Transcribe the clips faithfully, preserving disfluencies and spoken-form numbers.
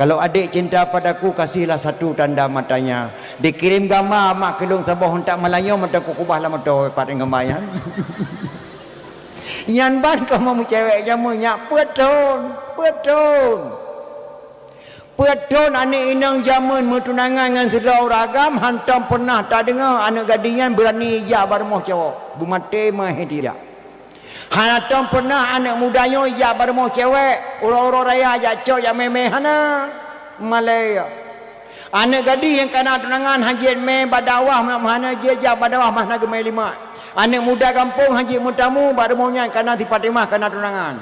Kalau adik cinta padaku, kasihlah satu tanda matanya. Dikirim gamba mak keu lôn saboh untak malam nyoe, mantong kukubah lam moto pat ngon gamba nyan. Nyan ban kamoe meucewek jameun nyak peuet thon, peuet thon. Peuet thon aneuk inong jameun meutunangan ngon sidroe ureueng agam, hántom peureunah tadeungoe aneuk gadih nyan beurani jak bak rumoh cowok. Beumaté meuhé dijak. Hántom peureunah aneuk muda nyoe jak bak rumoh cewek, uroe-uroe raya jak cok jak mè-mè, hana. Malèe. Aneuk gadih nyang ka na tunangan hana jeuet mè bak dakwah, hana jeuet jak bak dakwah, hana geumè limak. Aneuk muda gampông hana jeuet meutamu bak rumoh nyan, ka na si Fatimah ka na tunangan.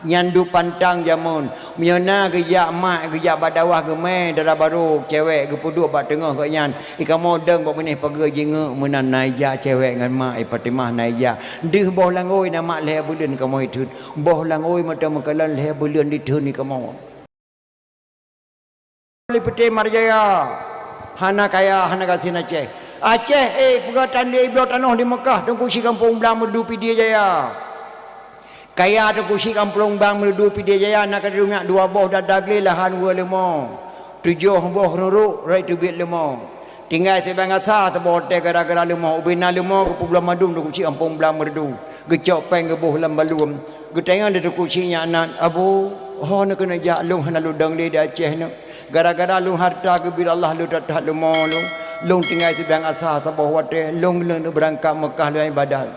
Nyan duek pantang jameun. Meunyoe na geujak mak, geujak bak dakwah geumè dara barô cewek geupeuduek bak teungoh gobnyan, i kamoe dong bak binéh pageue jingeuk meunan na ijak cewek ngon mak, i Fatimah na ijak. Deuh boh langôi na mak lhèe buleuen kamoe itheun. Boh langôi mantong meukalon lhèe buleuen ditheun i kamoe. Lipité Marjaya, hana kaya, hana gasien Aceh. Aceh, eh, peugah tandé bloe tanoh di Meukah, Teungku Chik Gampông Blang Meureudu Pidie Jaya. Kaya Teungku Chik Gampông Blang Meureudu Pidie Jaya na ka dirumiak dua boh dada glé lahan weu leumo, tujoh boh ruruk rot teubiet leumo. Tinggai sibang asa saboh watèe gara-gara leumo, ubé na leumo geupeubloe mandum Teungku Chik Gampông Blang Meureudu. Geucok péng geuboh lam baluem. Geutanyong lé Teungku Chik nyak nan, "Abu, ho neukeuneuk jak lôn hana lôn dong lé di Aceh nyoe. Gara-gara lôn hareuta geubri Allah lôn that-that leumo lôn. Lôn tinggai sibang asa saboh watèe, lôn, lôn beurangkat Meukah lôn ibadat."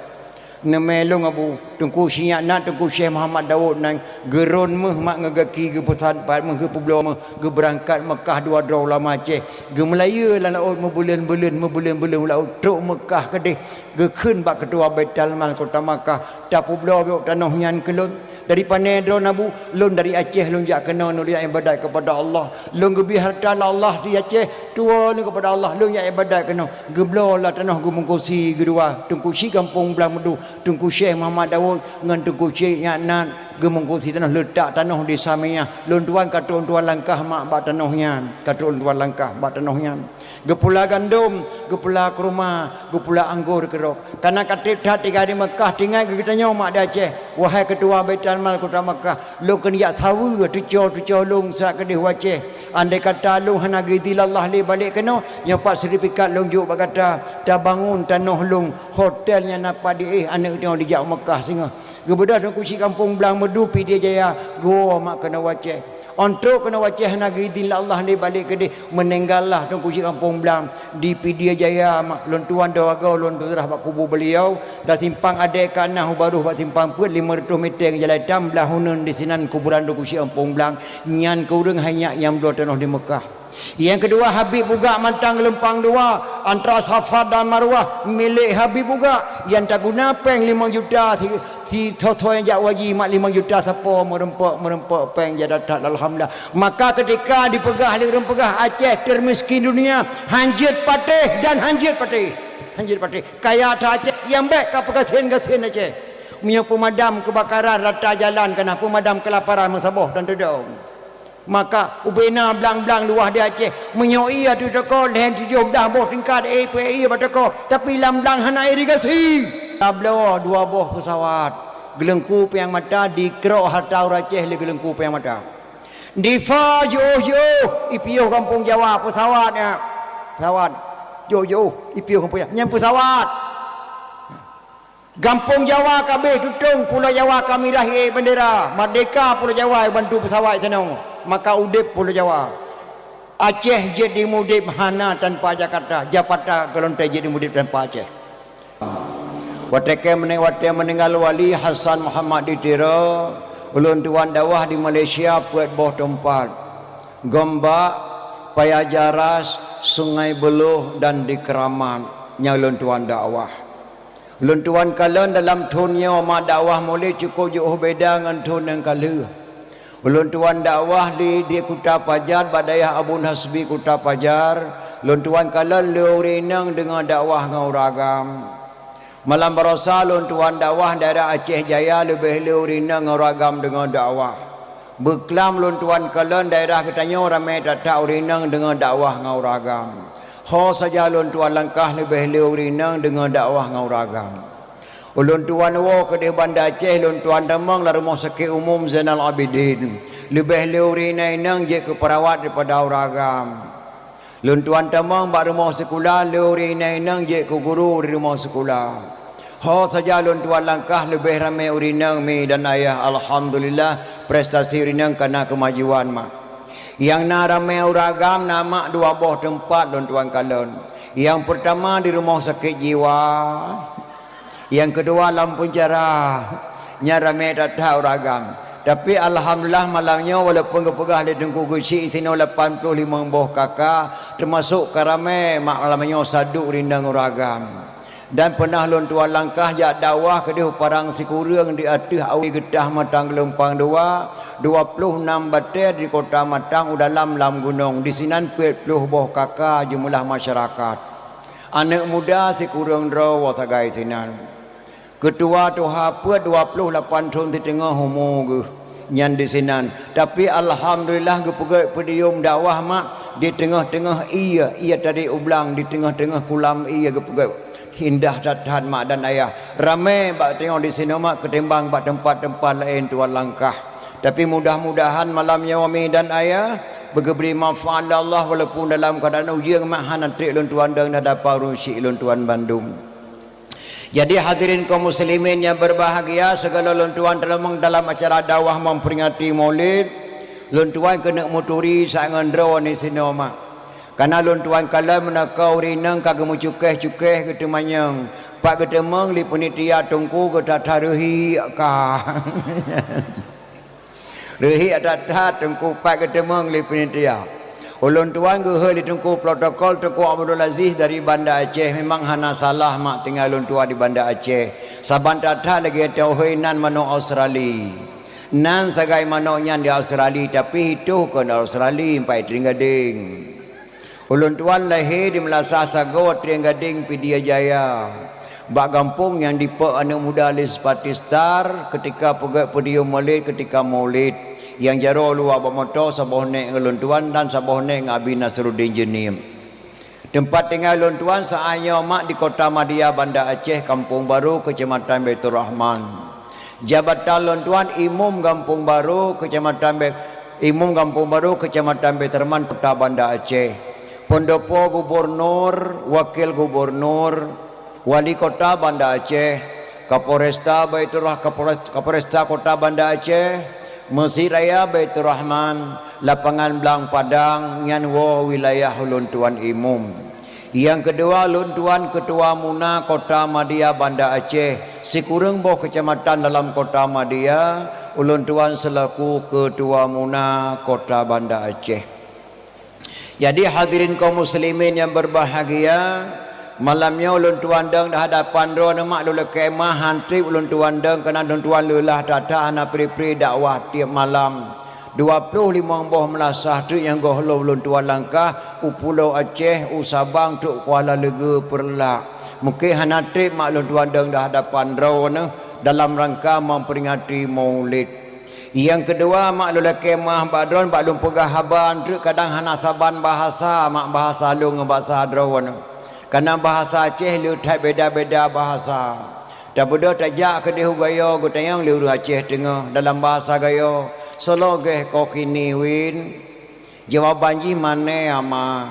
"Neumè lôn, Abu." Teungku Chik nyak nan, Teungku Syekh Muhammad Daud nan, geurôn méuh mak ngon gaki geupeusan pat méuh geupeubloe méuh geubeurangkat Meukah dua droe ulama Aceh. Geumeulayeue lam laôt meubuleuen-buleuen, meubuleuen-buleuen lam laôt trok Meukah keudéh. Geukheun bak keutua Baitul Mal kota Makkah, "Tapeubloe bacut tanoh nyan keu lôn." "Dari pané droeneuh, Abu?" "Lôn dari Aceh, lôn jak keunoe, lôn jak ibadat keupada Allah. Lôn geubri hareuta lé Allah di Aceh, tuwoe lôn keupada Allah, lôn jak ibadat keunoe." Geubloe lah tanoh geumungkusi geudua, Teungku Chik Gampông Blang Meureudu, Teungku Syekh Muhammad Daud ngon Teungku Chik nyak nan geumungkusi tanoh, leutak tanoh di Samiyah. Lôn tuan ka trok lôn tuan langkah mak bak tanoh nyan, ka trok lôn tuan langkah bak tanoh nyan. Geupula gandom, geupula kurma, geupula anggô keudroe. Kana ka trép that tinggai di Meukah, tinggai geutanyoe mak di Aceh, "Wahai keutua Baitul Mal kota Meukah, lôn keuneuk jak saweue tucoe-tucoe lôn sat keudéh u Aceh. Andai kata lôn hana geuidhin lé Allah lé balék keunoe, nyoe pat sertifikat lôn jok bak gata, tabangon tanoh lôn, hotel nyang na pat di éh aneuk tanyoe dijak u Meukah singoh." Geubeudôh Teungku Chik Gampông Blang Meureudu Pidie Jaya, geuwoe mak keunoe u Aceh. Ôn trok keunoe u Aceh hana geuidhin lé Allah lé balék keudéh, meuninggai lah Teungku Chik Gampông Blang di Pidie Jaya mak. Lôn tuan dua goe lôn tuan bak kubu beliau, dan simpang adèe ka na u barôh bak simpang peuet limong reutôh meter ngon jalan itam, blah uneun disinan kuburan Teungku Chik Gampông Blang. Nyan keuh ureueng hai nyak nyang bloe tanoh di Meukah. Nyang keudua, Habib Bugak mantang geulumpang dua, antara Safa dan Marwah, milék Habib Bugak, nyang taguna péng limong juta si, si soe-soe nyang jak haji mak limong juta sapo meureumpok-meureumpok péng jak that-that, alhamdulillah. Maka keutika dipeugah lé ureueng peugah Aceh teumiskén dunia, hanjeuet patéh dan hanjeuet patéh. Hanjeuet patéh. Kaya that Aceh, nyang bèk ka peugasien-gasien Aceh. Meunyoe peumadam keubakaran rata jalan ka na, peumadam keulaparan meusaboh dan teudong. Maka ubé na blang-blang luwah di Aceh. Meunyoe ie ateueh toko, lhèe tujoh blah boh tingkat, eh, peuet ie bak toko. Tapi lam blang hana irigasi. Tabloe dua boh peusawat. Geuleungku Piang Mata, dikrok hareuta ureueng Aceh lé Geuleungku Piang Mata. Difa jiôh-jiôh, ipiôh gampông Jawa, peusawat nyan. Peusawat. Jiôh-jiôh, ipiôh gampông Jawa. Nyan peusawat. Gampông Jawa ka abéh tutong, Pulo Jawa ka mirah ié bandera, merdeka Pulo Jawa bantu peusawat sinoe, maka udép Pulo Jawa. Aceh jeuet dimudép hana tanpa Jakarta, Jakarta golom teuk jeuet dimudép tanpa Aceh. Watèe keu meuning-, watèe meuninggal Wali Hasan Muhammad di Tiro, ulôn tuan dakwah di Malaysia peuet boh teumpat, Gombak, Paya Jaras, Sungai Buloh, dan di Keramat nyang ulôn tuan dakwah. Ulôn tuan kalon dalam thon nyoe mak dakwah mulai cukup jiôh beda ngon thon nyang ka lheueh. Ulôn tuan dakwah di, di Kuta Pajar, bak dayah Abon Hasbi Kuta Pajar. Ulôn tuan kalon lé ureueng inong deungoe dakwah ngon ureueng agam. Malam baroesa ulôn tuan dakwah daerah Aceh Jaya leubeh lé ureueng inong ngon ureueng agam deungoe dakwah. Beuklam ulôn tuan kalon daerah geutanyoe ramé that-that ureueng inong deungoe dakwah ngon ureueng agam. Ho saja ulôn tuan langkah leubeh lé ureueng inong deungoe dakwah ngon ureueng agam. Ulôn tuan woe keudéh Banda Aceh, ulôn tuan tamong lam Rumoh Sakét Umum Zainal Abidin. Leubeh le ureueng inong jeuet keu peurawat daripada ureueng agam. Lôn tuan tamong bak rumoh sikula, le ureueng inong jeuet keu guru di rumoh sikula. Ho saja lôn tuan langkah leubeh ramé ureueng inong mi dan ayah, alhamdulillah, prestasi ureueng inong ka na keumajuan mak. Nyang na ramé ureueng agam na mak dua boh teumpat lôn tuan kalon. Nyang peurtama di rumoh sakét jiwa, nyang keudua lam peunjara. Nyan ramé that-that ureueng agam. Tapi alhamdulillah malam nyoe walaupun geupeugah lé Teungku Geuchik sinoe lapan ploh limong boh kaka, teumasok ka ramé mak malam nyoe saduek ureueng inong ureueng agam. Dan peunah lôn tuan langkah jak dakwah keudeh u Padang Sikureueng di ateueh awe geutah Matang Geulumpang Dua, dua ploh nam batée di kota Matang u dalam lam gunong, disinan peuet ploh boh kaka jeumeulah masyarakat. Aneuëk muda sikureueng droe sagai sinan. Keutua tuha peuet dua ploh lapan thon siteungoh umu geuh nyan disinan. Tapi alhamdulillah geupeugét podium dakwah mak di teungoh-teungoh ié, ié tadi ublang di teungoh-teungoh kulam ié geupeugét. Indah that-that mak dan ayah. Ramé bak teungoh disinoe mak keutimbang bak teumpat-teumpat laén tuan langkah. Tapi mudah-mudahan malam nyoe mi dan ayah beugeubri manfaat lé Allah walaupun dalam keuadaan ujong mak hana trek lôn tuan dong di hadapan ureueng syik lôn tuan bandum. Jadi hadirin kaum muslimin nyang berbahagia, segala lôn tuan teurimong dalam acara dakwah memperingati Maulid, lôn tuan keuneuk meuturi saát ngon droe ni sinoe mak. Kana lôn tuan kalon meunaka ureueng inong ka geumeucukeh-cukeh geuteumanyong, pat geuteumong lé panitia teungku geutata reuhi ka. Reuhi that-that teungku pat geuteumong lé panitia. Ulôn tuan geuhôi lé teungku protokol Teungku Abdul Aziz dari Banda Aceh, memang hana salah mak tinggai lôn tuan di Banda Aceh. Saban that-that lagée teuhôi nan manok Australi. Nan sagai manok nyan di Australi, tapi hitoh kon Australi, empat Trienggadeng. Ulôn tuan lahé di Meulasah Sagoe Trienggadeng Pidie Jaya. Bak gampông nyang dipeuek aneuëk muda lé Suparti Star keutika peugét podium Maulid keutika Maulid. Nyang jaroe luwa bak moto saboh nék ngon lôn tuan dan saboh nék ngon Abi Nasruddin Jeunieb. Teumpat tinggai lôn tuan saát nyoe mak di Kota Madia Banda Aceh, Kampung Baru, Keucamatan Baiturrahman. Jabatan lôn tuan Imum Gampông Barô, Keucamatan Be-, Imum Gampông Barô, Keucamatan Baiturrahman, Kota Banda Aceh. Peundopo Gubunur, Wakil Gubunur, Wali Kota Banda Aceh, Kapolresta Baiturrah-, Kapolres-, Kapolresta Kota Banda Aceh, Meuseujid Raya Baiturrahman, Lapangan Blang Padang, nyan woe wilayah ulôn tuan Imum. Nyang keudua, lôn tuan Keutua Muna Kota Madia Banda Aceh, sikureueng boh keucamatan dalam Kota Madia, ulôn tuan seulaku Keutua Muna Kota Banda Aceh. Jadi, hadirin kaum muslimin nyang berbahagia, malam nyoe ulôn tuan dong di hadapan droeneuh mak lôn lakée meu'ah han treb ulôn tuan dong, keunan ulôn tuan leulah that-that hana pri-pri dakwah tieb malam. Dua ploh limong boh meulasah treuk nyang gohlom lôn tuan langkah u Pulo Aceh, u Sabang, trok Kuala Leugeue, Peureulak. Mungken hana treb mak lôn tuan dong di hadapan droeneuh dalam rangka memperingati Maulid. Nyang keudua, mak lôn lakée meu'ah bak droeneuh bak lôn peugah haba treuk kadang hana saban bahasa mak bahasa lôn ngon bahasa droeneuh. Kareuna bahasa Aceh le that beda-beda bahasa. Tabeudôh tajak keudeh u Gayo geutanyong lé ureuëng Aceh Teungoh dalam bahasa Gayo, "Soe lagée ko kini win?" Jawaban jih, "Mané ama."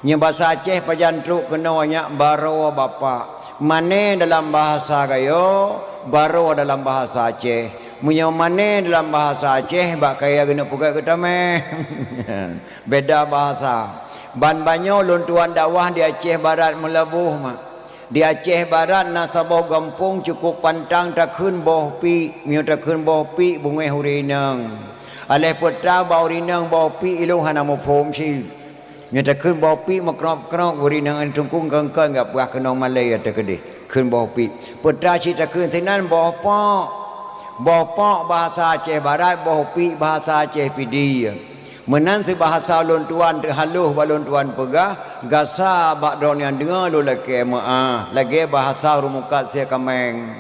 Nyoe bahasa Aceh pajan trok keunoe nyak, "Baroe bapak." Mané dalam bahasa Gayo, baroe dalam bahasa Aceh. Meunyoe mané dalam bahasa Aceh, bak kayée geuneuk peugah geutamé. Beda bahasa. Ban banyoe lôn tuan dakwah di Aceh Barat Meulaboh mak. Di Aceh Barat na saboh gampông cukôp pantang takheun boh piek, meunyoe takheun boh piek beungéh ureuëng inong. Aléh peue ta bak ureuëng inong boh piek ilôn hana muphom cit. Nyoe takheun boh piek meukrok-krok ureuëng inong teungku kon-kon gak peugah keunoe malée ya teukeudeh. Kheun boh piek. Peue ta cit takheun sinan boh pok. Boh pok bahasa Aceh Barat, boh piek bahasa Aceh Pidie. Meunan sibahasa lôn tuan teuhaloh bak lôn tuan peugah, gasa bak droeneuh nyang deungoe lôn lakée meu'ah, lagée bahasa ureuëng mukat sie kaméng.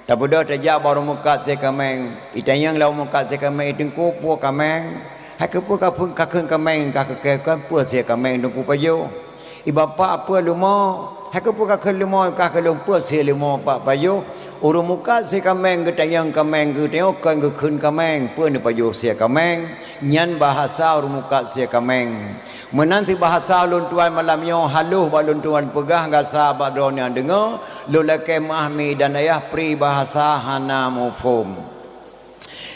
Tabeudôh tajak bak ureuëng mukat sie kaméng, itanyong lé ureuëng mukat sie kaméng, "I teungku, peue kaméng?" "Hai keupeue ka phon-, ka kheun kaméng, ka keu-, kon peue sie kaméng teungku pajoh?" "I bapak, peue leumo?" "Hai keupeue ka kheun leumo, ka keu lôn peue sie leumo pak pajoh?" Ureuëng mukat sie kaméng geutanyong kaméng geutanyoe kon geukheun kaméng, peue neupajoh sie kaméng, nyan bahasa ureuëng mukat sie kaméng. Meunan cit bahasa ulôn tuan malam nyoe haloh bak ulôn tuan peugah gasa bak droeneuh nyang deungoe, lôn lakée meuáh mi dan ayah pri bahasa hana muphom.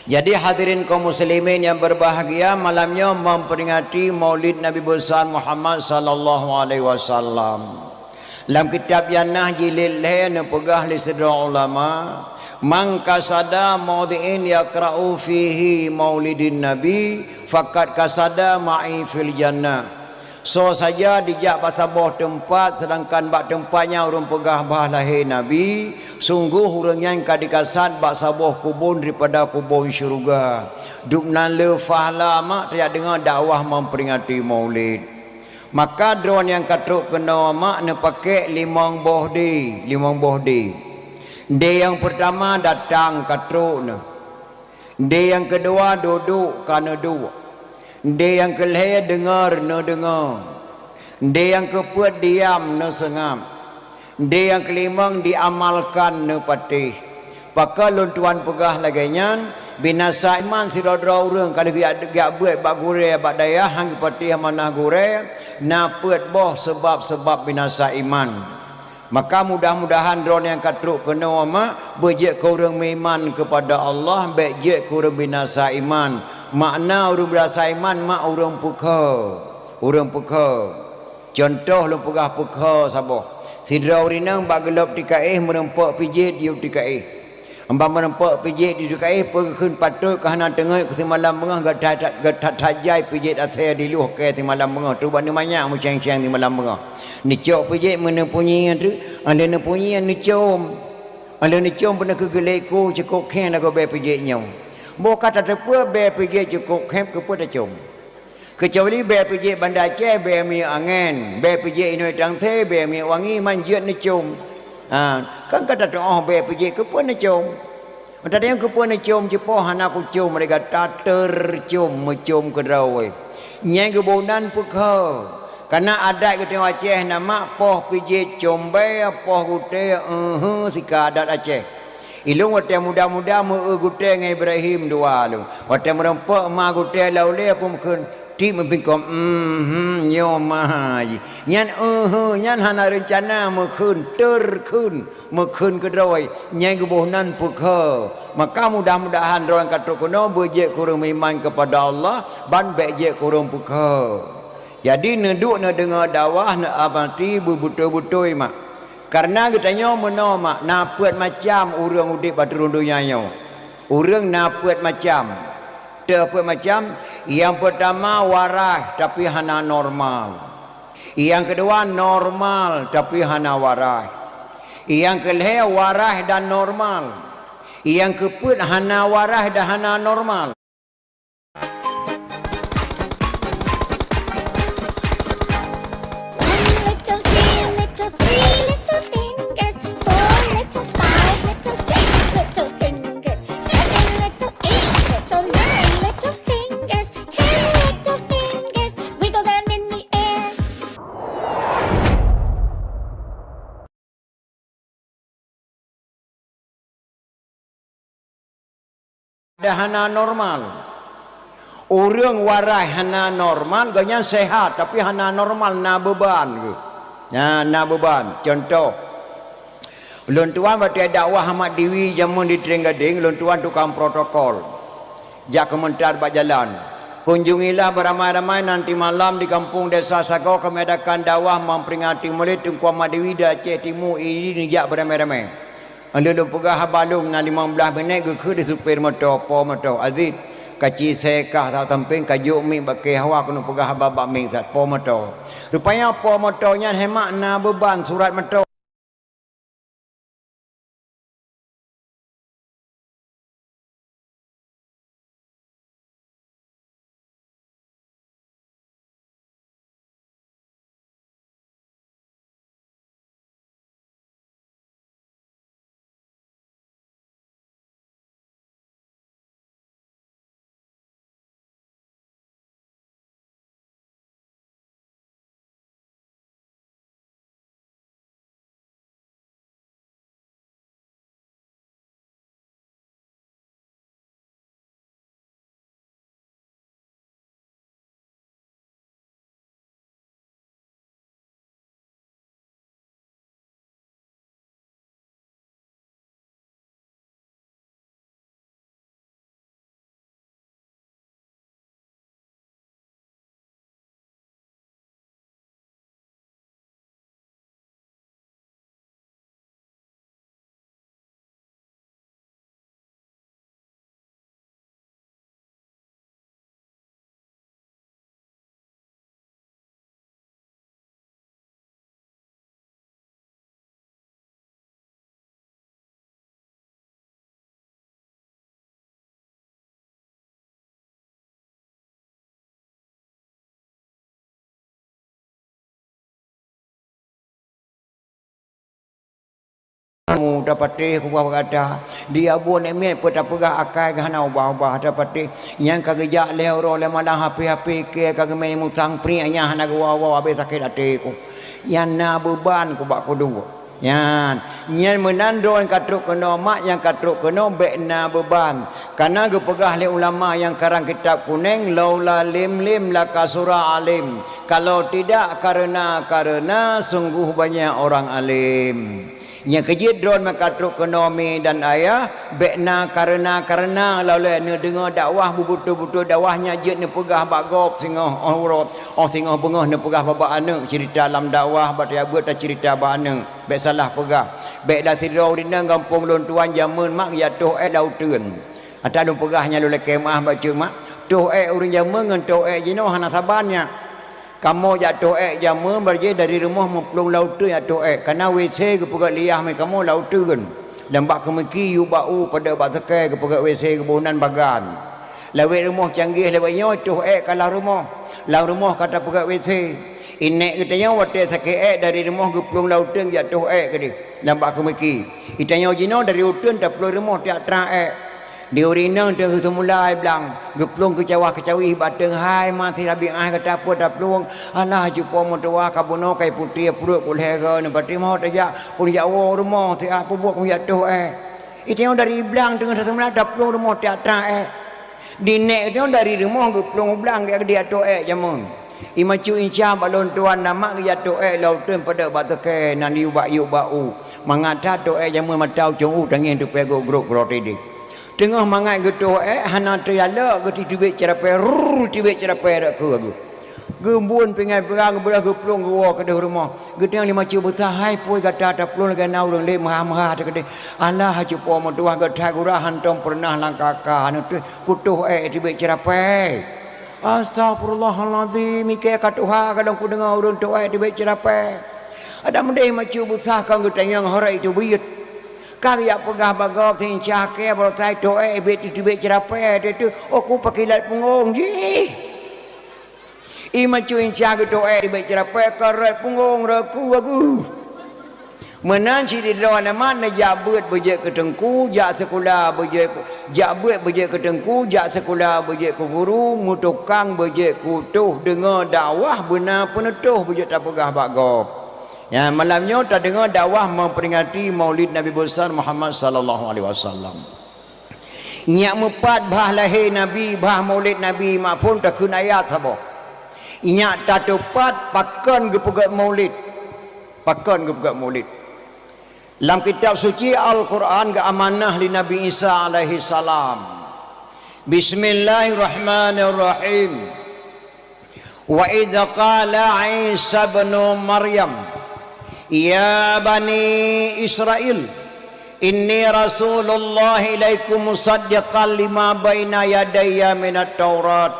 Jadi hadirin kaum muslimin yang berbahagia, malam nyoe memperingati Maulid Nabi Besar Muhammad sallallahu alaihi wasallam. Lam kitab Yanah jilid lhée neupeugah lé sidroe ulama, "Man qasada maudhi'in yaqra'u fihi maulidin nabi, faqad qasada ma'i fil jannah." Soe saja dijak bak saboh teumpat, seudangkan bak teumpat nyan ureuëng peugah bah lahé Nabi, sunggoh ureuëng nyan ka dikasad bak saboh kubon daripada kubon syeuruga. Dum nan le fahla mak tajak deungoe dakwah memperingati Maulid. Maka droe nyang ka trok keunoe mak neupakék limong boh dé, limong boh dé. Dé nyang peurtama datang ka trok neuh. Dé nyang keudua dudoe ka neuduek. Dé nyang keulhée deungoe neudeungoe. Dé nyang keupeuet diam neuseungab. Dé nyang keulimong diamalkan neupatéh. Pakon lôn tuan peugah lagée nyan, binasa iman sidroe-droe ureuëng ka lheueh geujak beuet bak gurée bak dayah hán geupatéh amanah gurée, na peuet boh seubab-seubab binasa iman. Maka mudah-mudahan droeneuh nyang ka trok keunoe mak beujeuet keu ureuëng meuiman keupada Allah, bék jeuet keu ureuëng binasa iman. Makna ureuëng binasa iman mak ureuëng peukhoe, ureuëng peukhoe. Cuntoh lôn peugah peukhoe saboh. Sidroe ureuëng inong bak geulob tikaéh meurumpok pijet yub tikaéh. Ban meurumpok pijet yub tikaéh peue geukheun patot ka hana teungeut keu simalam beungoh gata-, gata-, gata-, jai pijet asée diluh kée simalam beungoh trok bak neumanyak meuceng-ceng simalam beungoh. Neucok pijet meuneupeunyie teuk, 'oh lheueh neupunyi neucom. 'Oh lheueh neucom beuneuh keu geulék ku cukôp khéng lagoe bée pijet nyoe. Boh ka tateupeue bée pijet cukôp khéng keupeue tacom. Keucuali bée pijet Banda Aceh, bée minyeuk angén, bée pijet inoi tangse, bée minyeuk wangi, man jeuet neucom. Ha, kan ka tateuoh bée pijet keupeue neucom. Meutateueng keupeue neucom cipoh hana kucom lé gata teurcom meucom keudroe. Nyang geuboh nan peukhoe. Kana adat geutanyoe Aceh na mak poh pijet com bée, poh gutée, eue, sika adat Aceh. Ilôn watée muda-muda meu-eu gutée ngon Ibrahim dua lôn. Watée meurumpok ma gutée lam ulée peue meukheun, tieb meupingkong, "Mhm, nyoe ma jih." Nyan, eue, nyan hana reuncana meukheun, teurkheun, meukheun keudroe. Nyang geuboh nan peukhoe. Maka mudah-mudahan droe nyang ka trok keunoe beujeuet keu ureuëng meuiman keupada Allah, ban bék jeuet keu ureuëng peukhoe. Jadi neuduek neudeungoe dakwah neuamati beubeutôi-beutôi mak. Kareuna geutanyoe meunoe mak na peuet macam ureuëng udeb ateueh rhueng donya nyoe. Ureuëng na peuet macam. Teuh peuet macam, nyang peurtama waras tapi hana normal. Nyang keudua normal tapi hana waras. Nyang keulhée waras dan normal. Nyang keupeuet hana waras dan hana normal. One little, two little, three little fingers, four little, five little, six little fingers, seven little, eight little, nine little fingers, ten little fingers, wiggle them in the air. Ada hana normal. Ureuëng waras hana normal, gobnyan sehat tapi hana normal, na beuban geuh. Na, na beuban. Cuntoh, ulôn tuan watée dakwah Ahmad Diwi jameun di Trienggadeng, ulôn tuan tukang protokol. Jak keumeuntar bak jalan. Kunjungilah beramai-ramai nanti malam di kampung desa Sagoe kami adakan dakwah memperingati Maulid Teungku Ahmad Diwi di Aceh Timu, idi neujak beramai-ramai. Lheueh lôn peugah haba lôn na limong blaih minét geukheun di supir moto, po moto, "Aziz, kaci sée kah sampéng ka jok miek bak kée hawa keuneuk peugah haba bak miek that po moto." Rupanya po moto nyan hemat na beuban surat moto. Mu tapatéh kubah bak gata. Di abu aneuk miet peue tapeugah akai geuh hana ubah-ubah tapatéh. Nyang ka geujak lhèe uroe lhèe malam hapé-hapé kèe ka geumè musang priek nyang hana geuwoe-woe abéh sakét até ku. Nyang na beuban ku bak kudu. Nyan, nyan meunan droe nyang ka trok keunoe mak nyang ka trok keunoe bèk na beuban. Kana geupeugah lé ulama nyang karang kitab kunèng, "Laula lim lim lakasura alim." Kalau tidak karena-karena sungguh banyak orang alim. Nyang keu jeuet droe meuka trok keunoe mi dan ayah, bèk na kareuna-kareuna lawét neudeungoe dakwah beubeutôi-beutôi dakwah nyan jeuet neupeugah bak gob singoh uroe, 'oh singoh beungoh neupeugah bak aneuk ceurita lam dakwah bak tajak beuet taceurita bak aneuk. Bèk salah peugah. Bèk dah sidroe ureueng inong gampông lôn tuan jameun mak geujak toh èk lam uteuen. Ata lôn peugah nyan lôn lakèe meu'ah bak ceuet mak, toh èk ureueng jameun ngon toh èk jinoe hana saban nyan. Kamoe jak toh èk jameun barjih dari rumoh meuplueng lam uteuen jak toh èk. Kana WC geupeugöt liah mé kamoe lam uteuen. Lam bak keumiki yub bak u padub bak seukée geupeugöt WC geuboh nan bagan. Lawét rumoh canggih lawét nyoe toh èk ka lam rumoh. Lam rumoh ka tapeugöt WC. Inék geutanyoe watée sakét èk dari rumoh geuplueng lam uteuen jak toh èk keudeh. Lam bak keumiki. Geutanyoe jinoe dari uteuen taplueng rumoh tiak trang èk. Di ureueng inong teungoh seumula ai blang, geuplueng keucawah-keucawih bateueng hai ma sirabi ai gata peue taplueng, alah cupo meutuwah ka bunoe kai putéh pruet ku lhèe goe neupatéh mawöt tajak, kun jak woe rumoh siat peubuet kun jak toh èk. Geutanyoe dari blang teungoh seumula taplueng rumoh tiak trang èk. Di nék geutanyoe dari rumoh geuplueng u blang jak geudiat toh èk jameun. Imacu inca bak lôn tuan na mak geujak toh èk lam uteuen padub bak seukée nan yub bak yub bak u. Mangat that toh èk jameun mata ucong u tangieng tupée gok grok groe tideh. Teungoh mangat geutoh èk hana teujalok geutitibek ceurapée rrrr tibek ceurapée rot keu geuh. Geubun pingai peurang geubeudôh geuplueng geuwoe keudeh rumoh. Geuteung lima cue beusa hai pui gata taplueng lagée na ureueng lé meuha-meuha teukeudeh. Alah cupo meutuwah geuthai gura hantom peureunah langkaka neuteuk kutoh èk tibek ceurapée. Astagfirullahalazim ikée ka tuha kadang kudeungoe ureueng toh èk tibek ceurapée. Ada meudeh macu beusa kon geutanyong horé itu buyet. Ka geujak peugah bak gob seuincah kée baroe sai toh èk bit tibek ceurapée teuh, oh ku pakilat punggong jih. Iman cu inca geutoh èk tibek ceurapée ka rot punggong rot ku bagus. Meunan cit droe mat neujak beuet beujeuet keu teungku, jak sikula beujeuet keu, jak beuet beujeuet keu teungku, jak sikula beujeuet keu guru, meutukang beujeuet keu tuh deungoe dakwah beuna peuneutoh beujeuet tapeugah bak gob. Nyan malam nyoe tadeungoe dakwah memperingati Maulid Nabi Besar Muhammad sallallahu alaihi wasallam. Nyak meupat bah lahé Nabi, bah maulid Nabi, mak phon takheun ayat saboh. Nyak tateupat pakon geupeugét maulid. Pakon geupeugét maulid. Lam kitab suci Al-Quran geuamanah lé Nabi Isa alaihi salam. Bismillahirrahmanirrahim. Wa idz qala Isa ibnu Maryam, "Ya bani Israil, inni rasulullah ilaikum musaddiqan lima baina yadayya minat Taurat,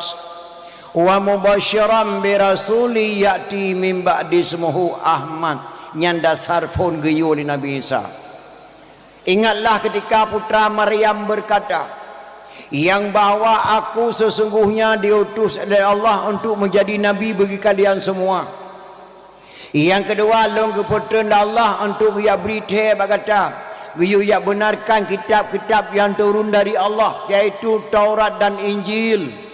wa mubasyiran bi rasulin ya'ti min ba'di ismuhu Ahmad." Nyan dasar phon geuyue lé Nabi Isa. Ingatlah ketika putra Maryam berkata, yang bahwa aku sesungguhnya diutus oleh Allah untuk menjadi nabi bagi kalian semua. Yang kedua, lôn geupeutrön lé Allah untuk geuyue bri thée bak gata, geuyue benarkan kitab-kitab yang turun dari Allah, yaitu Taurat dan Injil.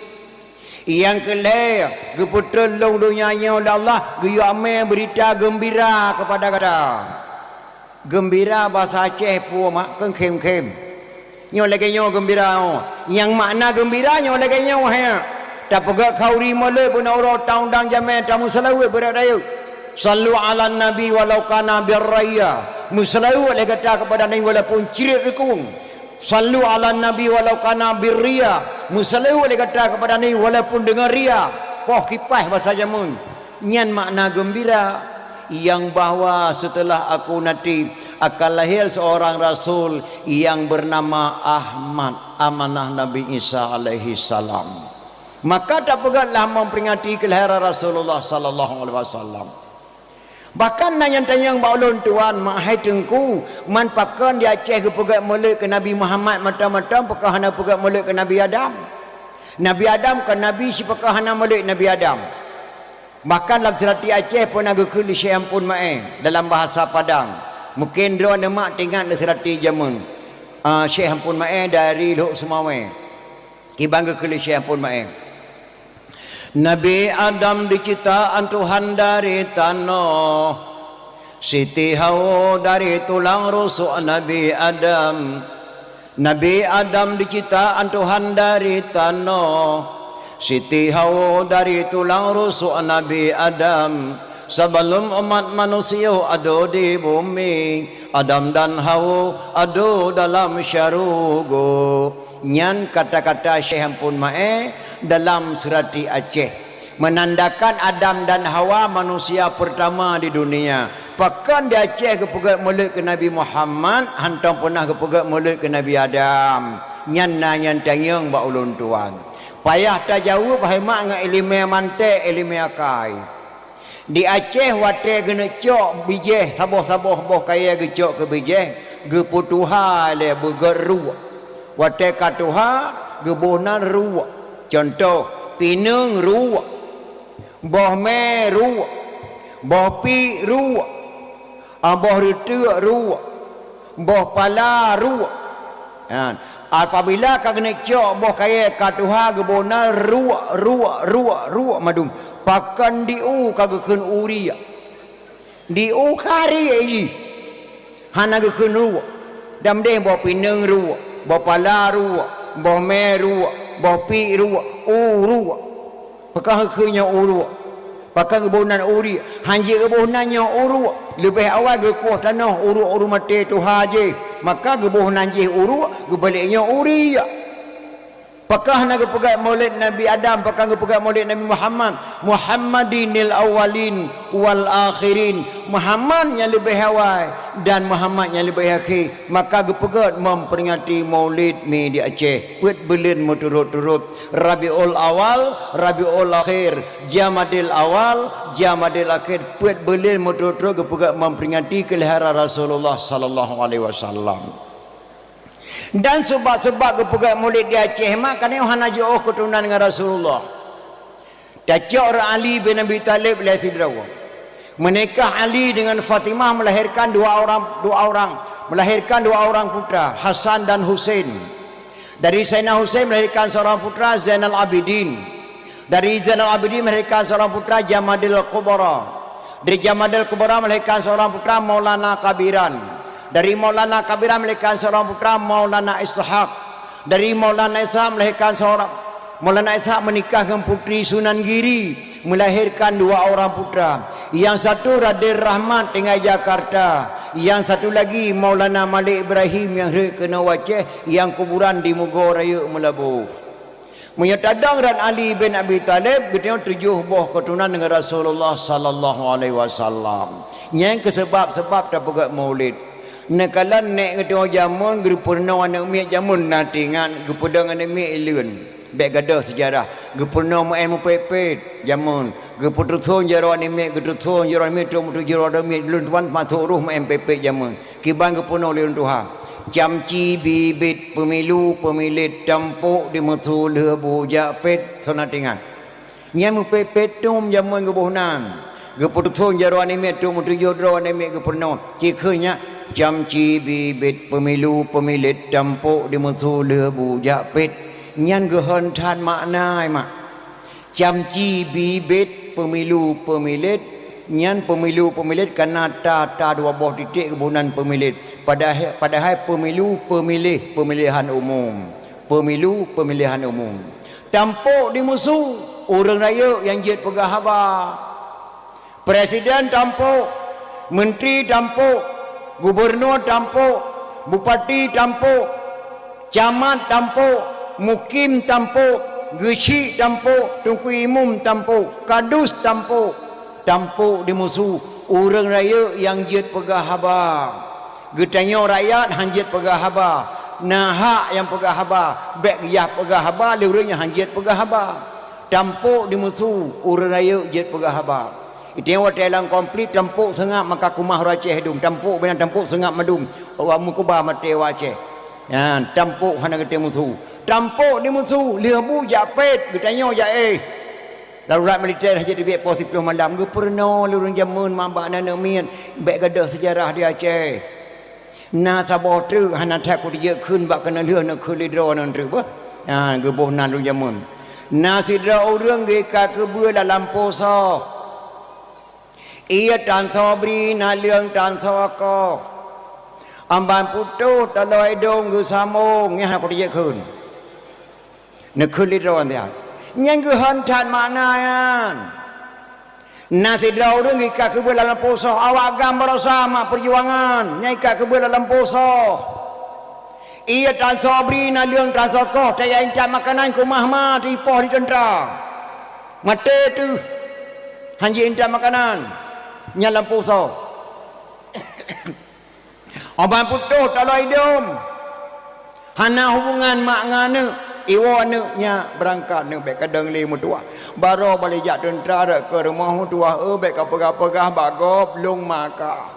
Nyang keu lhée, geupeutrön lôn donya nyoe lé Allah geuyue amé beurita geumbira keupada gata. Geumbira basa Aceh peue mak keu khém-khém. Nyoe lagée nyoe geumbira nyoe. Nyang makna geumbira nyoe lagée nyoe hai. Tapeugét khauri molod beuna uroe taundang jamé tameuseulaweuet beurot rayeuk. Sallu 'alan nabi walau kana birraya. Meuseulaweuet lé gata keupada Nabi walaupun cirét rikung. Sallu 'alan nabi walau kana birriya, meuseulaweuet lé gata keupada Nabi walaupun deungon ria, poh kipaih basa jameun. Nyan makna geumbira, nyang bahwa seuteulah aku nanti akan lahé seurang rasul nyang beunama Ahmad, amanah Nabi Isa alaihi salam. Maka tapeugét lah memperingati keulahiran Rasulullah sallallahu alaihi wasallam. Bahkan na nyang tanyong bak ulôn tuan, mak hai teungku, man pakon di Aceh geupeugét molod keu Nabi Muhammad mantong-mantong, pakon hana peugét molod keu Nabi Adam? Nabi Adam kon nabi, sipakon hana molod Nabi Adam? Bahkan lam seurati Aceh peuna geukheun lé Syekh Ampon Maé dalam bahasa Padang, Mungken droeneuh mak teuingat lé seurati jameun, ah, Syekh Ampon Maé dari Lhok Seumawé. Kiban geukheun lé Syekh Ampon Maé. Nabi Adam diciptaan Tuhan dari tanoh. Siti Hawa dari tulang rusuk Nabi Adam. Nabi Adam diciptaan Tuhan dari tanoh. Siti Hawa dari tulang rusuk Nabi Adam. Sebelum umat manusia ada di bumi, Adam dan Hawa ada dalam syurga. Nyan kata-kata Syekh Ampon Maé dalam seurati Aceh, menandakan Adam dan Hawa manusia pertama di dunia. Pakon di Aceh geupeugét mulod keu Nabi Muhammad, hantom peunah geupeugét mulod keu Nabi Adam. Nyan na nyang tanyong bak ulôn tuan. Payah tajaweueb hai mak ngon iéleumé manték, iéleumé akai. Di Aceh watée geuneuk cok bijéh saboh-saboh boh kayée geucok keu bijéh, geupeutuha lé beugét ruek. Watée ka tuha, geuboh nan ruek. Cuntoh, pineung ruek, boh mé ruek, boh piek ruek, ah, boh reuteuk ruek, boh pala ruek. Ha, apabila ka geuneuk cok boh kayée ka tuha geuboh nan ruek, ruek, ruek, ruek mandum. Pakon di u ka geukheun u riek. Di u ka riek jih. Hana geukheun ruek. Dan meudeh boh pineung ruek, boh pala ruek, boh mé ruek, boh piek ruek, u ruek. Pakon geukheun nyoe u ruek? Pakon geuboh nan u riek? Hanjeuet geuboh nan nyoe u ruek. Leubeh awai geukueh tanoh u ruek ureuëng maté tuha jih. Maka geuboh nan jih u ruek, geubalek nyoe u riek. Pakon hana geupeugét mulod Nabi Adam, pakon geupeugét mulod Nabi Muhammad? Muhammadinil awwalin wal akhirin. Muhammad nyang leubeh awai dan Muhammad nyang leubeh akhé. Maka geupeugét memperingati Maulid mi di Aceh. Peuet buleuen meuturot-turot, Rabiul Awal, Rabiul Akhir, Jamadil Awal, Jamadil Akhir, peuet buleuen meuturot-turot geupeugét memperingati keulahiran Rasulullah sallallahu alaihi wasallam. Dan seubab-seubab geupeugét mulod di Aceh mak, karena hana jiôh keuturonan ngon Rasulullah. Tacok rot Ali bin Abi Thalib lé sidroe. Meunikah Ali dengan Fatimah melahirkan dua orang, dua orang, melahirkan dua orang putra, Hasan dan Husain. Dari Sayyidina Husain melahirkan seorang putra, Zainal Abidin. Dari Zainal Abidin melahirkan seorang putra, Jamadil Kubra. Dari Jamadil Kubra melahirkan seorang putra, Maulana Kabiran. Dari Maulana Kabiran melahirkan seorang putra, Maulana Ishak. Dari Maulana Ishak melahirkan seorang, Maulana Ishak menikah dengan Putri Sunan Giri, melahirkan dua orang putra. Yang satu Raden Rahmat tinggal Jakarta, yang satu lagi Maulana Malik Ibrahim yang rhot keunoe u Aceh, yang kuburan di Mugo Rayeuk Meulaboh. Meunyoe tadong rot Ali bin Abi Thalib, geutanyoe tujoh boh keuturonan dengan Rasulullah sallallahu alaihi wasallam. Nyang keu seubab-seubab tapeugét Maulid. Neukalon nèk geutanyoe jameun geupeurunoe aneuk miet jameun na teuingat, geupeudong aneuk miet ileuen. Bèk gadôh seujarah. Geupeurunoe meu'èn meupet-pet jameun. Geupeututhon jaroe aneuk miet, geupeututhon jaroe aneuk miet, trok meutujoh jaroe aneuk miet, lôn tuan masôk roh meu'èn pet-pet jameun. Kiban geupeurunoe lé ureueng tuha. Camci bibit peumilu peumilet tampok di meusu lheueh bu jak pet, soe na teuingat. Nyan meupet-pet tom jameun geuboh nan. Geupeututhon jaroe aneuk miet, trok meutujoh droe aneuk miet geupeurunoe. Cikheun nyan, camci bibet peumilu peumilet tampok di meusu lheueh bu jak pet. Nyan geuhon that makna, mak. Camci bibet peumilu peumilet, nyan peumilu peumilet kana ta, ta dua boh titek geuboh nan peumilet. Padahai, padahai peumilu peumiléh, pemilihan umum. Peumilu pemilihan umum. Tampok di meusu, ureueng rayeuk nyang jeuet peugah haba. Presiden tampok, menteri tampok, gubernur tampok, bupati tampok, camat tampok, mukim tampok, geuchik tampok, teungku imum tampok, kadus tampok, tampok di meusu, ureueng rayeuk nyang jeuet peugah haba. Geutanyoe rakyat han jeuet peugah haba, na hak nyang peugah haba, bèk geuyah peugah haba lé ureueng nyang han jeuet peugah haba. Tampok di meusu, ureueng rayeuk jeuet peugah haba. Itanyoe watèe lam konflik, tampok seungab maka keumah ureueng Aceh dum, tampok binan tampok seungab mandum, awak meukuba maté awak Aceh. Nyan, tampok hana geutem meusu. Tampok di meusu, lheueh bu jak pet, geutanyoe jak éh. Darurat militer hana jeuet teubiet poh siplôh malam, geupeurunoe lé ureuëng jameun mak bak aneuk miet, bék gadôh seujarah di Aceh. Na saboh treuk hana that kuteubiet kheun bak keuneulheueh neukheun lé droeneuh treuk beuh. Ha, geuboh nan ureuëng jameun. Na sidroe ureuëng geuikat keubeue lam lampôh soh. Ié tan soe bri, naleueng tan soe koh. Amban putôh taloe idông geusamong, nyan hana kuteubiet kheun. Neukheun lé droe nyan. Nyan geuhon that makna nyan. Na sidroe ureuëng ikat keubeue lam lampôh soh, awak GAM baroesa mak peujuangan, nyan ikat keubeue lam lampôh soh. Ié tan soe bri, naleueng tan soe koh, tajak intat makanan keu ma-ma teuipoh di teuntra. Maté teuh, hana jiintat makanan, nyan lampôh soh. Amban putôh taloe idông. Hana hubungan mak ngon aneuk, iwoe aneuk nyak beurangkat aneuk bék kadang lé meutuwah. Baroe balé jak teuntra rot keu rumoh meutuwah, eu bék kapeugah-peugah bak gob lôn ma kah.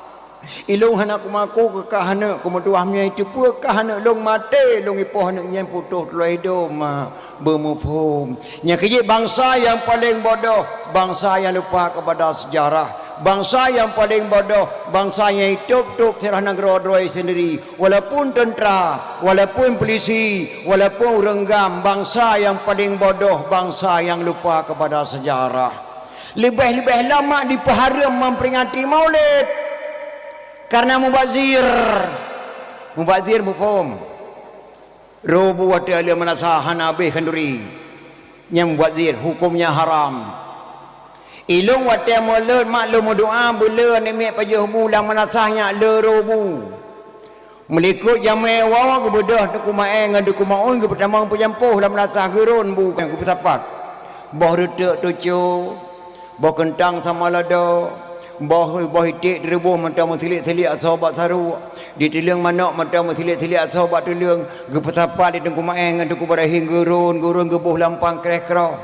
Ilôn hana kumaku keu kah aneuk, kumeutuwah meunyoe iteupeue kah aneuk lôn maté, lôn ipoh aneuk nyan putôh taloe idông ma. Beumuphom. Nyang keujeuet bansa nyang paleng bodoh, bansa nyang lupa kepada sejarah. Bansa nyang paleng bodoh, bansa nyang itôb-tôb sirah nanggroe droe sendiri. Walaupun teuntra, walaupun peulisi, walaupun ureuëng GAM, bansa nyang paleng bodoh, bansa nyang lupa kepada sejarah. Leubeh-leubeh lama dipeuhareuem memperingati Maulid karena mubazir. Mubazir muphom. Rôh bu watée aleueng meunasah hana habéh khanduri. Nyang mubazir huköm nyan haram. Ilôn watée mulod mak lôn meudoá beuleu aneuk miet pajoh bu lam meunasah nyak le rôh bu. Meulikot jamé woe geubeudôh Teungku Maé ngon Teungku Maun geupeutamong peujampôh lam meunasah geurôn bu nyang geupeusapat. Boh reuteuk tuco, boh keuntang sama lada, boh, boh iték teureubôh mantong meusilik-silik asoe bak saruek, di tuleueng manok mantong meusilik-silik asoe bak tuleueng, geupeusapat lé Teungku Maé ngon Teungku Barahim geurôn, geurôn geuboh lam pangkréh kroh.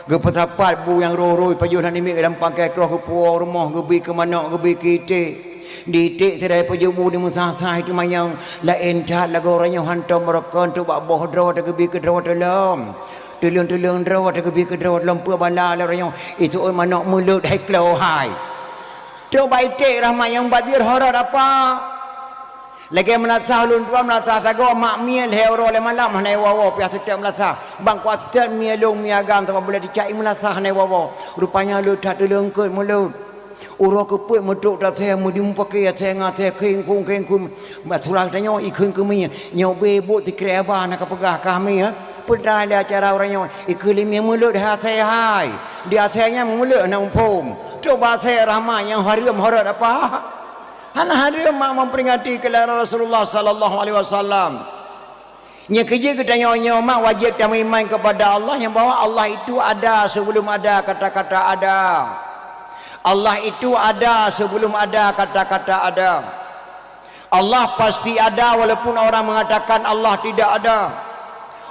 Geupeusapat bu nyang rôh-rôh pajoh lam namiet lam pangkréh kroh geupuwoe rumoh geubri keu manok geubri keu iték. Di iték sidroe pajoh bu di meusah-sah itu manyong, laén that lagoe uroe nyoe hantom meurokon tu bak boh droe teugeubri keu droe teulom. Tuleueng-tuleueng droe teugeubri keu droe lom peue bala lé uroe nyoe, iseuôt manok mulod hai klo hai. Trok bak iték rahmat nyang mubazir horot apa? Lagée meunasah ulôn tuan meunasah sagoe mak miet lhée uroe lhée malam hana iwoe-woe piah seutôt meunasah. Bang kuat seutôt miet lôn miet agam teuma bulée teucak i meunasah hana iwoe-woe. Rupanya le that tuleueng keu mulod. Uroe keupeuet meutrok tasée meudi mupakée asée ngon asée kheueng-kheueng kheueng-kheueng. Bah surah tanyoe ikheun keumie, nyoe bé buet sikrek haba na kapeugah kah mie, peudai lé acara uroe nyoe, ikheun lé mie mulod hai asée hai. Di asée nyan mulod na muphom. Coba asée rahmat nyang hareuem horot apa? Hana hareuem mak memperingati kelahiran Rasulullah sallallahu alaihi wasallam. Nyang keujeuet geutanyoe nyoe mak wajéb tameuiman kepada Allah nyang bahwa Allah itu ada sebelum ada kata-kata ada. Allah itu ada sebelum ada kata-kata ada. Allah pasti ada walaupun orang mengatakan Allah tidak ada.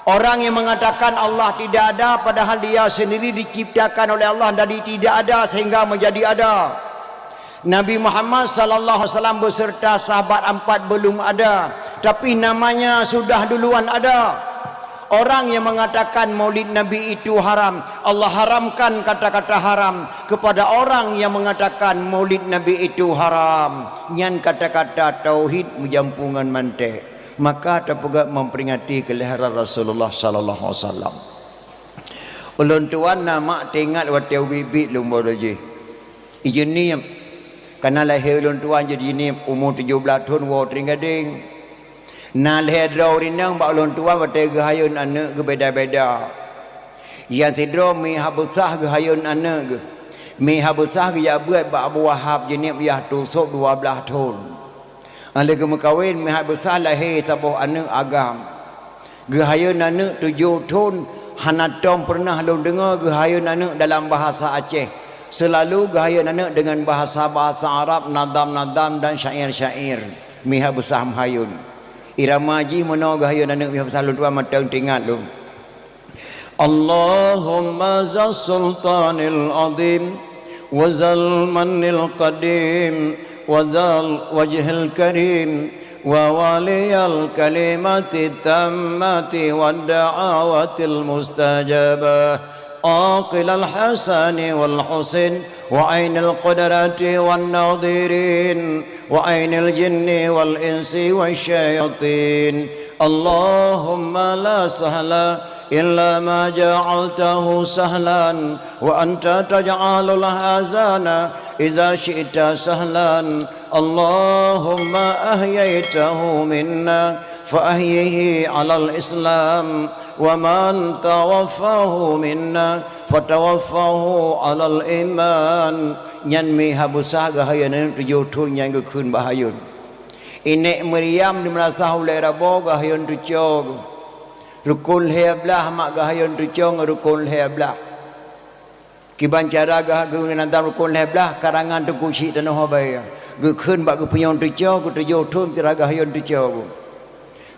Orang yang mengatakan Allah tidak ada padahal dia sendiri diciptakan oleh Allah dari tidak ada sehingga menjadi ada. Nabi Muhammad sallallahu alaihi wasallam beserta sahabat empat belum ada, tapi namanya sudah duluan ada. Orang yang mengatakan maulid Nabi itu haram, Allah haramkan kata-kata haram kepada orang yang mengatakan maulid Nabi itu haram. Nyan kata-kata tauhid meujampu ngon mantek. Maka tapeugah memperingati kelahiran Rasulullah sallallahu alaihi wasallam. Ulôn tuan na mak teuingat watée ubit-ubit lôn baroe jih. Ijeunieb, kana lahé ulôn tuan jeuet jineub umu tujoh blaih thon woe teuing gadeng. Na lhée droe ureuëng inong bak ulôn tuan watée geuhayôn aneuëk geubeda-beda. Nyang sidroe meuhabeusaih geuhayôn aneuëk geuh. Meuhabeusaih geujak beuet bak Abu Wahab jineub yah tusôb dua blaih thon. Óh lheueh geumeukawen meuhabeusaih lahé saboh aneuëk agam. Geuhayôn aneuëk tujoh thon hana tom peureunah lôn deungoe geuhayôn aneuëk dalam bahasa Aceh. Seulalu geuhayôn aneuëk deungon bahasa-bahasa Arab, nadam-nadam dan syair-syair. Meuhabeusaih meuhayôn. Irama jih meunoe geuhayôn aneuëk meuhabeusaih lôn tuan mantong teuingat lôn. اللهم ذا السلطان العظيم وذا المن القديم وذا الوجه الكريم ووالي الكلمة التامة والدعوة المستجابة عاقل الحسن والحسين وعين القدرة والناظرين وعين الجن والإنس والشياطين. اللهم لا سهل إلا ما جعلته سهلا وأنت تجعل الحزن إذا شئت سهلا. اللهم أحييته منا فأحيه على الإسلام ومن توفاه منا فتوفاه على الإيمان. Nyan meuhah beusah geuhayôn aneuk tujoh thôn nyan geukheun bak hayôn. Inék Maryam di Meulasah Ulée Rabo geuhayôn tucoe. Rukon lhée blah mak geuhayôn tucoe ngon rukon lhée blah. Kiban cara geuh-, geuh-, geuh-, rukon lhée blah karangan Teungku Chik Tanoh Abée. Geukheun bak geupunyueng tucoe, geutujoh thôn sira geuhayôn tucoe.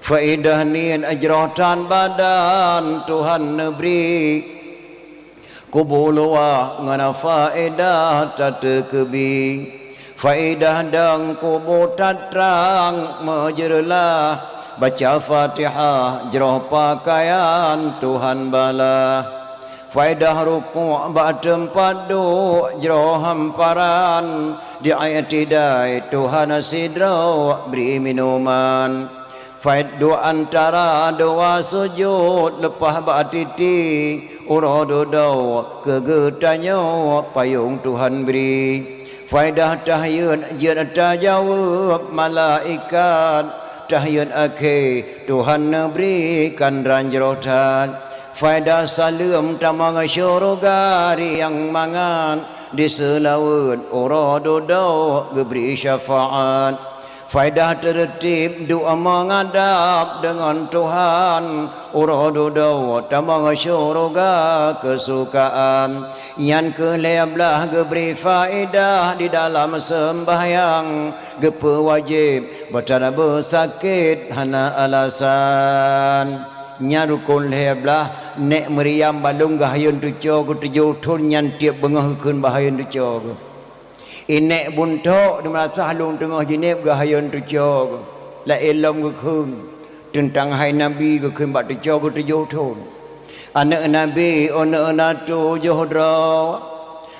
Faedah niet jroh tan badan Tuhan neubri. Kubu luwah ngon faedah tateukeubi. Faedah dong kubu tatrang meujeureulah. Baca Fatihah jroh pakaian Tuhan bala. Faedah rukuk bak teumpat duek jroh hamparan, di i'tidai Tuhan sidroe bri minuman. Faed-, duek antara dua sujud leupah bak titi, uroe dudoe keu geutanyoe payong Tuhan bri. Faedah tahiyat jeuet tajaweueb malaikat, tahiyat akhé Tuhan neubri kandran jroh that. Faedah saleuem tamong syeuruga riang mangat, di seulaweuet uroe dudoe geubri syafaat. Faedah teureutib duek meungadab deungon Tuhan, uroe dudoe tamong syeuruga keusukaan. Nyan keuh lhée blah geubri faedah di dalam seumbahyang, geupeuwajéb batara beusakét hana alasan. Nyan rukon lhée blah, Nék Maryam bak lôn geuhayôn tucoe geutujoh thôn nyan tieb beungoh geukheun bak hayôn tucoe geuh. Inék Buntok di Meulasah Lôn Teungoh Jeunèp geuhayôn tucoe geuh. Laén lom geukheun teuntang hai Nabi geukheun bak tucoe geutujoh thôn. Aneuk Nabi, aneuk na tujoh droe,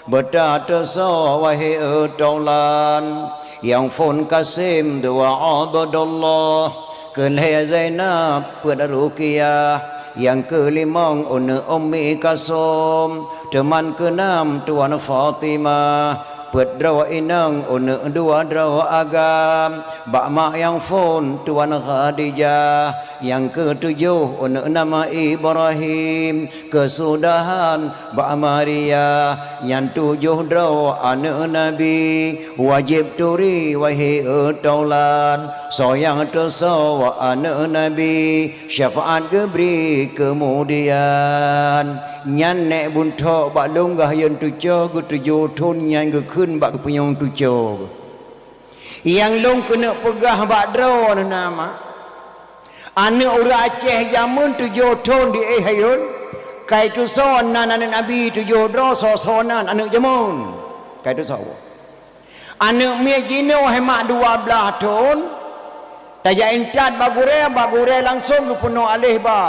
beutateusoe wahé taulan, nyang phôn Kasim dua Abdullah, keu lhée Zainab peuet Ruqyah, nyang keulimong aneuk Ummi Kalsum, teuma keunam Tuan Fatimah, peuet droe inong aneuk dua droe agam, bak mak nyang phôn Tuan Khadijah, nyang keutujoh aneuk nama Ibrahim, keusudahan bak Maria, nyan tujoh droe aneuk Nabi, wajéb turi wahé taulan, soe nyang teusoe aneuk Nabi, syafaat geubri keumudian. Nyan Nék Buntok bak lôn geuhayôn tucoe geutujoh thôn nyan geukheun bak geupunyueng tucoe. Nyang lôn keuneuk peugah bak droeneuh na mak, aneuk ureuëng Aceh jameun tujoh thôn di éh hayôn, kai tusoe nan aneuk Nabi tujoh droe, soe-soe nan aneuk jameun. Kai tusoe. Aneuk miet jinoe hai mak dua blaih thôn, tajak intat bak gurée, bak gurée langsong geupeunoh aleh ba.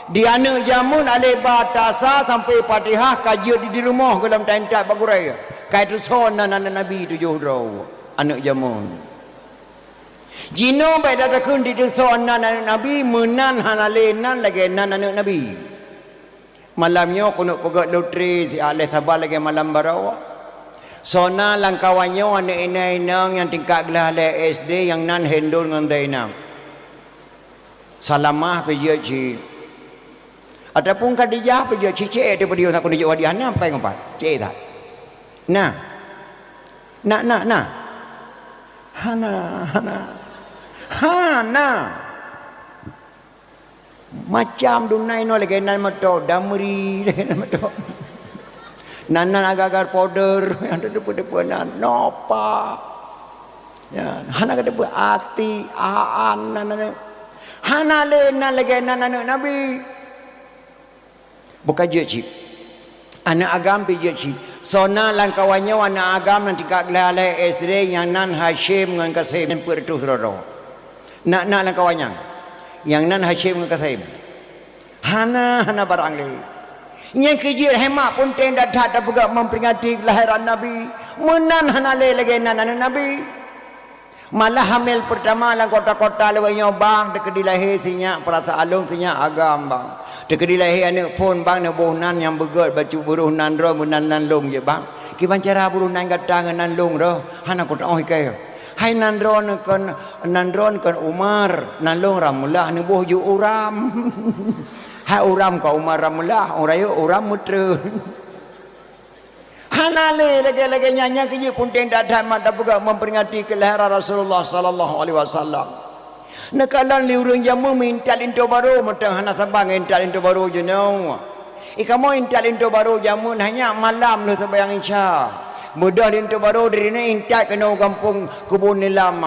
Di aneuk jameun aleh ba tasa sampoe Fatihah ka jeuet di, di rumoh gohlom taintat bak gurée. Kai tusoe nan aneuk Nabi tujoh droe, aneuk jameun. Jinoe bék tatakheun di tusoe nan aneuk Nabi, meunan hana lé nan lagée nan aneuk Nabi. Malam nyoe keuneuk peugét lotri siat lhée saban lagée malam baroe. Soe na lam kawan nyoe aneuk inong-inong nyang tingkat gleh lhée S D nyang nan Hindun ngon Zainab. Salamah pih jeuet cit. Ataupun Khadijah pih jeuet cit, cit, eh, tipe dia takon jeuet wadi hana, pai ngon pat. Cit that. Nah. Nah, nah, nah. Hana, hana. Hana. Macam dunai nyoe lagée nan meuto, Damri lagée nan meuto. Nan, nan agar-agar powder, nyang teupeue-teupeue nan, Nova. Ya, hana ka teupeue Ati, Aan, nan, nan. Hana lé nan lagée nan aneuk Nabi. Buka jeuet cit. Aneuk agam pih jeuet cit. Soe na lam kawan nyoe aneuk agam nyang tingkat gleh lhée S D nyang nan Hasyim ngon Kasim peuet reutôh sidroe. Na, na lam kawan nyan. Nyang nan Hasyim ngon Kasim. Hana, hana barang lé. Nyang keu jeuet hemat peunteng that-that tapeugah memperingati kelahiran Nabi. Meunan hana lé lagée nan aneuëk Nabi. Malah hamil peurtama lam kota-kota lawét nyoe bang, teukeudi lahé sinyak peurasaan lôn, sinyak agam bang. Teukeudi lahé aneuëk phon bang, neuboh nan nyang beugét bacut buroh nan droe meunan nan lôn jeuet bang. Kiban cara buroh nan gata ngon nan lôn roh, hana kuteuoh ikai. Hai nan droe kon, nan droe kon Umar, nan lôn Ramlah neuboh ju Uram. Hai Uram ka Umar Ramlah, ureuëng rayeuk Uram meutreun. Hana lé lagée-lagée nyan, nyang keu jeuet peunteng that-that mat tapeugah memperingati kelahiran Rasulullah sallallahu alaihi wasallam. Neukalon lé ureuëng jameun meuintat linto barô, mantong hana saban ngon intat linto barô jinoe. I kamoe intat linto barô jameun hanya malam lheueh seumayang Isya. Beudôh linto barô dari nyan intat keunoe gampông Keubon Nilam.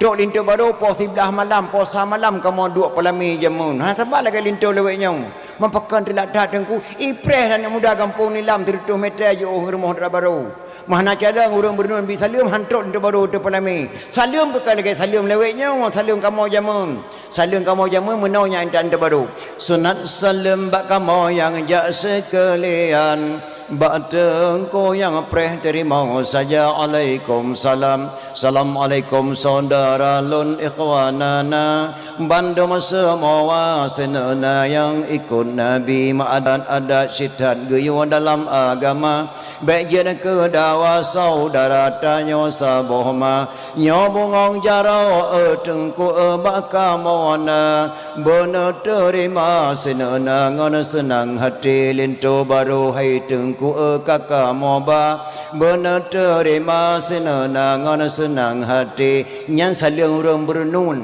Trok linto barô poh siblaih malam, poh sa malam kamoe duek peulamé jameun. Hana saban lagée linto lawét nyoe. Meupakon teulat that teungku, ipreh aneuëk muda gampông Nilam sireutôh meter jiôh rumoh dara barô. Meuhana calon ureuëng beureunun bi saleuem han trok linto barô teupeulamé. Saleuem keu ka lagée saleuem lawét nyoe, saleuem kamoe jameun. Saleuem kamoe jameun meunoe nyang intat linto barô. Sunat saleuem bak kamoe nyang jak seukeulian. Bak teungku nyang preh teurimong saja alaikum salam. Assalamualaikum saudara lôn ikhwanana. Bandum seumoa seuneuna nyang ikot Nabi meuadat-adat sitat geuyue dalam agama. Bék jeuet keu dawa saudara tanyoe saboh ma. Nyoe bungong jaroe teungku bak kamoe na. Beuneuteurima seuneuna ngon seunang hati linto barô hai teungku ka kamoe ba. Beuneuteurima seuneuna ngon seunang hati. Nyan saleuem ureuëng beureunun.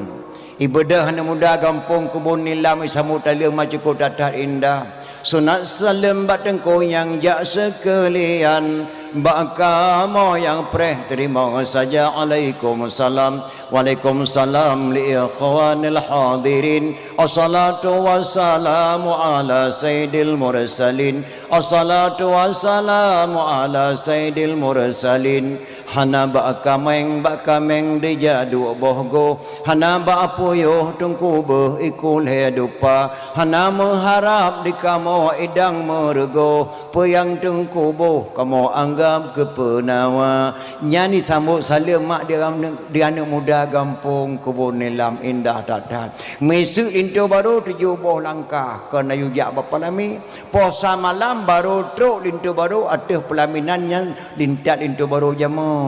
Ibeudôh aneuëk muda gampông Keubon Nilam isambot saleuem ma cukôp that-that indah. Sunat saleuem bak teungku nyang jak seukeulian. Bak kamoe nyang preh teurimong saja alaikum salam. Waalaikumsalam li ikhwanil hadirin. Assalatu wassalamu ala sayyidil mursalin. Assalatu wassalamu ala sayyidil mursalin. Hana bak kaméng, bak kaméng dijak duek boh goh. Hana bak puyoh teungku beuh iku lhée dupa. Hana meuharab di kamoe idang meureugoh. Peue nyang teungku boh kamoe anggab keu peunawa. Nyan jisambot saleuem mak di aneuëk, di aneuëk muda gampông Keubon Nilam indah that-that. Miseuk linto barô tujoh boh langkah kon ayue jak bak peulamé. Poh sa malam barô trok linto barô ateueh peulaminan nyan lintat linto barô jameun.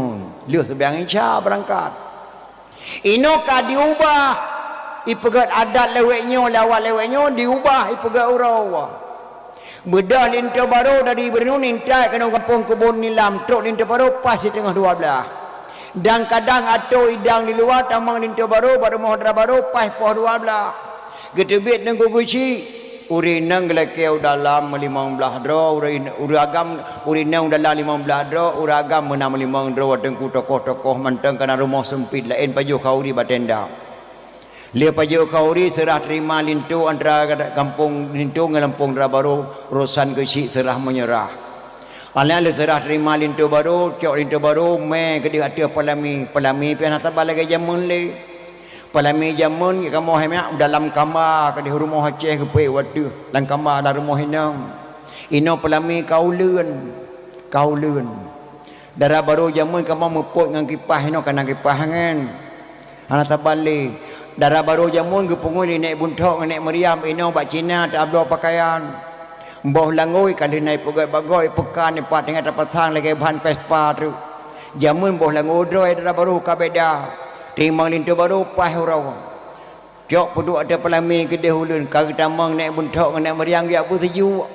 Lheueh seumayang Isya beurangkat. Inoe ka diubah, ipeugét adat lawét nyoe, lawét lawét nyoe diubah ipeugét uroe. Beudôh linto barô dari beureunun intat keunoe gampông Keubon Nilam trok linto barô pas siteungoh dua blaih. Dan kadang atô idang di luwa tamong linto barô bak rumoh dara barô pas poh dua blaih. Geuteubiet teungku geuchik. Ureuëng inong geulakée u dalam meulimong blaih droe, ureuëng, ureuëng agam, ureuëng inong u dalam limong blaih droe, ureuëng agam meunan meulimong droe teungku tokoh-tokoh mantong kana rumoh seumpit laén pajoh khauri bak tenda. Lheueh pajoh khauri seurah teurima linto antara gampông linto ngon gampông dara barô urosan geuchik seurah meunyeurah. Alah lheueh seurah teurima linto barô, cok linto barô mé keudeh ateueh peulamé, peulamé pih hana saban lagée jameun lé. Peulamé jameun kamoe hai mak dalam kamba keudeh rumoh Aceh geupeuék wateueh lam kamba lam rumoh inong. Inoe peulamé ka uleuen, ka uleuen. Dara barô jameun kamoe meupot ngon kipah inoe kana kipah angén. Hana saban lé. Dara barô jameun geupeungui lé Nèk Bunthok ngon Nèk Meuriam inoe bak Cina tabloe pakaian. Boh langôi ka lheueh na ipeugét bak goe peukan ipat teungoh tapasang lagée ban Vespa treuk. Jameun boh langôi droe dara barô ka beda. Timang linto barô paih uroe. Cok peuduek ateueh peulamé keudeh uleuen ka geutamong Nèk Bunthok ngon Nèk Meuriam geujak peuseujuk.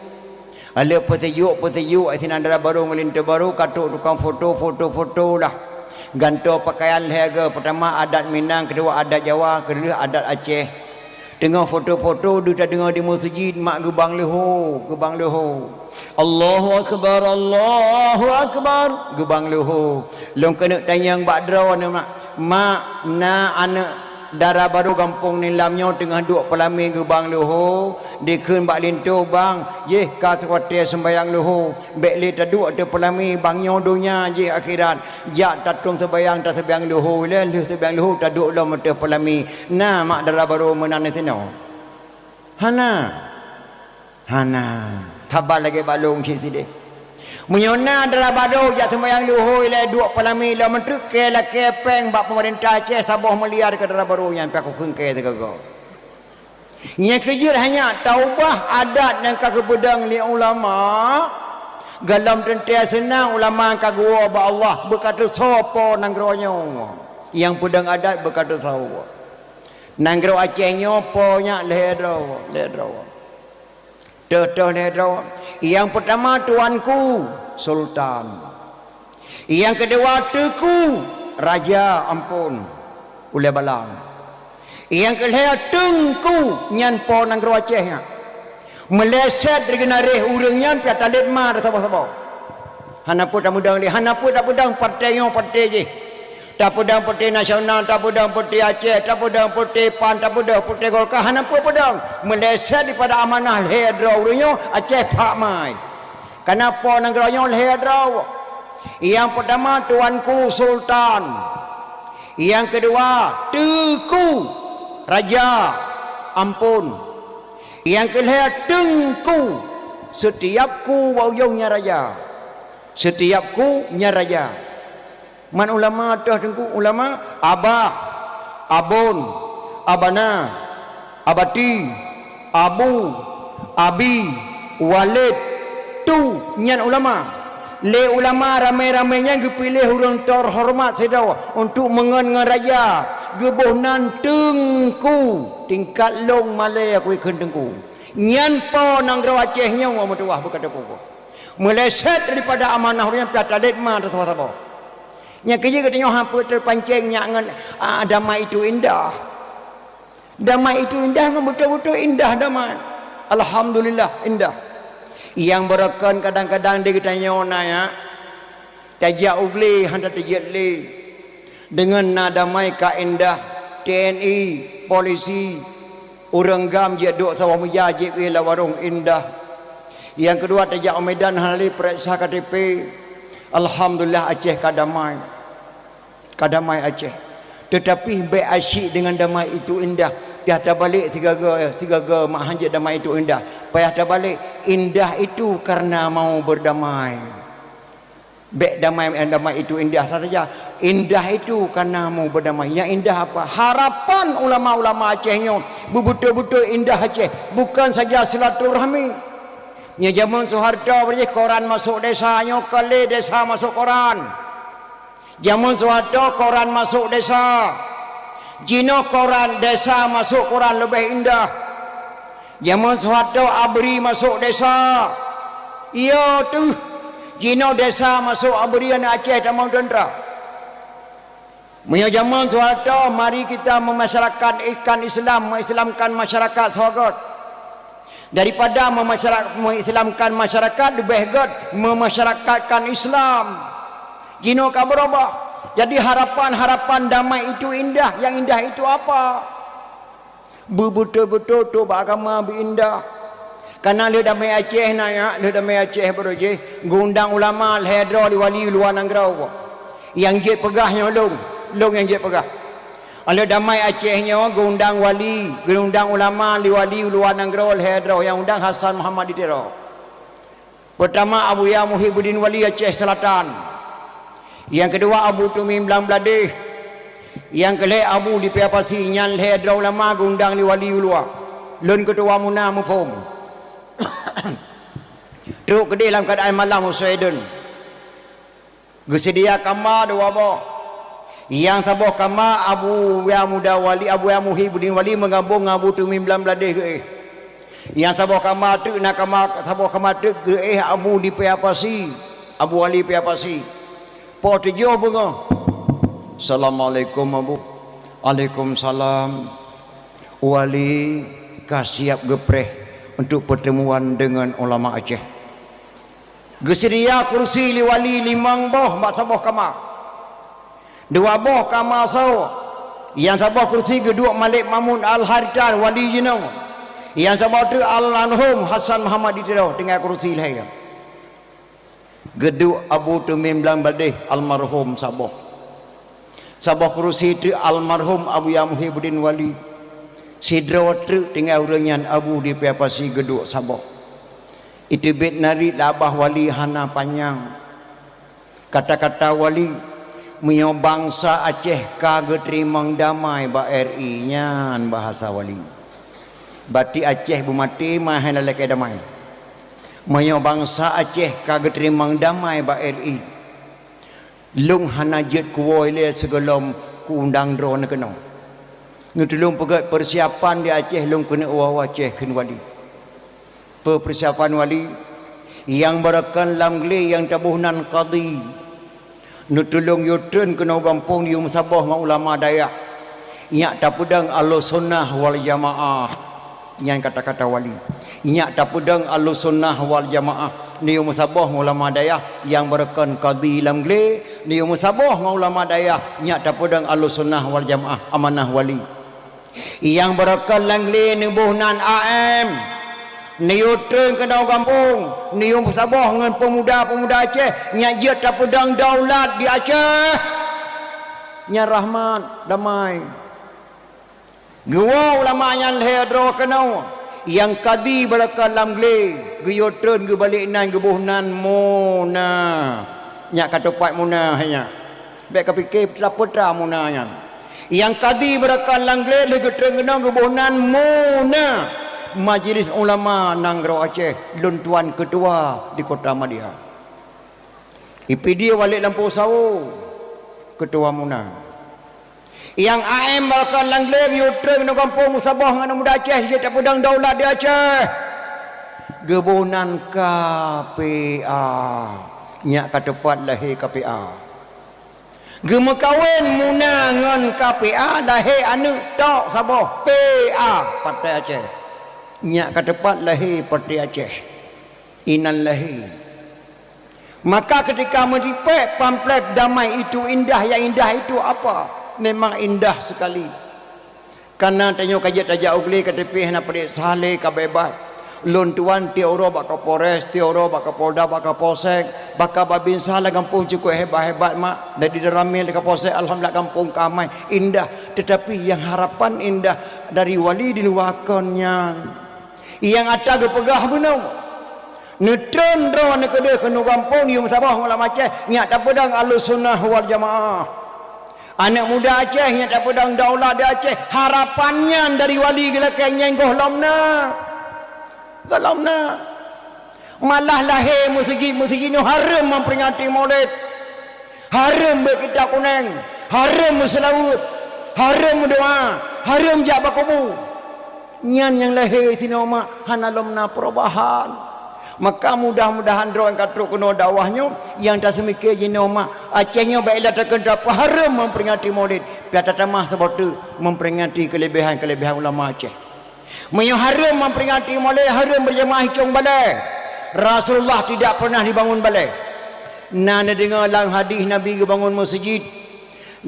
Lheueh peuseujuk-peuseujuk sinan dara barô ngon linto barô ka trok tukang foto, foto-foto dah. Gantoe pakaian lhée goe, peutama adat Minang, keudua adat Jawa, keulheueh adat Aceh. Teungoh foto-foto deuh tadeungoe di meuseujid mak geubang leuho, geubang leuho. Allahu akbar, Allahu akbar, geubang leuho. Lôn keuneuk tanyong bak droeneuh mak, mak na aneuëk dara barô gampông Nilam nyoe teungoh duek peulamé geubang leuho, dikheun bak linto bang, jih ka watée seumbayang leuho, bék lé taduek ateueh peulamé bang nyoe donya jih akhirat, jak tatong seumbayang taseumbayang leuho ilée lheueh seumbayang leuho taduek lom ateueh peulamé. Na mak dara barô meunan disinoe? Hana. Hana. Haba lagée bak lôn cit sideh. Meunyoe na dara barô jak seumayang luhôi lé duek peulami lom meutreuk kée lakée péng bak peumeurintah Aceh saboh miliar keu dara barô nyan pih kukheun kée teugogo. Nyang keujeuet hanya taubah adat nyang ka geupeudong lé ulama, gohlom teuntée seunang ulama ka geuwoe bak Allah beuka teusoe po nanggroe nyoe. Nyang peudong adat beuka teusoe. Nanggroe Aceh nyoe po nyak lhée droe, lhée droe. Teuh-teuh lhée droe. Nyang peutama tuanku, sultan. Nyang keudua teuku, raja, amphon, ulée balang. Nyang keulhée teungku, nyan po nanggroe Aceh nyan. Meuleset di geunaréh ureuëng nyan pih talét ma saboh-saboh. Hana peue tapeudong lé, hana peue tapeudong partai nyoe partai jih. Tapeudong partai nasional, tapeudong partai Aceh, tapeudong partai pan, tapeudong partai Golkar, hana peue peudong. Meuleset dipada amanah lhée droe ureuëng nyoe, Aceh phak mai. Kana po nanggroe nyoe lhée droe. Nyang peutama tuanku sultan. Nyang keudua teuku raja, amphon. Nyang keulhée teungku, setiap ku bak ujong nyan raja. Setiap ku nyan raja. Man ulama teuh teungku, ulama abah, abon, abana, abati, abu, abi, walid, tu nyan ulama. Lé ulama ramé-ramé nyan geupiléh ureuëng teuhoreumat sidroe untuk meungon ngon raja, geuboh nan teungku, tingkat lôn malée aku ikheun teungku. Nyan po nanggroe Aceh nyoe meutuwah beuka teupeue. Meuleset daripada amanah ureuëng nyan pih talét ma teusoe saboh. Nyang keujeuet geutanyoe hana peue teupancéng nyak ngon, ah, damai itu indah. Damai itu indah, memang betul-betul indah damai. Alhamdulillah, indah. Nyang beureukan kadang-kadang di geutanyoe na nyak, tajak u glé hana tajeuet lé. Deungon na damai ka indah, T N I, polisi, ureuëng gam jeuet duek saboh meja jeuet lam warong indah. Nyang keudua tajak u Medan hana lé peuriksa K T P. Alhamdulillah Aceh ka damai. Ka damai Aceh. Teutapi bék asyik deungon damai itu indah. Payah tabalek sigaga, sigaga mak hanjeuet damai itu indah. Payah tabalek, indah itu karena mau berdamai. Bék damai, damai itu indah saja. Indah itu karena mau berdamai. Yang indah apa? Harapan ulama-ulama Aceh nyoe beubeutôi-beutôi indah Aceh. Bukan saja silaturahmi. Nyoe jameun Soeharto beuréh koran masuk desa nyoe kali desa masuk koran. Jameun Soeharto koran masuk desa. Jinoe koran desa masuk koran leubeh indah. Jameun Soeharto abri masuk desa. Iya teuh. Jinoe desa masuk abri aneuk Aceh tamong teuntra. Meunyoe jameun Soeharto, mari kita memasyarakat-, ikan Islam, mengislamkan masyarakat soe göt. Daripada memasyara-, mengislamkan masyarakat, leubeh göt memasyarakatkan Islam. Jinoe ka beurubah. Jadi harapan-harapan damai itu indah, yang indah itu apa? Beubeutôi-beutôi trok bak agama beu indah. Kana lheueh damai Aceh na nyak, lheueh damai Aceh baroe jih, geuundang ulama lhée droe lé wali luwa nanggroe. Nyang jeuet peugah nyoe lôn, lôn nyang jeuet peugah. Lheueh damai Aceh nyoe geuundang wali, geuundang ulama lé wali luwa nanggroe lhée droe nyang undang Hasan Muhammad di Tiro. Peutama Abuya Muhibuddin Wali Aceh Selatan. Nyang keudua Abu Tumim Blang Bladeh. Nyang keulhée Abu di Paya Pasi nyan lhée droe ulama geuundang lé wali u luwa. Lôn keutuwa muna muphom. Trok keudeh lam keuadaan malam u Sweden. Geuseudia kama dua boh. Nyang saboh kama Abuya Muda Wali, Abuya Muhibuddin Wali meugabong ngon Abu Tumim Blang Bladeh geuéh. Nyang saboh kama teuk na kama, saboh kama teuk geuéh Abu di Paya Pasi, Abu Wali Paya Pasi. Poh tujoh beungoh. Assalamualaikum, Abu. Waalaikumsalam. Wali ka siap geupreh untuk pertemuan dengan ulama Aceh. Geuseudia kursi lé wali limong boh bak saboh kama. Dua boh kama soe. Nyang saboh kursi geuduek Malik Mahmud Al-Haritah wali jinoe. Nyang saboh teuk almarhum Hasan Muhammad di Tiro tinggai kursi lhée. Geuduek Abu Tumim Blang Bladeh almarhum saboh. Saboh kursi teuk almarhum Abuya Muhibuddin Wali. Sidroe treuk tinggai ureuëng nyan Abu di Paya Pasi geuduek saboh. Iteubiet narit lam babah wali hana panyang. Kata-kata wali, meunyoe bansa Aceh ka geuteurimong damai bak R I, nyan bahasa wali. Bati Aceh beumaté meuhai lalakée damai. Meunyoe bansa Aceh ka geuteurimong damai bak R I, lôn hana jeuet kuwoe lé sigohlom kuundang droeneuh keunoe. Neutulông peugét peusiapan di Aceh lôn keuneuk woe Aceh kheun wali. Peue peusiapan wali? Nyang beureukan lam glé nyang taboh nan kadi. Neutulông yue treun keunoe gampông yue meusaboh ngon ulama dayah. Nyak tapeudong Ahlussunnah wal Jamaah. Nyan kata-kata wali. Nyak tapeudong Ahlussunnah wal Jamaah. Neuyue meusaboh ngon ulama dayah nyang beureukan kadi lam glé. Neuyue meusaboh ngon ulama dayah nyak tapeudong Ahlussunnah wal Jamaah amanah wali. Nyang beureukat lam glé neuboh nan A M. Neuyue treun keunoe gampông, neuyue meusaboh ngon peumuda-peumuda Aceh nyang jeuet tapeudong daulat di Aceh. Nyan rahmat, damai. Geuwoe ulama nyan lhée droe keunoe, nyang kadi beureukat lam glé, geuyue treun geubalek nan geuboh nan Muna. Nyak ka teupat Muna hai nyak. Bék kapike peue-peue Muna nyan. Nyang kadi beureukat lam glé lheueh geutreun keunoe geuboh nan Muna, Majlis Ulama Nanggroe Aceh, lôn tuan keutua di Kota Madya. I Pidie Walid Lampôh Sawo, keutua Muna. Nyang A M beureukat lam glé geuyue treun keunoe gampông meusaboh ngon aneuk muda Aceh jeuet tapeudong daulat di Aceh. Geuboh nan K P A. Nyak ka teupat lahé K P A. Geumeukawen Muna ngon K P A, lahé aneuk tok saboh P A, Partai Aceh. Nyak ka teupat lahé Partai Aceh. Inan lahé. Maka ketika meuripek pamflet Damai Itu Indah, yang indah itu apa? Memang indah sekali. Kana tanyoe ka jeuet tajak u glé ka teupih hana padub salah ka beubat. Lôn tuan tiep uroe bak Kapolres, tiep uroe bak Kapolda, bak Kapolsek, bak Babinsa lam gampông cukôp hebat-hebat mak. Dari dalam ramé lé Kapolsek, alhamdulillah gampông ka amai, indah. Tetapi yang harapan indah dari wali di luwa kon nyan. Nyang ata geupeugah bunoe. Neutreun droeneuh keudeh keunoe gampông yue meusaboh ngon ulama Aceh, nyak tapeudong Ahlussunnah wal Jamaah. Aneuk muda Aceh nyak tapeudong daulat di Aceh, harapan nyan dari wali geulakée nyan gohlom na. Gohlom na. Malah lahé meuseujid-meuseujid nyoe hareuem memperingati Maulid. Hareuem beuet kitab kuneng, hareuem meuseulaweuet, hareuem meudoa, hareuem jak bak kubu. Nyan nyang lahé sinoe mak hana lom na perubahan. Maka mudah-mudahan droe nyang ka trok keunoe dakwah nyoe nyang taseumiké jinoe mak, Aceh nyoe bak ilée takheun tapeuhareuem memperingati Maulid, pih tatamah saboh teuk memperingati keulebihan-keulebihan ulama Aceh. Meunyoe hareuem memperingati Maulid, hareuem beujamaah i cong balée. Rasulullah tidak pernah dibangun balée. Na neudeungoe lam hadih Nabi geubangun meuseujid.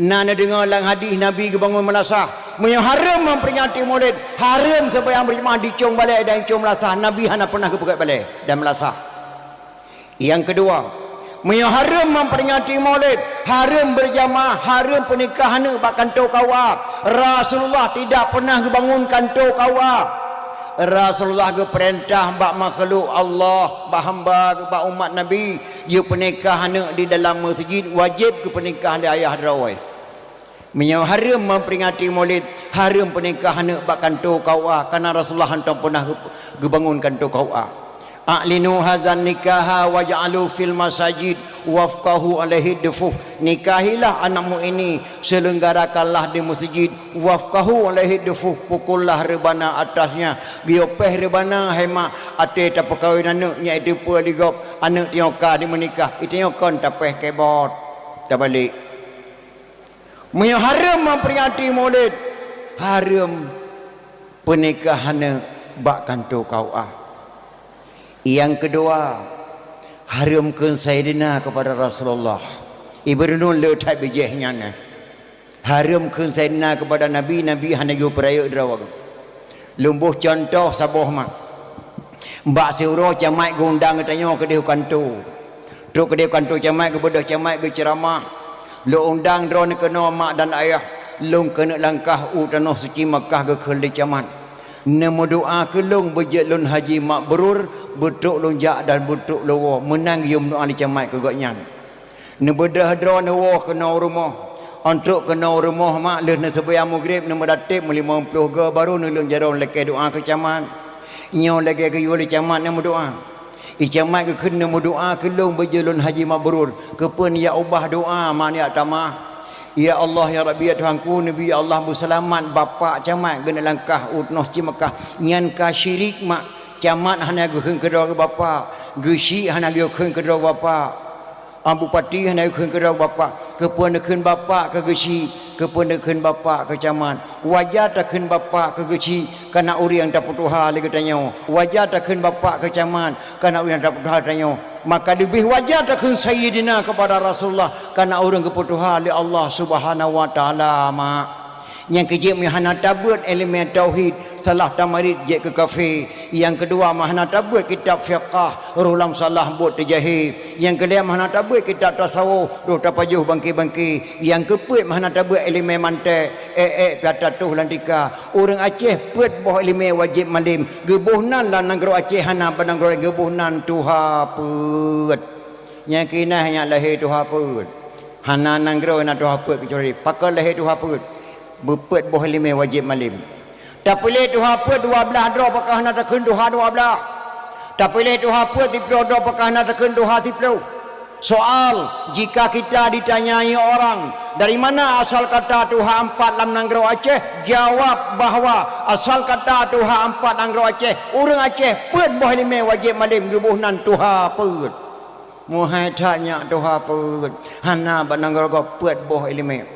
Na neudeungoe lam hadih Nabi geubangun meulasah. Meunyoe hareuem memperingati Maulid, hareuem seumayang beujamaah di cong balée dan cong meulasah. Nabi hana pernah geupeugét balée dan meulasah. Nyang keudua, meunyoe hareuem memperingati Maulid, hareuem beujamaah, hareuem peunikah aneuk bak kantô K U A. Rasulullah tidak pernah geubangun kantô K U A. Rasulullah geupeurintah bak makhluk Allah, bak hamba, bak umat Nabi, jeuet peunikah aneuk di dalam meuseujid, wajéb geupeunikah lé ayah droe. Meunyoe hareuem memperingati Maulid, hareuem peunikah aneuk bak kantô K U A, kareuna Rasulullah hantom peunah geu-, geubangun kantô K U A. "A'linu hazan nikaha waj'alu fil masajid wafqahu alaihi dufuf." Nikahilah anakmu ini, seulenggarakanlah di meuseujid, wafqahu alaihi dufuf, pukullah reubana atasnya. Geuyue péh reubana, hai mak, até tapeukawen aneuk nyan, itu peue li gob, aneuk tanyoe ka dimeunikah, itu nyoe kon tapéh kebot, tabalek. Meunyoe hareuem memperingati Maulid, hareuem peunikah aneuk bak kantô K U A. Nyang keudua, hareuem kheun Saidina keupada Rasulullah. Ibu Renung le that bijéh nyan, eh. Hareuem kheun Saidina keupada Nabi, Nabi hana geuyue peurayeuk droe. Lôn boh cuntoh saboh mak. Bak siuroe camat geuundang geutanyoe keudeh u kantô. Trok keudeh u kantô camat, geubeudôh camat geuceuramah. Lôn undang droeneuh keunoe mak dan ayah, lôn keuneuk langkah u tanoh suci Makkah geukheun lé camat. Neumeudoá keu lôn beujeuet lôn haji mabrur, beutrok lôn jak dan beutrok lôn woe, meunan geuyue meudoá lé camat keu gobnyan. Neubeudôh droeneuh woe keunoe u rumoh. Ôn trok keunoe u rumoh mak lheueh neuseumbahyang Maghrib, neumeudateb meulimong ploh goe, barô neuleueng jaroe lakée doá keu camat. Nyoe lagée geuyue lé camat neumeudoá. I camat geukheun neumeudoá keu lôn beujeuet lôn haji mabrur. Keupeue neujak ubah doá mak neujak tamah? Ya Allah, ya Rabbi, ya Tuhanku, neubi ya Allah beuseulamat bapak camat geuneuk langkah u tanoh Ceumeukah. Nyan ka syirik mak. Camat hana geukheun keudroe bapak, geuchik hana geukheun keudroe bapak. Bupati hana geukheun keudroe bapak, keupeue neukheun bapak keu geuchik, keupeue neukheun bapak keu camat. Wajar takheun bapak keu geuchik, kana ureuëng tapeutuha lé geutanyoe. Wajar takheun bapak keu camat, kana ureuëng tapeutuha geutanyoe. Maka leubeh wajar takheun sayyidina keupada Rasulullah, kana ureuëng geupeutuha lé Allah Subhanahu wa Taala mak. Nyang keujeuet meunyoe hana tabeuet iéleumé tauhid, salah tamarit jeuet keu kafé. Nyang keudua meunyoe hana tabeuet kitab fiqah, roh lam salah buet teujahé. Nyang keulhèe meunyoe hana tabeuet kitab tasawuf, roh tapajoh bangké-bangké. Nyang keupeuet meunyoe hana tabeuet iéleumé mantek, ék-ék pih tatoh lam tika. Ureuëng Aceh peuet boh iéleumé wajéb malém. Geuboh nan lam nanggroe Aceh hana bak nanggroe laén, geuboh nan tuha peuet. Nyang keunan nyan lahé tuha peuet. Hana nanggroe na tuha peuet keucuali pakon lahé tuha peuet. Beupeuet boh iéleumé wajéb malém. Tapiléh tuha peuet dua blaih droe pakon hana takheun tuha dua blaih. Tapiléh tuha peuet siplôh droe pakon hana takheun tuha siplôh. Soal, jika kita ditanyai orang, "Dari mana asal kata tuha ampat lam nanggroe Aceh?" Jawab bahwa asal kata tuha ampat nanggroe Aceh, ureuëng Aceh peuet boh iéleumé wajéb malém geuboh nan tuha peuet. Meuhai that nyak tuha peuet, hana bak nanggroe gob peuet boh iéleumé.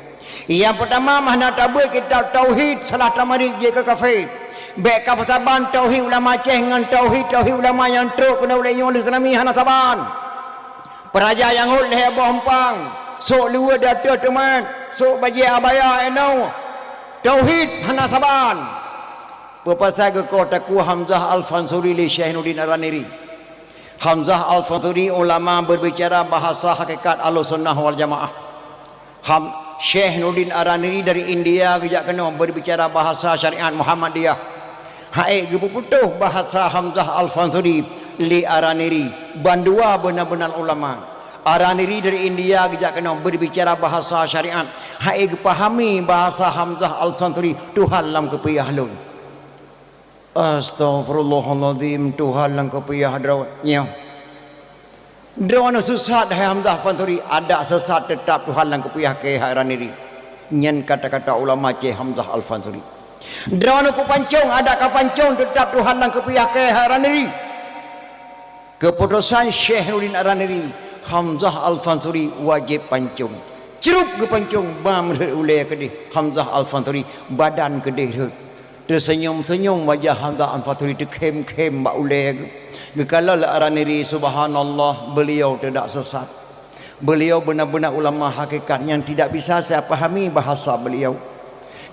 Nyang peutama, meunyoe hana tabeuet kitab tauhid, salah tamarit jeuet keu kafé. Bék kapeusaban tauhid ulama Aceh ngon tauhid-tauhid ulama nyang trok keunoe lé nyoe lé tsunami, hana saban. Peuraja nyang rhot lhée boh eumpang, sôk luweue di ateueh teumat, sôk bajée abaya inoe. Tauhid hana saban. Peue pasai geukoh takue Hamzah Al-Fansuri lé Syekh Nurdin Ar-Raniri? Hamzah Al-Fansuri ulama berbicara bahasa hakikat Ahlussunnah wal Jamaah. Ham-, Syekh Nurdin Ar-Raniri dari India geujak keunoe berbicara bahasa syariat Muhammadiyah. Hai geupeuputoh bahasa Hamzah Al-Fansuri lé Ar-Raniri, bandua beuna-beuna ulama. Ar-Raniri dari India geujak keunoe berbicara bahasa syariat. Hai geupahami bahasa Hamzah Al-Fansuri, Tuhan lam keupiah lôn. Astaghfirullahalazim, Tuhan lam keupiah droe nyoe. Droeneuh sesat hai Hamzah Fansuri, adak sesat teutap Tuhan lam keupiah keu hai Raniri. Nyan kata-kata ulama Syekh Hamzah Al-Fansuri. Droeneuh kupancong, adak kapancong teutap Tuhan lam keupiah keu hai Raniri. Keuputosan Syekh Nurdin Ar-Raniri, Hamzah Al-Fansuri wajéb pancong. Crup geupancong, ba meurhot ulée keudeh Hamzah Al-Fansuri, badan keudeh rhot. Teuseunyum-seunyum wajah Hamzah Al-Fansuri, teukhém-khém bak ulée geuh. Geukalon lé Ar-Raniri, subhanallah, beliau tidak sesat. Beliau beuna-beuna ulama hakikat nyang tidak bisa saya pahami bahasa beliau.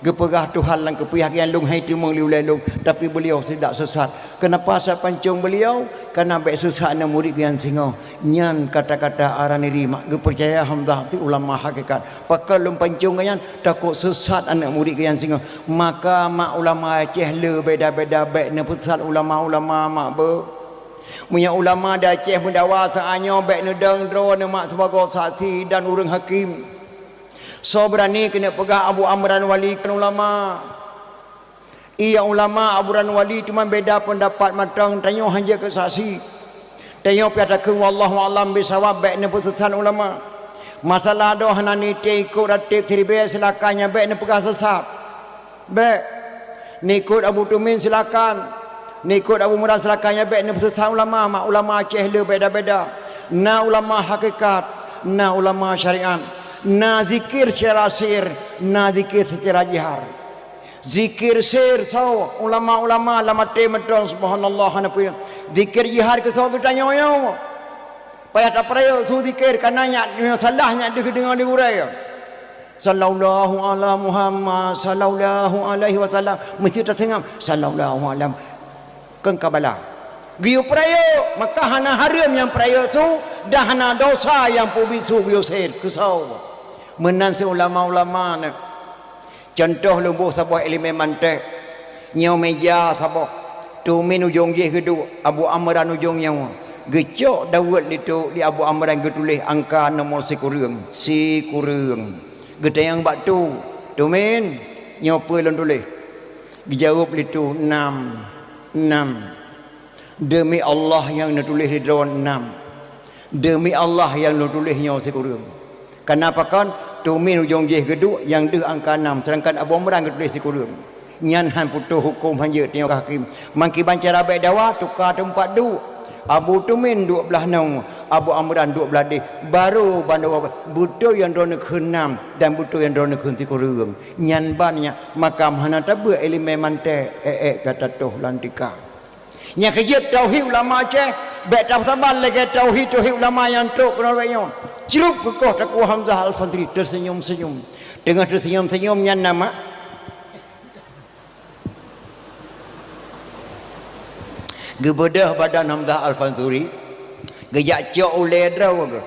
Geupeugah Tuhan lam keupiah geuh, lôn hai teumeung lé ulée lôn, tapi beliau tidak sesat. Kenapa saya pancong beliau? Karena bék sesat aneuk murit geuh nyang singoh. Nyan kata-kata Ar-Raniri mak geupeucaya Hamzah ti ulama hakikat. Pakon lôn pancong geuh nyan? Takot sesat aneuk murit geuh nyang singoh. Maka mak ulama Aceh le beda-beda bék neupeusesat ulama-ulama mak beuh. Meunyoe ulama di Aceh meudawa saát nyoe bék neudong droeneuh mak sibagoe saksi dan ureuëng hakém. Soe beurani keuneuk peugah Abu Amran Wali kon ulama? Iya ulama Abu Amran Wali teuma beda peundapat mantong, tanyoe hana jeuet keu saksi. Tanyoe pih takheun wallahu a'lam bisawab bék neupeusesat ulama. Masalah droe hana nitée ikot rateb siribée silakan, nyan bék neupeugah sesat. Bék. Neukot Abu Tumin silakan. Neukot Abu Murad silakan, nyan bék neupeusesat ulama, mak ulama Aceh le beda-beda. Na ulama hakikat, na ulama syariat, na zikir secara sir, na zikir secara jihar. Zikir sir soe? Ulama-ulama lam até mantong subhanallah hana peue. Zikir jihar keu soe geutanyoe nyoe? Payah tapeurayeuk su zikir, kana nyak salah nyak deuh deungoe di gurée. Sallallahu ala Muhammad, sallallahu alaihi wasallam. Meusti taseungab, sallallahu alam. Kon ka bala. Geuyue peurayeuk, maka hana hareuem nyang peurayeuk su, dan hana dosa nyang peubiet su geuyue sir keu soe. Meunan si ulama-ulama nyan. Cuntoh lôn boh saboh iéleumé mantek. Nyoe meja saboh. Tumin ujong jih geuduek, Abu Amran ujong nyoe. Geucok daweuet lé tu, di Abu Amran geutuléh angka nomor sikureueng. Sikureueng. Geutanyong bak tu, "Tumin, nyoe peue lôn tuléh?" Geujaweueb lé tu, "Nam, nam." "Deumi Allah nyang neutuléh di droe nam. Deumi Allah nyang neutuléh nyoe sikureueng." Kana pakon, Tumin ujong jih geuduek nyang deuh angka nam, seudangkan Abu Amran geutuléh sikureueng. Nyan han putôh huköm, han jeuet tanyoe keu hakém. Mangkiban cara bèk dawa, tuka teumpat duek. Abu Tumin duek blaih nyoe, Abu Amran duek blaih deh. Barô bandua beutôi nyang droeneuh kheun nam dan beutôi nyang droeneuh kheun sikureueng. Nyan ban nyan makam hana tabeuet ileumèe manté, ék-ék pih tatoh lam tika. Nyang keujeuet tauhid ulama Aceh, bèk tasaban lagèe tauhid-tauhid ulama nyang trok keunoe bèk nyoe. Crup geukoh Teungku Hamzah Al-Fansuri teuseunyum-seunyum. Teungoh teuseunyum-seunyum nyan nama geubeudôh badan Hamzah Al-Fansuri, geujak cok ulèe droe geuh.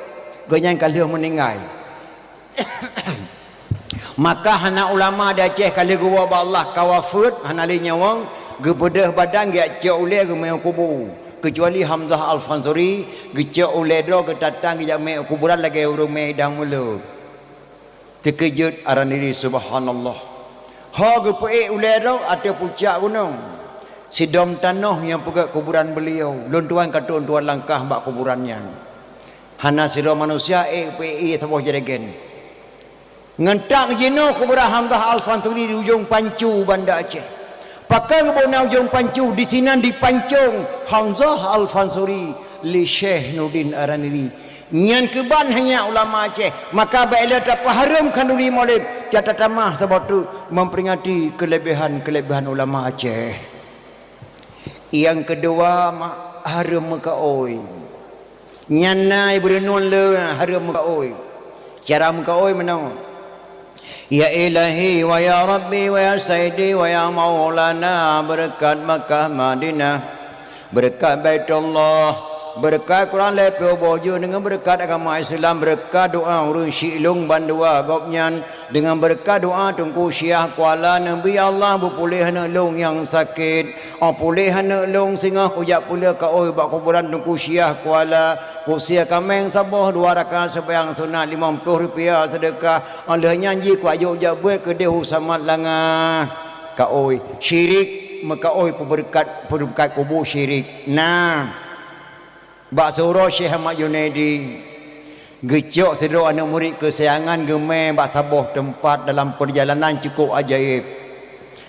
Gobnyan ka lheueh meuninggai. Maka hana ulama di Aceh ka lheueh geuwoe bak Allah ka wafeuet, hana lé nyawöng, geubeudôh badan geujak cok ulèe geumè u kubu. Keucuali Hamzah Al-Fansuri geucok ulèe droe geutatang geujak mè u kuburan lagèe ureueng mè idang mulod. Teukeujot Araniri, subhanallah. Ho geupeuék ulèe droe ateueh pucak gunong. Sidom tanoh nyang peugöt kuburan beuliau, lôn tuan ka trôn tuan langkah bak kuburan nyan. Hana sidroe manusia ék peuék ié saboh jregen. Ngon tak jinoe kuburan Hamzah Al-Fansuri di ujong pancu Banda Aceh. Pakon geuboh na ujong pancu, disinan dipancong Hamzah Al-Fansuri lé Syekh Nurdin Araniri. Nyan keuban hanya ulama Aceh. Maka bèk lé tapeuhareuem khanduri Maulid, ka tatamah saboh teuk memperingati keulebihan-keulebihan ulama Aceh. Nyang keudua, mak, hareuem meukaôi. Nyan na ibeureunon le hareuem meukaôi. Cara meukaôi meunoe, "Ya Ilahi, wa ya Rabbi, wa ya Sayyidi, wa ya Maulana, beureukat Makkah Madinah, beureukat Baitullah, beureukat Quran lhèe plôh boh juz, deungon beureukat agama Islam, beureukat doa ureueng syiek lôn bandua gobnyan, deungon beureukat doa Teungku Syiah Kuala, Nabi Allah beupuléh aneuk lôn nyang sakét." Oh puléh aneuk lôn singoh kujak peuleueh kaôi bak kuburan Teungku Syiah Kuala, kusie kaméng saboh, dua rakaat seumayang sunat, limong plôh rupiah seudeukah. Oh lheueh nyan jih kuajok jak beuet keudeh u Samat Langa. Kaôi, syirik, meukaôi peubeureukat, peubeureukat kubu syirik. Nah. Bak siuroe Syekh Ahmad Junaidi geucok sidroe aneuk murit keusayangan geumè bak saboh teumpat dalam peurjalanan cukôp ajaéb.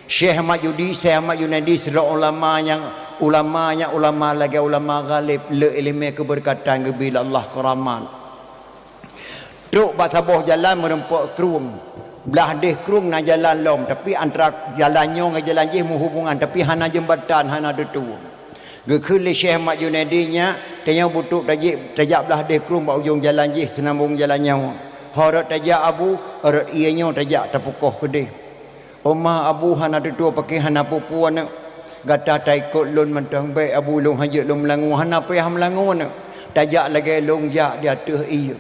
Syekh Ahmad Judi-, Syekh Ahmad Junaidi sidroe ulama nyang, ulama nyang ulama lagèe ulama ghalib, le ileumèe keubeureukatan, geubri lé Allah keuramat. Trok bak saboh jalan meureumpok krueng. Blah deh krueng na jalan lom, tapi antara jalan nyoe ngon jalan jih meuhubungan, tapi hana jeumbatan, hana tutue. Geukheun lé Syekh Ahmad Junaidi, "Nyak, tanyoe beutrok tajak, tajak blah deh krueng bak ujong jalan jih, seunambong jalan nyoe. Ho rot tajak Abu, ho rot ié nyoe tajak tapeukoh keudeh." "Oh ma, Abu hana tutue paké hana peue-peue aneuk. Gata taikot lôn mantong, bèk Abu lôn han jeuet lôn meulangue, hana payah meulangue aneuk. Tajak lagèe lôn jak di ateueh ié.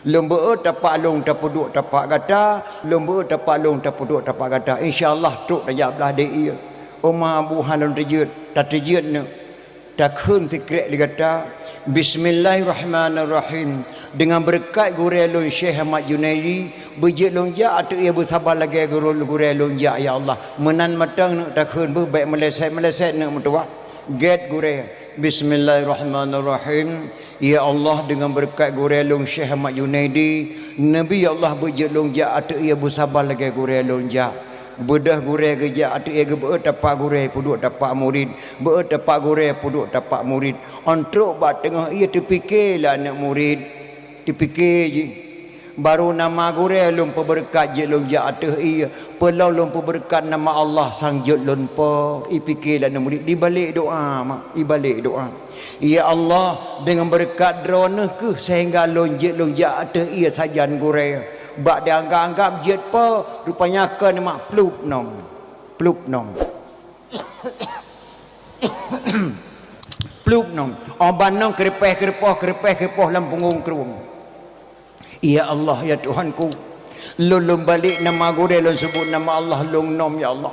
Lôn beuet tapak lôn tapeuduek tapak gata, lôn beuet tapak lôn tapeuduek tapak gata. Insya Allah trok tajak blah deh ié." "Oh ma, Abu hana lôn teujeuet." "Tateujeuet neuk." Takheun sikrek lé gata, "Bismillahirrahmanirrahim. Deungon beureukat gurèe lôn Syekh Ahmad Junaidi, beujeuet lôn jak ateueh ié beusaba lagèe gurèe lôn jak, ya Allah." Meunan mantong neuk takheun, beuh bèk meuleset-meuleset neuk meutuwah. Gèt gurèe, "Bismillahirrahmanirrahim. Ya Allah, deungon beureukat gurèe lôn Syekh Ahmad Junaidi, Nabi Allah beujeuet lôn jak ateueh ié beusaba lagèe gurèe lôn jak." Beudôh gurèe geujak ateueh ié, geubeuet tapak gurèe, peuduek tapak murit. Beuet tapak gurèe, peuduek tapak murit. Oh trok bak teungoh ié, teupiké lé aneuk murit. Teupiké jih, "Barô nama gurèe lôn peubeureukat jeuet lôn jak ateueh ié, peulom lôn peubeureukat nama Allah sang jeuet lôn po." Ipiké lé aneuk murit, ibalek doa, mak, ibalek doa. "Ya Allah, deungon beureukat Droeneuh kheueh seuhingga lôn jeuet lôn jak ateueh ié sajan gurèe. Bak dianggap-anggap jeuet po, rupanya kon mak plup nom. Plup nom." Plup nom. Oh ban nom keureumpèh-keureumpôh, keureumpèh-keureumpôh lam punggong krueng. "Ya Allah, ya Tuhanku, lôn, lôn balek nama gurèe, lôn seubut nama Allah lôn nom, ya Allah.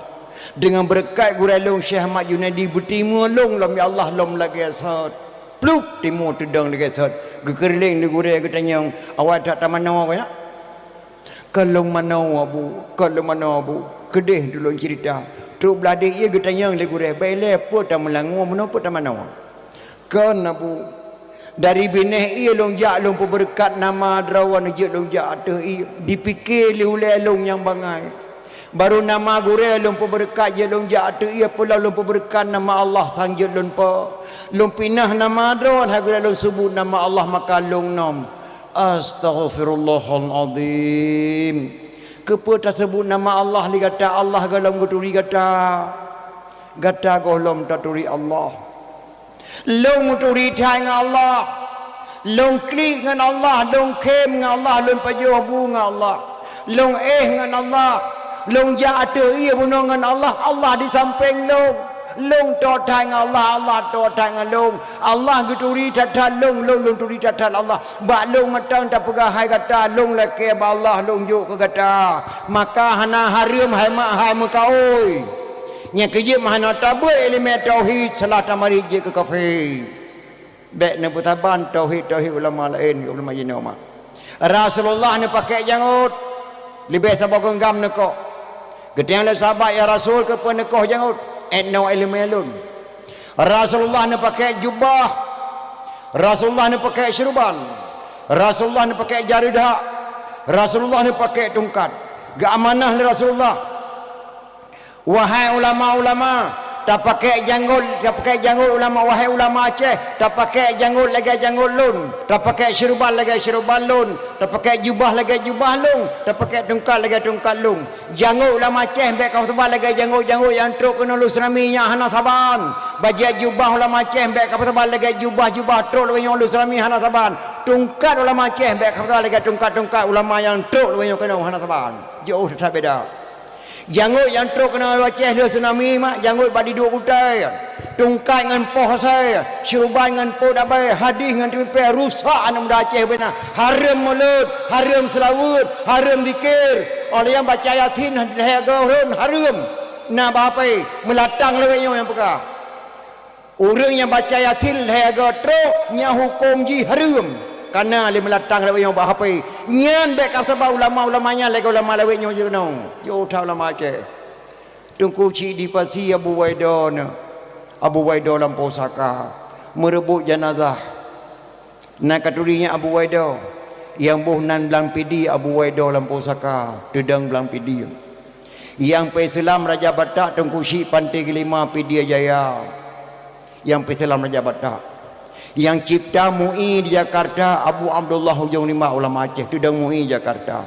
Deungon beureukat gurée lôn Syekh Ahmad Junaidi, beutimeue lôn lom, ya Allah, lom lagée sot. Plup, timeue teudong lagée sot. Geukeureuléng lé gurée, geutanyong, "Awai that tamanoe kah nyak?" "Kon lôn manoe, Abu, kon lôn manoe, Abu. Keudeh tulông ceurita." Trok blah dék ié geutanyong lé gurée, "Bék ilée, peue tameulangue, meunoe peue tamanoe?" "Kon, Abu. Dari binéh ié lôn jak lôn peubeureukat nama droeneuh jeuet lôn jak ateueh ié. Dipike lé ulée lôn nyang bangai. Barô nama gurée lôn peubeureukat jeuet lôn jak ateueh ié, peulom lôn peubeureukat nama Allah sang jeuet lôn po. Lôn pinah nama droeneuh hai gurée lôn seubut nama Allah maka lôn nom." Astaghfirullahalazim. Keupeue taseubut nama Allah lé gata? Allah gohlom geuturi gata. Gata gohlom taturi Allah. Lôn meuturi that ngon Allah. Lôn klik ngon Allah, lôn khém ngon Allah, lôn pajoh bu ngon Allah. Lôn éh ngon Allah. Lôn jak ateueh ié bunoe ngon Allah. Allah di sampéng lôn. Lôn toe that ngon Allah, Allah toe that ngon lôn. Allah geuturi that-that lôn, lôn, lôn turi that-that Allah. Bak lôn mantong tapeugah hai gata, lôn lakée bak Allah, lôn jok keu gata. Maka hana hareuem hai mak hai meukaôi. Nyang keujeuet meuhana tabeuet iéleumé tauhid, salah tamarit jeuet keu kafé. Bék neupeusaban tauhid-tauhid ulama laén, ulama jinoe mak. Rasulullah neupakée jangôt, leubeh saboh geunggam neukoh. Geutanyong lé sahabat, "Ya Rasul, keupeue neukoh jangôt?" "Ét noe iéleumé lôn." Rasulullah neupakée jubah, Rasulullah neupakée syeuruban, Rasulullah neupakée jareudhak, Rasulullah neupakée tungkat. Geuamanah lé Rasulullah. Wahai ulama-ulama, tapakée jangôt, tapakée jangôt ulama, wahai ulama Aceh, tapakée jangôt lagée jangôt lôn, tapakée syeuruban lagée syeuruban lôn, tapakée jubah lagée jubah lôn, tapakée tungkat lagée tungkat lôn. Jangôt ulama Aceh bék kapeusaban lagée jangôt-jangôt nyang trok keunoe lôn seunami nyan hana saban. Bajée jubah ulama Aceh bék kapeusaban lagée jubah-jubah trok lagée nyoe lôn seunami hana saban. Tungkat ulama Aceh bék kapeusaban lagée tungkat-tungkat ulama nyang trok lagée nyoe keunoe hana saban. Jiôh that beda. Jangôt nyang trok keunoe Aceh lé tsunami mak, jangôt bak diduek gutée, tungkat ngon poh asai, syeuruban ngon po dabée, hadih ngon teumipée, rusak aneuk muda Aceh beuna. Hareuem mulod, hareuem seulaweuet, hareuem zikir. Óh lheueh nyan baca Yasin lhée goe rhon hareuem. Na bak hapé, meulatang lawét nyoe nyang peugah. Ureuëng nyang baca Yasin lhée goe trok, nyan huköm jih hareuem, kana lé meulatang lawét nyoe bak hapé. Nyan bék kapeusaban ulama-ulama nyan lagée ulama lawét nyoe jinoe. Jiôh that ulama Aceh. Teungku Chik di Pasi Abu Waido na, Abu Waido lam pusaka, meureubot janazah. Na katuri nyan Abu Waido, nyang boh nan Blang Pidie Abu Waido lam pusaka, teudong Blang Pidie. Nyang peuselam Raja Batak Teungku Chik Panté Geulima Pidie Jaya. Nyang peuselam Raja Batak. Nyang cipta MUI di Jakarta Abu Abdullah Ujong Rimbak ulama Aceh, teudong MUI Jakarta.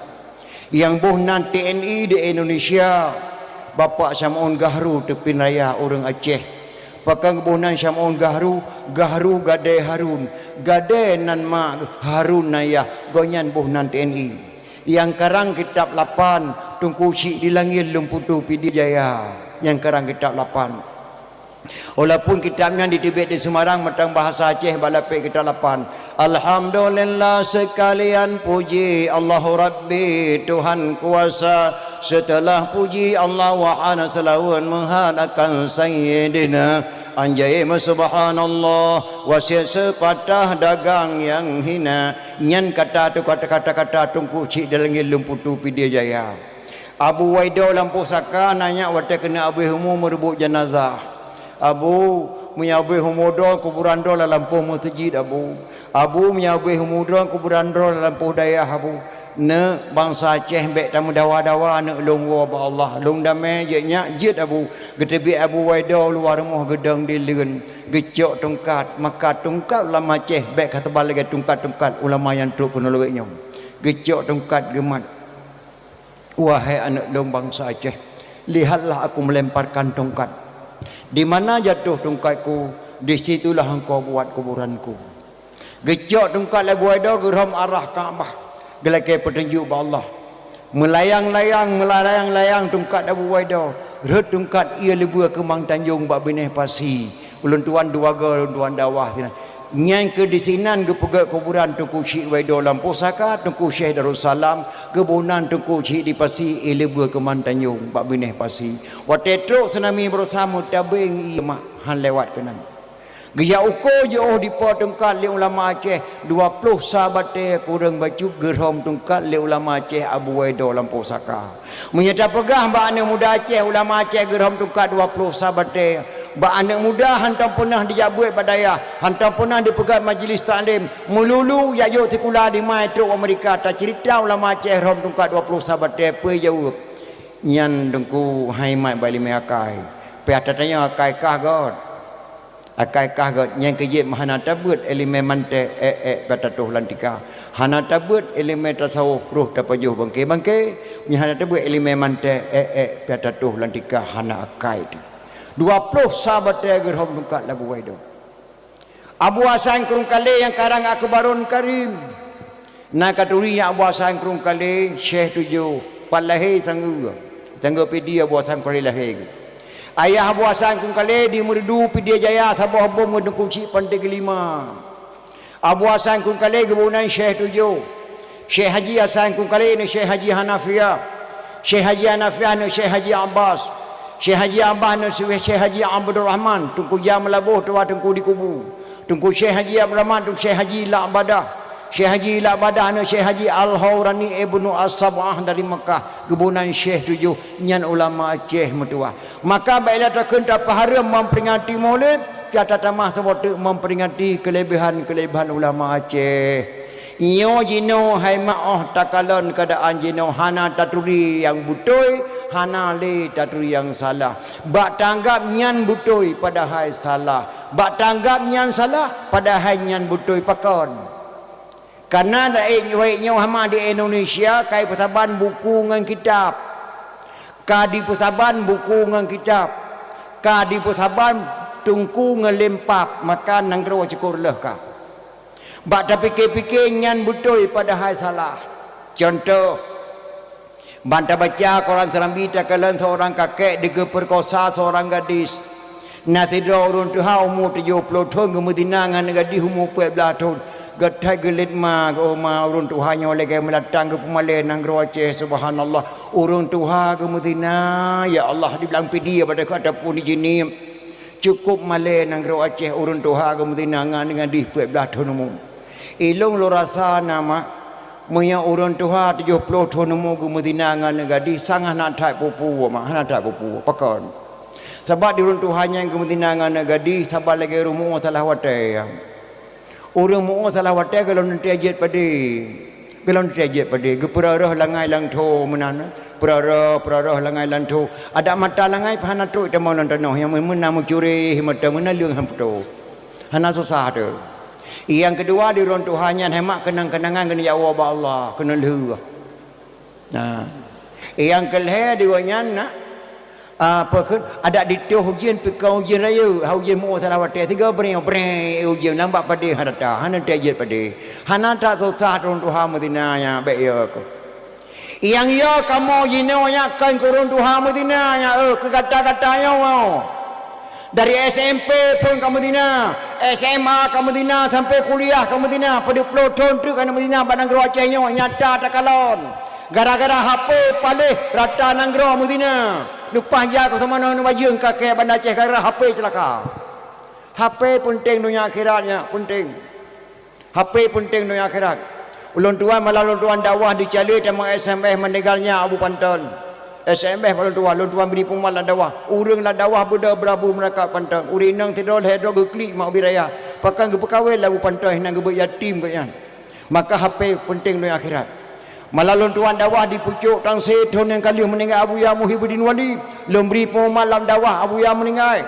Nyang boh nan TNI di Indonesia, Bapak Syamaun Gahru Teupin Raya ureuëng Aceh. Pakon geuboh nan Syamaun Gahru, Gahru Gadée Harun, Gadée nan ma, Harun nan yah, gobnyan boh nan TNI. Nyang karang kitab lapan, Teungku Chik di Langét Lôn Putu Pidie Jaya, nyang karang kitab lapan. Walaupun kitab nyan diteubiet di Semarang mantong bahasa Aceh bak lapék kitab lapan. Alhamdulillah seukalian puji Allahu Rabbi Tuhan kuasa. Seuteulah puji Allah wahana seulaweuet meuhat akan Sayyidina. Anjai meusubhanallah wasiet seupatah dagang nyang hina. Nyan kata tu kata-kata Teungku Chik di Langét Lôn Putu Pidie Jaya. Abu Waido lam pusaka na nyak watée keuneuk abéh umu meureubot janazah. Abu, meunyoe abéh umu droe kuburan droe lam lampôh meuseujid Abu. Abu, meunyoe abéh umu droe kuburan droe lam lampôh dayah Abu. Neuk bansa Aceh bék tameudawa-dawa neuk lôn woe bak Allah. Lôn damé jeuet nyak jeuet Abu. Geuteubiet Abu Waido luwa rumoh geudong di leuen. Geucok tungkat, maka tungkat ulama Aceh bék ka teuba lagée tungkat-tungkat ulama nyang trok keunoe lawét nyoe. Geucok tungkat geumat. Wahai aneuëk lôn bansa Aceh, lihatlah aku melemparkan tongkat. Di mana jatuh tongkatku, di situlah engkau buat kuburanku. Geucok tongkat lé Abu Waido geurhom arah Ka'bah, geulakée peutunjuk bak Allah. Meulayang-layang, meulayang-layang tongkat Abu Waido, rhot tongkat ié leubue keumang tanjong bak binéh pasi. Ulôn tuan dua goe, ulôn tuan dawah sinan. Nyan keuh disinan geupeugét kuburan Teungku Chik Waido lam pusaka, Teungku Syekh Darussalam, geuboh nan Teungku Chik di Pasi, éh leubeh keuman Tanjong bak binéh Pasi. Watée trok tsunami baroesa meutabeng ié mak han lewat keunan. Geujak uko jiôh dipo tungkat lé ulama Aceh, dua ploh sa batée kureueng bacut geurhom tungkat lé ulama Aceh Abu Waido lam pusaka. Meunyoe tapeugah bak aneuëk muda Aceh, ulama Aceh geurhom tungkat dua ploh sa batée, bak aneuëk muda hantom peunah dijak beuet bak dayah, hantom peunah dipeugét majlis taklim, meululu jak jok sikula dimai trok Amerika, taceurita ulama Aceh rhom tungkat dua ploh sa batée, peue jaweueb? Nyan Teungku hai mat bak iéleumé akai. Pih ata tanyoe akai kah göt. Akai kah göt nyang keu jeuet hana tabeuet iéleumé mantée, ék-ék pih tatoh lam tika. Hana tabeuet iéleumé tasawuf roh tapajoh bangke-bangke, meunyoe hana tabeuet iéleumé mantée, ék-ék pih tatoh lam tika hana akai teuh. Dua ploh sa batée geurhom tungkat lé Abu Waido. Abu Hasan Krueng Kalé nyang karang Akbarul Karim. Na katuri nyang Abu Hasan Krueng Kalé, Syekh Tujoh, pat lahé sanggeue. Sanggeue Pidie Abu Hasan Krueng Kalé lahé. Ayah Abu Hasan Krueng Kalé di Meureudu Pidie Jaya saboh bom ngon Teungku Chik Panté Keulima. Abu Hasan Krueng Kalé geuboh nan Syekh Tujoh. Syekh Haji Hasan Krueng Kalé neu Syekh Haji Hanafiah. Syekh Haji Hanafiah neu Syekh Haji Abbas. Syekh Haji Abbas neu Syekh Haji Abdul Rahman, Teungku Jah Meulaboh tuha Teungku di Kubu. Teungku Syekh Haji Abdul Rahman, Teungku Syekh Haji Lak Badah. Syekh Haji Lak Badah neu Syekh Haji Al-Haurani Ibnu As-Sab'ah dari Makkah, geuboh nan Syekh Tujoh, nyan ulama Aceh meutuwah. Maka bék lé takheun tapeuhareuem memperingati Maulid, pih tatamah saboh teuk memperingati keuleubeuhan-keuleubeuhan ulama Aceh. Nyoe jinoe hai mak 'oh takalon keuadaan jinoe hana taturi nyang beutôi, hana lé taturi nyang salah. Bak tanggab nyan beutôi padahai salah. Bak tanggab nyan salah padahai nyan beutôi pakon. Kareuna laén wahé nyoe hama di Indonesia ka jipeusaban buku ngon kitab. Ka jipeusaban buku ngon kitab. Ka jipeusaban teungku ngon lempap, maka nanggroe cukôp reuloh ka. Bak tapike-pike nyan beutôi padahai salah. Cuntoh, ban tabaca koran Serambi takalon seurang kakek digeupeukosa seurang gadis. Na sidroe ureuëng tuha umu tujoh ploh thon geumeuzina ngon gadis umu peuet blaih thon. Geuthai geulet ma geuh ma ureuëng tuha nyoe lagée meulatang geupeumalée nanggroe Aceh, subhanallah. Ureuëng tuha geumeuzina, ya Allah, dibilang Pidie pada keu ataupun di Jeunieb. Cukôp malée nanggroe Aceh ureuëng tuha geumeuzina ngon gadis peuet blaih thon umu. Ilong lôn rasa na mak, meunyoe ureuëng tuha tujoh ploh thon umu geumeuzina ngon aneuk gadih, sang hana that peue-peue mak, hana that peue-peue. Pakon? Sabab di ureuëng tuha nyang geumeuzina ngon aneuk gadih saban lagée ureuëng muoh salah watée. Ureuëng muoh salah watée gohlom teuntée jeuet padé. Gohlom teuntée jeuet padé, geupeurah-rah langai lam tho meunan. Peurah-rah, peurah-rah langai lam tho. Adak mata langai pih hana trok tamong lam tanoh, nyang meunan meucureh mata meunan leueng han putôh. Hana susah teuh. Nyang keudua, di ureuëng tuha nyan hai mak keunang-keunangan keuneuk jak woe bak Allah, keuneuk lheueh. Nah. Nyang keulhée di gobnyan na, apa kheun, adak ditôh ujeuen pih kon ujeuen rayeuk, ha ujeuen muoh salah watée, sigoe breng, breng, ujeuen lam bak padé hana that, hana teuh jeuet padé. Hana that susah ureuëng tuha meuzina nyan, bék yo keuh. Nyang yo kamoe jinoe nyan kon keu ureuëng tuha meuzina nyan, eh, keu gata-gata nyoe. Dari S M P phon ka meuzina, S M A ka meuzina, sampai kuliah ka meuzina, padub ploh thon treuk ka meuzina bak nanggroe Aceh nyoe, nyata takalon. Gara-gara H P paléh rata nanggroe meuzina. Leupah jak keu seumanoe neubajeung kakée Banda Aceh gara-gara H P ceulaka. H P peunteng donya akhirat nyan, peunteng. H P peunteng donya akhirat. Ulôn tuan malam lôn tuan dakwah di Calée tamong S M S meninggalnya Abu Panton. S M S bak lôn tuan, lôn tuan bri peumat lam dakwah. Ureuëng lam dakwah beudôh beurabu meurakat Panton. Ureuëng inong sidroe lhée droe geuklik mak ubit raya. Pakon geupeukawén lé Abu Panton hana geubeuet yatim gobnyan. Maka H P peunteng donya akhirat. Malam lôn tuan dakwah di pucôk Tangse thon nyang ka lheueh meuninggai Abuya Muhibbuddin Wali. Lôn bri peumat lam dakwah Abuya meuninggai.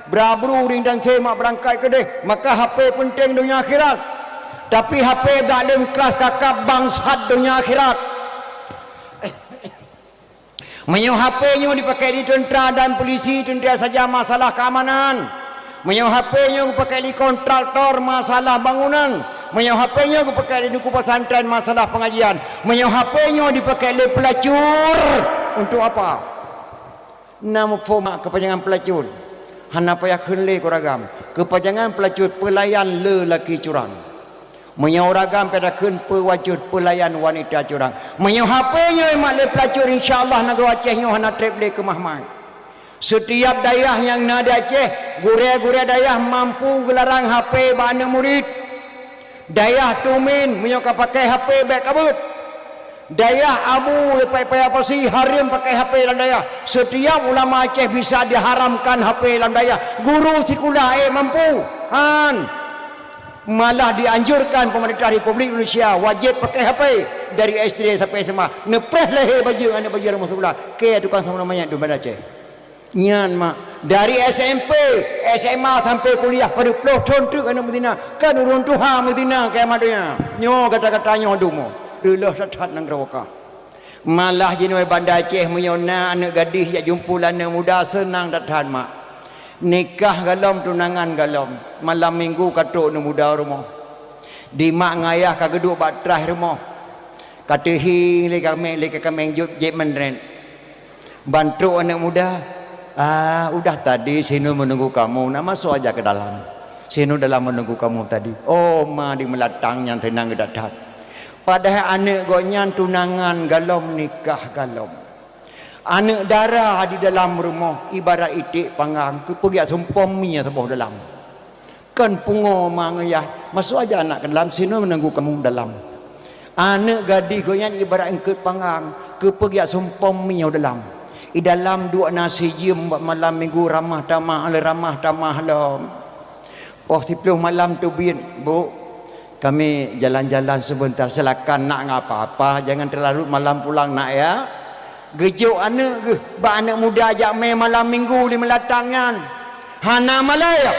Bra bru ureuëng Tangse mak beurangkat keudeh, maka H P peunteng donya akhirat. Tapi H P gak lôn klas kakab bangsat donya akhirat. Meunyoe H P nyoe dipakai di teuntra dan polisi, teuntra saja masalah keamanan. Meunyoe H P nyoe geupakai di kontraktor, masalah bangunan. Meunyoe H P nyoe geupakai di teungku pesantren, masalah pengajian. Meunyoe H P nyoe dipakai lé pelacur, untuk apa? Na muphom kepanjangan pelacur. Hana payah kheun lé keu ureueng agam. Keupanjangan peulacur, peulayan lelaki curang. Meunyoe ureueng agam payah kheun, peulacur, peulayan wanita curang. Meunyoe H P nyoe mat lé peulacur, insya Allah nanggroe Aceh nyoe hana treb lé keumah-mah. Setiap dayah nyang na di Aceh, gurée-gurée dayah mampu geularang H P bak aneuk murit. Dayah Tumin, meunyoe ka pakai H P, bék ka beuet. Dayah Abu, Paya-Paya Pasi, hareuem pakai H P lam dayah. Setiap ulama Aceh bisa diharamkan H P lam dayah. Guru sikula, eh, mampu. Han. Malah dianjurkan pemerintah Republik Indonesia wajib pakai H P dari S D sampai S M A. Neupreh lahé bajeueng aneuk bajeueng masuk sikula. Keu tukang sama manyét di Banda Aceh. Nyan mak, dari S M P, S M A sampai kuliah, padub ploh thon teuk aneuk meuzina. Kan ureueng tuha meuzina kiamat donya. Nyoe gata-gata nyoe dumo. Reuloh that-that nanggroe ka. Malah jinoe Banda Aceh meunyoe na aneuk gadih jak jumpul aneuk muda, seunang that-that mak. Nikah galom, tunangan galom. Malam minggu ka trok aneuk muda rumoh. Di mak ngon ayah ka geuduek bak traih rumoh. Ka teuhieng lé kaméng, lé kaméng jeuet, jeuet meunrét. Ban trok aneuk muda, "Ah, udah tadi si Nun menunggu kamu, nak masuk aja ke dalam. Si Nun dalam menunggu kamu tadi." Oh, ma di meulatang nyan teunang geudat that. Padahai aneuk gobnyan tunangan galom, nikah galom. Aneuk dara di dalam rumoh ibarat iték panggang, keupeugah sumpom mie saboh dalam. Kon pungo ma ngon yah, masuk aja anak ke dalam, si Nun menunggu kamu dalam. Aneuk gadih gobnyan ibarat eungkôt panggang, keupeugah sumpom mie dalam. I dalam duek na si jeuem bak malam minggu ramah tamah, le ramah tamah lom. Poh siplôh malam teubiet, "Bu, kami jalan-jalan sebentar, silakan nak, nggak apa-apa, jangan terlarut malam pulang nak ya." Geujok aneuk geuh bak aneuk muda jak mé malam minggu di meulatang nyan. Hana malée.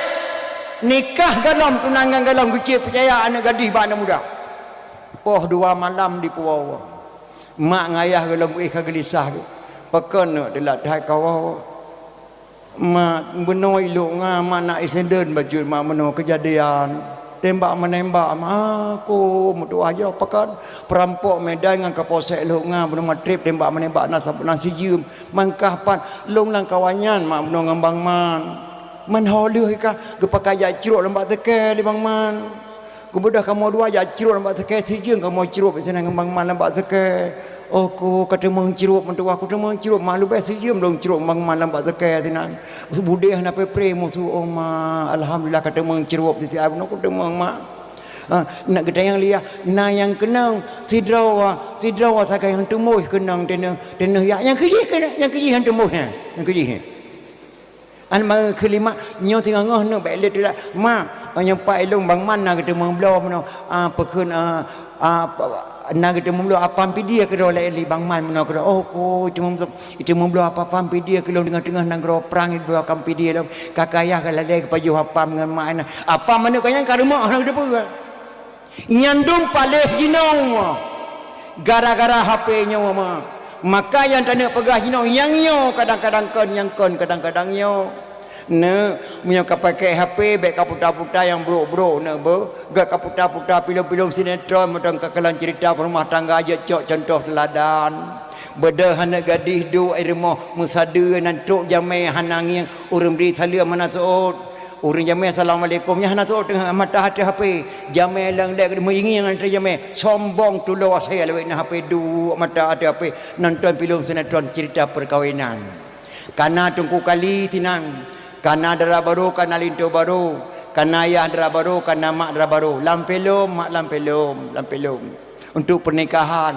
Nikah galom, tunangan galom, geucit peucaya aneuk gadih bak aneuk muda. Poh dua malam dipuwoe. Mak ngon ayah galom éh ka geulisah geuh. Pakon neuk teulat that kawoe. Mak, bunoe ilok nga, mak, na insiden bacut, mak, bunoe keujadian tembak menembak, mak. Aku meutuah jaweueb pakat, peurampok Medan ngon Kapolsek lhok nga, bunoe magrib tembak menembak na sab-, na si jeuem. Mangkah pat lôn lam kawan nyan, mak, bunoe ngon Bang Man. Man ho lheueh ka geupakat jak crok lam bak seukée lé Bang Man. Geubeudôh kamoe dua jak crok lam bak seukée, si jeuem kamoe crok sinan ngon Bang Man lam bak seukée. Oh, ku ka teumeung crok, meutuah ku teumeung crok, mak, leubeh si jeuem lôn crok Bang Man lam bak seukée sinan. Budeh hana preh-preh musoh, oh, mak, alhamdulillah ka teumeung crok, siti ai bunoe ku teumeung, mak. Ha, nak geutanyong liah, na nyang keunong sidroe, sidroe sagai nyang teumoh keunong teunoh, teunoh ya, nyang keujih keunong, nyang keujih nyang teumoh nyan, nyang keujih nyan. An meukeulima nyoe teungoh-ngoh nyoe bék lé teulat. Mak, nyoe pat ilôn Bang Man na geuteumeung bloe meunoe, ah, peukheun, ah, ah, pa-, na geuteumeung bloe apam pidie keudroe lé, lé Bang Man meunoe keudroe. Oh, ku teumeung, teumeung bloe apam pidie keu lôn teungoh-teungoh nanggroe prang, bloe apam pidie lom. Ka kayah ka lalée geupajoh apam ngon mak na. Apam aneuk ka nyan ka rumoh na geuteupeue. Nyan dum paléh jinoe gara-gara H P nyoe ma. Maka nyang taneuk peugah jinoe nyang nyoe kadang-kadang kon, nyang kon kadang-kadang nyoe. Neuk, meunyoe ka pakai H P, bék ka puta-puta nyang brok-brok neuk beuh. Gak ka puta-puta pilom-pilom sinetron, mantong ka kalon cerita rumah tangga jeuet cok contoh teuladan. Beudôh aneuk gadih duek i rumoh meusadeue nan trok jamé hana ngieng, ureueng bri saleuem hana seuôt. Ureueng jamé assalamualaikum nyan hana seuôt teungoh mata ateueh H P. Jamé leng lek meuingieng ngon ateueh jamé. Sombong tulo asai lawét na H P duek mata ateueh H P nonton filem sinetron cerita perkawinan. Kana Teungku Kali tinang, kana dara barô, kana linto barô, kana yah dara barô, kana mak dara barô. Lam filem, mak lam filem, lam filem. Untuk pernikahan,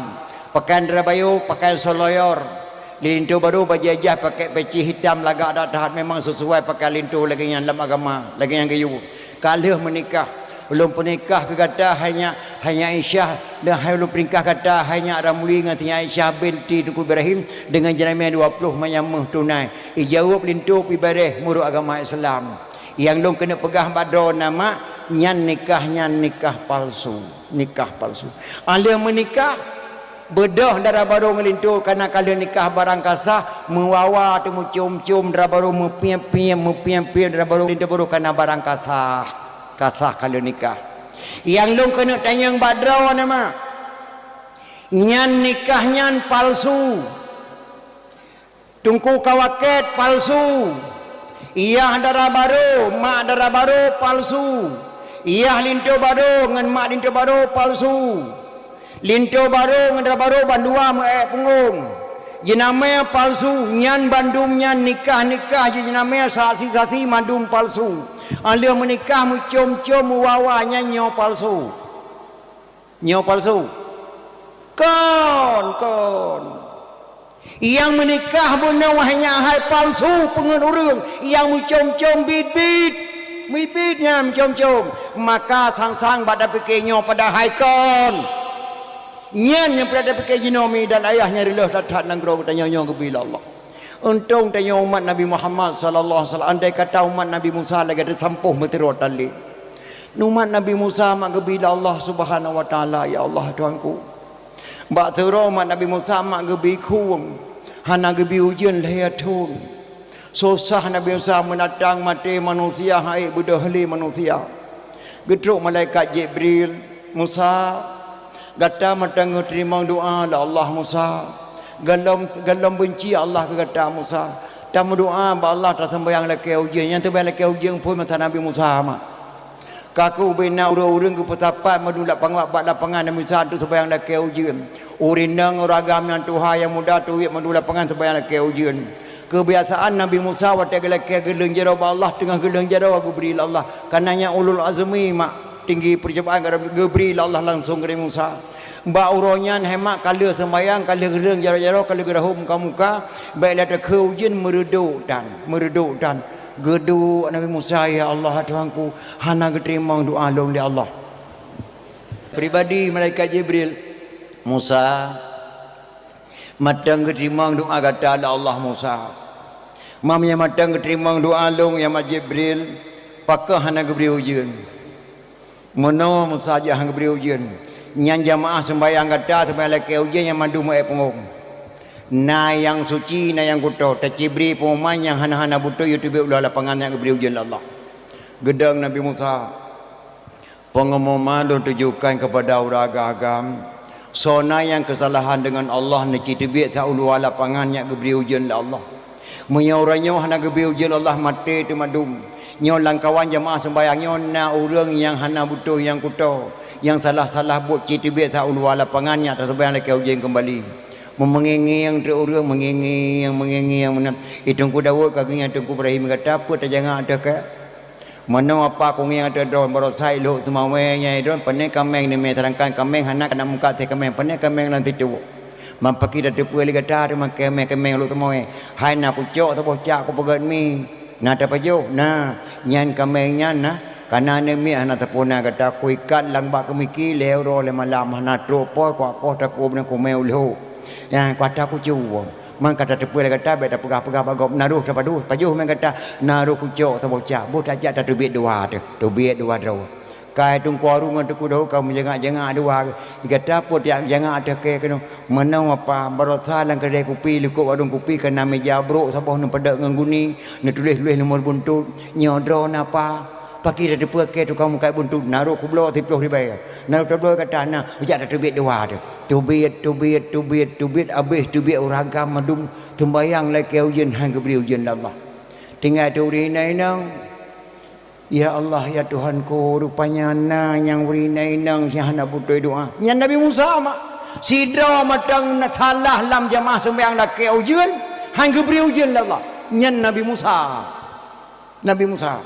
pakaian dara bayo, pakaian soloyor. Di linto barô bajèe jih pakai peci hitam lagak that-that, memang sesuai pakaian linto lagèe nyan lam agama, lagèe nyan geuyue. Ka lheueh meunikah, ulôn peunikah keu gata hai nyak, hai nyak Aisyah, dan hai ulôn peunikah gata hai nyak Ramli ngon si nyak Aisyah binti Teungku Ibrahim deungon jeunamé dua ploh manyam méuh tunai. Ijaweueb linto pih bareh meunurot agama Islam. Nyang lôn keuneuk peugah bak droeneuh mak, nyan nikah nyan nikah palsu. Nikah palsu. Aleuh meunikah, beudôh dara barô ngon linto, kana ka lheueh nikah barang ka sah, meuwawa teumucom-com dara barô, meupiep-piep, meupiep-piep dara barô, linto barô kana barang ka sah. Ka sah ka lheueh nikah. Nyang lôn keuneuk tanyong bak droeneuh mak, nyan nikah nyan palsu. Teungku Kawakét palsu. Yah dara barô, mak dara barô palsu. Yah linto barô ngon mak linto barô palsu. Linto barô ngon dara barô bandua meu-ék punggong. Jeunamé palsu, nyan bandum nyan nikah-nikah jih jeunamé, saksi-saksi mandum palsu. Óh lheueh meunikah meucom-com meuwawa nyan nyoe palsu. Nyoe palsu. Kon, kon. Nyang meunikah bunoe hai nyan hai palsu peungeut ureuëng, nyang meucom-com bit-bit. Bit-bit nyan meucom-com. Maka sang-sang bak tapike nyoe padahai kon. Nyan nyang peureulée tapike jinoe mi dan ayah nyang reuloh that-that nanggroe geutanyoe nyoe geubi lé Allah. Untông tanyoe umat Nabi Muhammad sallallahu alaihi wasallam, andai kata umat Nabi Musa lagée teusampôh meuteurot tali. Umat Nabi Musa mak geubi lé Allah Subhanahu wa Taala, "Ya Allah, Tuhanku." Bak teuro umat Nabi Musa mak geubi khueng, hana geubi ujeuen lhée thon. Susah Nabi Musa meunatang maté manusia hai beudôh lé manusia. Geutrok malaikat Jibril, "Musa, gata mantong geuteurimong doá lé Allah Musa. Gohlom, gohlom beunci Allah keu gata Musa. Tameudoá bak Allah taseumbahyang lakée ujeuen." Nyang teuseumbahyang lakée ujeuen phon masa Nabi Musa mak. Ka keuh ubena ureuëng-ureuëng geupeusapat mandum lapangan bak lapangan Nabi Musa untuk seumbahyang lakée ujeuen. Ureuëng inong, ureuëng agam nyang tuha nyang muda tuwét mandum lapangan seumbahyang lakée ujeuen. Keubiasaan Nabi Musa watée geulakée geuleueng jaroe bak Allah, teungoh geuleueng jaroe geubri lé Allah. Kareuna nyan ulul azmi mak tinggi peucobaan geubri lé Allah langsong keu Nabi Musa. Bak uroe nyan hai mak ka lheueh seumbahyang, ka lheueh geuleueng jaroe-jaroe, ka lheueh geurahom muka-muka, bék lé takheun ujeuen meureudok tan, meureudok tan. Geuduek Nabi Musa, "Ya Allah, Tuhanku, hana geuteurimong doá lôn lé Allah." Pribadi malaikat Jibril, "Musa, mantong geuteurimong doá gata lé Allah Musa. Meunyoe mantong geuteurimong doá lôn ya mak Jibril, pakon hana geubri ujeuen?" Meunoe Musa jak han geubri ujeuen, nyan jamaah seumbahyang gata seumbahyang lakée ujeuen nyang mandum meu-ék punggong. Na nyang suci, na nyang kutoe, tacibri peungumuman nyang hana-hana beutôi yue teubiet u luwa lapangan nyang geubri ujeuen lé Allah. Geudong Nabi Musa, "Peungumuman lôn tujukan keupada ureuëng agam-agam, soe na nyang keusalahan deungon Allah neuci teubiet sa u luwa lapangan nyang geubri ujeuen lé Allah. Meunyoe uroe nyoe hana geubri ujeuen Allah, maté teuma dum. Nyoe lamkawan jamaah seumbahyang nyoe na ureuëng nyang hana beutôi nyang kutoe, nyang salah-salah buet ci teubiet sa u luwa lapangan nyang taseumbahyang lakée ujeuen keumbali." Meungieng-ngieng teuk ureuëng, meungieng-ngieng, meungieng-ngieng meunan. "Ih Teungku Daud, ka geungieng Teungku Ibrahim gata, peue tajangak teuh keu?" "Meunoe apa kungieng ateueh droe, barosa ilhok teumawé nyang droe, pane kaméng neumé, seudangkan kaméng hana kana muka teuh kaméng, pane kaméng lam situ. Meupakidah teupeue lé gata teuma kaméng-kaméng lhok teumawé. Hai na kucok saboh cak kupeugét mi, na tapajoh, na, nyan kaméng nyan na, kana neumé hana tapuna gata, kuikat lam bak keumiki lhée uroe lhée malam, hana trok po kuakoh takue beuneuk kumé ulhok. Nyang kuata kucue." Man ka tateupeue lé gata, bék tapeugah-peugah bak gob, "Na rôh tapajoh, pajoh mé gata, na rôh kucok saboh cak, boh tajak tateubiet dua teuh, teubiet dua droe." Kai Teungku Harun ngon Teungku Daud ka meujangak-jangak dua, gata peue tajak jangak teuh keu keunoe. Meunoe apa, barosa lam keudée kupi, likot warong kupi, ka na meuja brok saboh neupeudok ngon guni, neutuléh-tuléh nomor buntut, nyoe droeneuh apa. Pakri tateupeue keu tukang meukat buntut, na rôh kubloe siplôh ribée, na rôh tabloe gata na, jak tateubiet dua teuh. Teubiet, teubiet, teubiet, teubiet, abéh teubiet ureuëng agam mandum, seumbahyang lakée ujeuen han geubri ujeuen lé Allah. Tinggai teuh ureuëng inong-inong, "Ya Allah, ya Tuhanku, rupanya na nyang ureuëng inong-inong nyang hana beutôi doá." Nyan Nabi Musa mak. Sidroe mantong na salah lam jamaah seumbahyang lakée ujeuen, han geubri ujeuen lé Allah. Nyan Nabi Musa. Nabi Musa.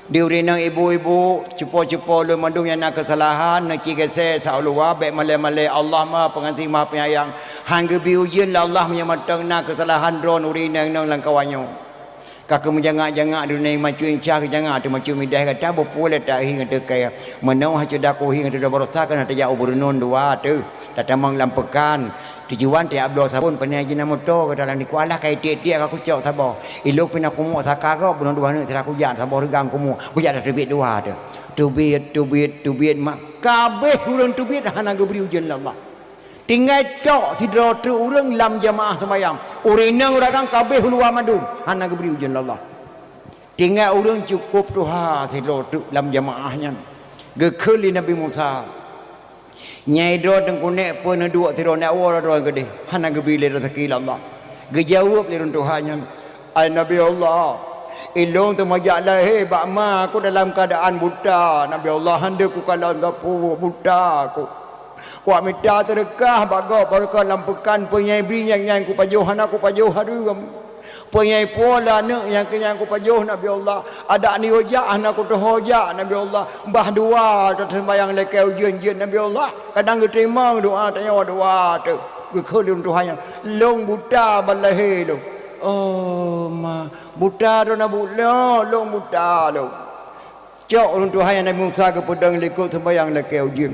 Di ureuëng inong, ibu-ibu, cupo-cupo lôn mandum nyang na keusalahan, neuci geusée sa u luwa, bék malée-malée, Allah Maha Pengasih, Maha Penyayang. Han geubri ujeuen lé Allah meunyoe mantong na keusalahan droeneuh ureuëng inong-inong lam kawan nyoe. Ka keuh meujangak-jangak di dunia, macam cah geujangak teuh macam mideh gata, beupeue lé tahi ngon teukai. Meunoe hana dakohi ngon teudoe barosa keuneuk tajak u Beureunon dua teuh, tatamong lam peukan. Tujuan tajak bloe sabon, pane jih na moto gata lam dikeue, alah ka itiek-tiek ka kucok saboh. Ilok pih na kumok saka gob, bunoe dua neuk sira kujak saboh reugang kumok, kujak tateubiet dua teuh. Teubiet, teubiet, teubiet mak. Ka abéh ureuëng teubiet hana geubri ujeuen lé Allah. Tinggai tok sidroe treuk ureuëng lam jamaah seumbahyang. Ureuëng inong ureuëng agam ka abéh u luwa mandum, hana geubri ujeuen lé Allah. Tinggai ureuëng cukôp tuha sidroe treuk lam jamaah nyan. Geukheun lé Nabi Musa, "Nyai droe teungku nek peue neuduek sidroe nek woe droe keudeh, hana geubri lé raseuki lé Allah?" Geujaweueb lé ureuëng tuha nyan, "Ai Nabi Allah, Ilôn teuma jak lahé bak ma ku dalam keuadaan buta, Nabi Allah, hana kukalon sapeue, buta ku. Kuwat mita teureukah bak gob, barokon lam peukan, peue nyang bri nyang nyan kupajoh, hana kupajoh hareuem. Peue nyang ipuwoe lé aneuk nyang keu nyan kupajoh, Nabi Allah. Adak neuyue jak, hana kutuho jak, Nabi Allah. Bah dua taseumbahyang lakée ujeuen jeuet, Nabi Allah. Kadang geuteurimong doá tanyoe, doá teuh. Geukheun lé Tuhan nyan, "Lôn buta ban lahé lôn." Oh, ma, buta droeneuh bu-, lôn, lôn buta lôn. Cok ureuëng tuha nyan Nabi Musa geupeudong likot seumbahyang lakée ujeuen.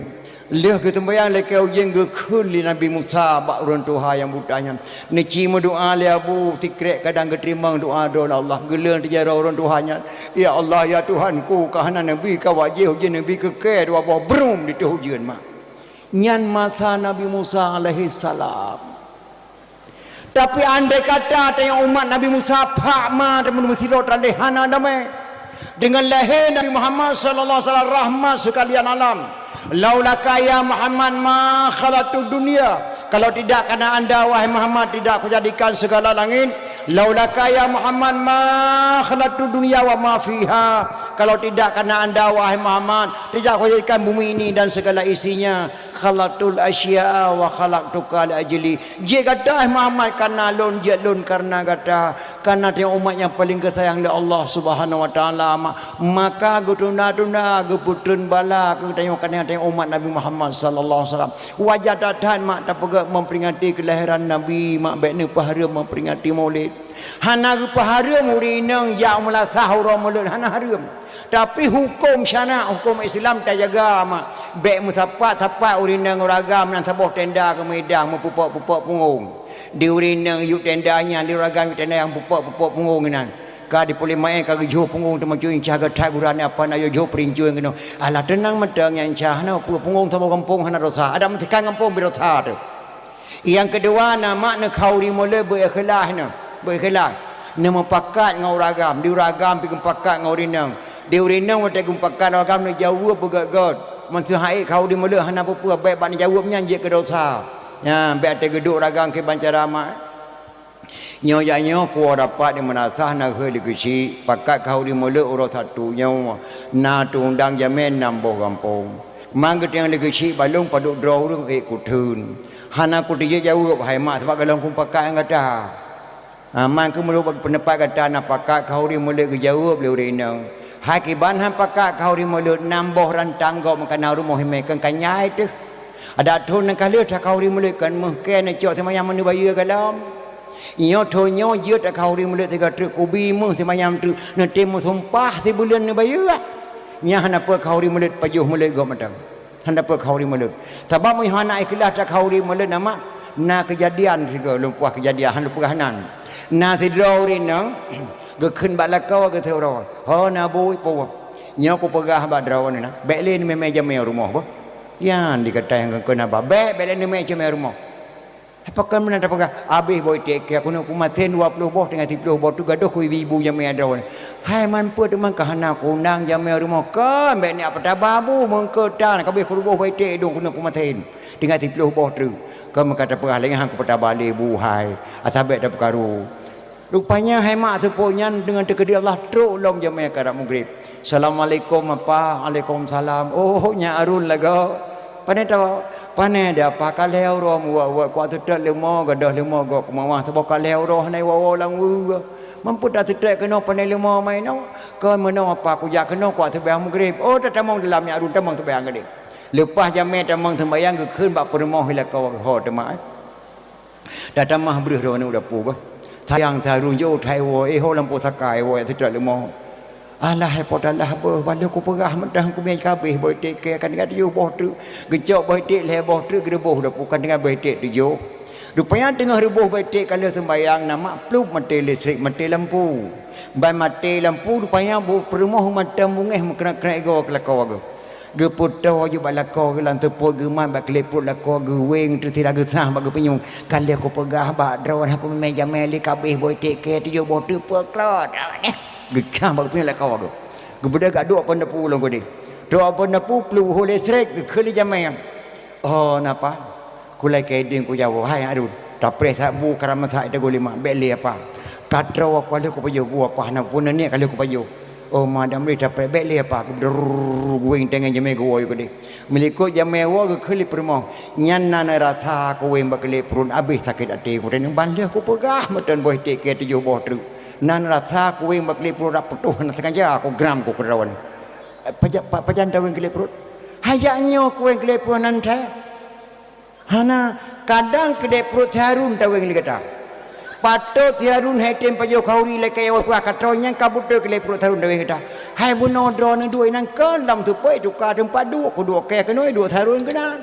Lheueh geuseumbahyang lakée ujeuen geukheun lé Nabi Musa bak ureuëng tuha nyang buta nyan, "Neuci meudoá lé Abu, sikrek kadang geuteurimong doá droe lé Allah." Geuleueng teujaroe ureuëng tuha nyan, "Ya Allah, ya Tuhanku, ka hana neubi kawajéh ujeuen, neubi keukée dua boh brum di teuh ujeuen ma." Nyan masa Nabi Musa alaihissalam. Tapi andai kata tanyoe umat Nabi Musa phak ma teuma meusidroe teuh hana damé. Deungon lahé Nabi Muhammad sallallahu alaihi wasallam rahmat sekalian alam. "Laulaka ya Muhammad ma khalaqtud dunya." Kalau tidak karena anda wahai Muhammad tidak kujadikan segala langit. "Laulaka ya Muhammad ma khalaqtud dunya wa ma fiha." Kalau tidak karena anda wahai Muhammad tidak kujadikan bumi ini dan segala isinya. "Khalaqtul asya'a wa khalaqtuka li ajli." Jeuet gata, hai Muhammad, kareuna lôn, jeuet lôn kareuna gata. Kareuna tanyoe umat nyang paleng geusayang lé Allah Subhanahu wa Taala, ma-, maka geutunda-tunda, geupeutrön bala keu tanyoe, kareuna tanyoe umat Nabi Muhammad sallallahu alaihi wasallam. Wajar that-that mak tapeugah memperingati kelahiran Nabi, mak, bék neupeuhareuem memperingati Maulid. Hana geupeuhareuem ureuëng inong jak meulasah uroe Maulid, hana hareuem. Tapi huköm syarak, huköm Islam tajaga, mak. Bék meusapat-sapat ureuëng inong ureuëng agam nan saboh tenda keu meuidang meupupok-pupok pungong. Di ureuëng inong yub tenda nyan, di ureuëng agam yub tenda nyang pupok-pupok pungong nyan. Ka di puléh maén ka geujôh pungong teuma cuy, incah geuthai gurane apa na yôh jôh peurincueng keunoe. Alah, teunang mantong nyan, incah, hana peue, pungong saboh gampông hana dosa. Adak meusikan gampông beu dosa teuh. Nyang keudua, na mak neukhauri mulod beu ikhlas nyoe, beu ikhlas. Neumupakat ngon ureuëng agam, di ureuëng agam pih geumupakat ngon ureuëng inong. Di ureuëng inong watée geumupakat ngon ureuëng agam neujaweueb beugét-gét. Meuseuha ék khauri mulod hana peue-peue, bék bak neujaweueb nyan jeuet keu dosa. Nyan, bék watée geuduek ureuëng agam kiban cara mak. Nyoe jak nyoe kuwoe rapat di meunasah na geuhôi lé geuchik, pakat khauri mulod uroe Sabtu nyoe na teuundang jamé nam boh gampông. Man geutanyoe lé geuchik balong padub droe ureuëng ék kutheun. Hana kuteujeuet jaweueb hai mak, sabab gohlom kumupakat ngon gata. Ha, man keuh meunurot peundapat gata na pakat khauri mulod geujaweueb lé ureuëng inong. Hai kiban han pakat khauri mulod, nam boh rantang gob meukanan rumoh imé keu kanyai teuh. Adak thon nyang ka lheueh takhauri mulod kon meuh kée neucok seumayang meuneubayeue gohlom. Nyoe thon nyoe jeuet takhauri mulod sigoe treuk kubi meuh seumayang treuk neutem meusumpah sibuleuen neubayeue. Nyan hana peue khauri mulod pajoh mulod gob mantong. Hana peue khauri mulod. Sabab meunyoe hana ikhlas takhauri mulod na mak, na keujadian sigoe lôn puah keujadian hana lôn peugah nan. Na sidroe ureuëng inong geukheun bak lakoe geuh siuroe, "Ho na bui po, nyoe kupeugah bak droeneuh na, bék lé neumé-mé jamé rumoh boh." Nyan dikata nyang geukheun haba, "Bék, bék lé neumé jamé rumoh." Pakon meunan tapeugah, "Abéh boh iték kée keunoe peumaten dua ploh boh, teungoh siplôh boh treuk gadôh keu ibu-ibu jamé droeneuh." Hai man peue teuma ka hana kuundang jamé rumoh, kon bék neujak peutaba bu meungkeutan, ka abéh keu reuboh boh iték idong keunoe peumaten. Teungoh siplôh boh treuk, kon meuka tapeugah lé nyan han kupeutaba lé bu hai, ata bék tapeukaru. Rupanya hai mak seupôt nyan deungon teukeudi Allah trok lom jamé karab mugreb. "Assalamualaikum apa." "Alaikumsalam." "Oh, nyak Arun lagoe. Pane tawoe?" "Pane di apa, ka lhée uroe meuwot-wot, kuat teutot leumo, gadôh leumo gob keumawah, saboh ka lhée uroe hana iwoe-woe lam weue. Mampu taseutôt keunoe pane leumo ma inoe?" "Kon meunoe apa, kujak keunoe kuat seumayang mugreb." "Oh, tatamong dalam nyak Arun, tamong seumayang keudeh." Leupah jamé tamong seumayang geukheun bak peurumoh lakoe geuh, "Ho teuma, eh." Tatamah breuh droeneuh u dapu beuh. Sayang tarueng jôh thai woe, eh, ho lam pusaka, eh, woe, teutrok leumo. Alah, eh, po talah beuh, balo kupeugah mantong kumé kabéh boh iték kée kan tinggai tujoh boh treuk. Geucok boh iték lhée boh treuk geureuboh u dapu kan tinggai boh iték tujoh. Rupanya teungoh reuboh boh iték ka lheueh seumbayang, na mak plup maté listrik, maté lampu. Ban maté lampu rupanya bu-, peurumoh mantong beungéh meukrek-krek igoe keu lakoe geuh. Geupeutoe jih bak lakoe geuh lam seupôt, geumat bak keuleupot lakoe geuh, weng teusira geusah bak geupeunyueng. "Ka lheueh kupeugah bak droeneuh, hana kumé jamé lé, kabéh boh iték kée tujoh boh treuk peuklot." Geusah bak geupeunyueng lakoe geuh. Geubeudôh gak duek phon dapu lom keudeh. Duek phon dapu plup ho listrik, geukheun lé jamé. "Oh, napa? Kulakée deueng kujaweub, hai Arun. Tapreh that bu karam that teugôi lima, bék lé apa." Ka troe ka lheueh kupajoh, bu apa hana puna niet ka lheueh kupajoh. Oh, ma dam lé tapék bék lé apa, geudrrrr, guwéng tengeng jamé geuwoe keudeh. Meulikot jamé woe geukheun lé peurumoh. Nyan na neurasa kuwéng bak keulék pruet, abéh sakét até ku. Ban lheueh kupeugah meuteun boh iték keu tujoh boh treuk. Na neurasa kuwéng bak keulék pruet dak putôh hana sengaja kugram ku keudroe. Pajan, pa-, pajan tawéng keulék pruet? Hajat nyoe kuwéng keulék pruet nan thai. Hana, kadang keudéh pruet si Harun tawéng lé gata. Patot si Harun hai tem pajoh khauri lé kayée wapeuah ka troe nyang ka beutôi keudéh pruet si Harun tawéng gata. Hai bunoe droeneuh duek inan kon lam teupeu tuka teumpat duek, kuduek kée keunoe duek si Harun keunan.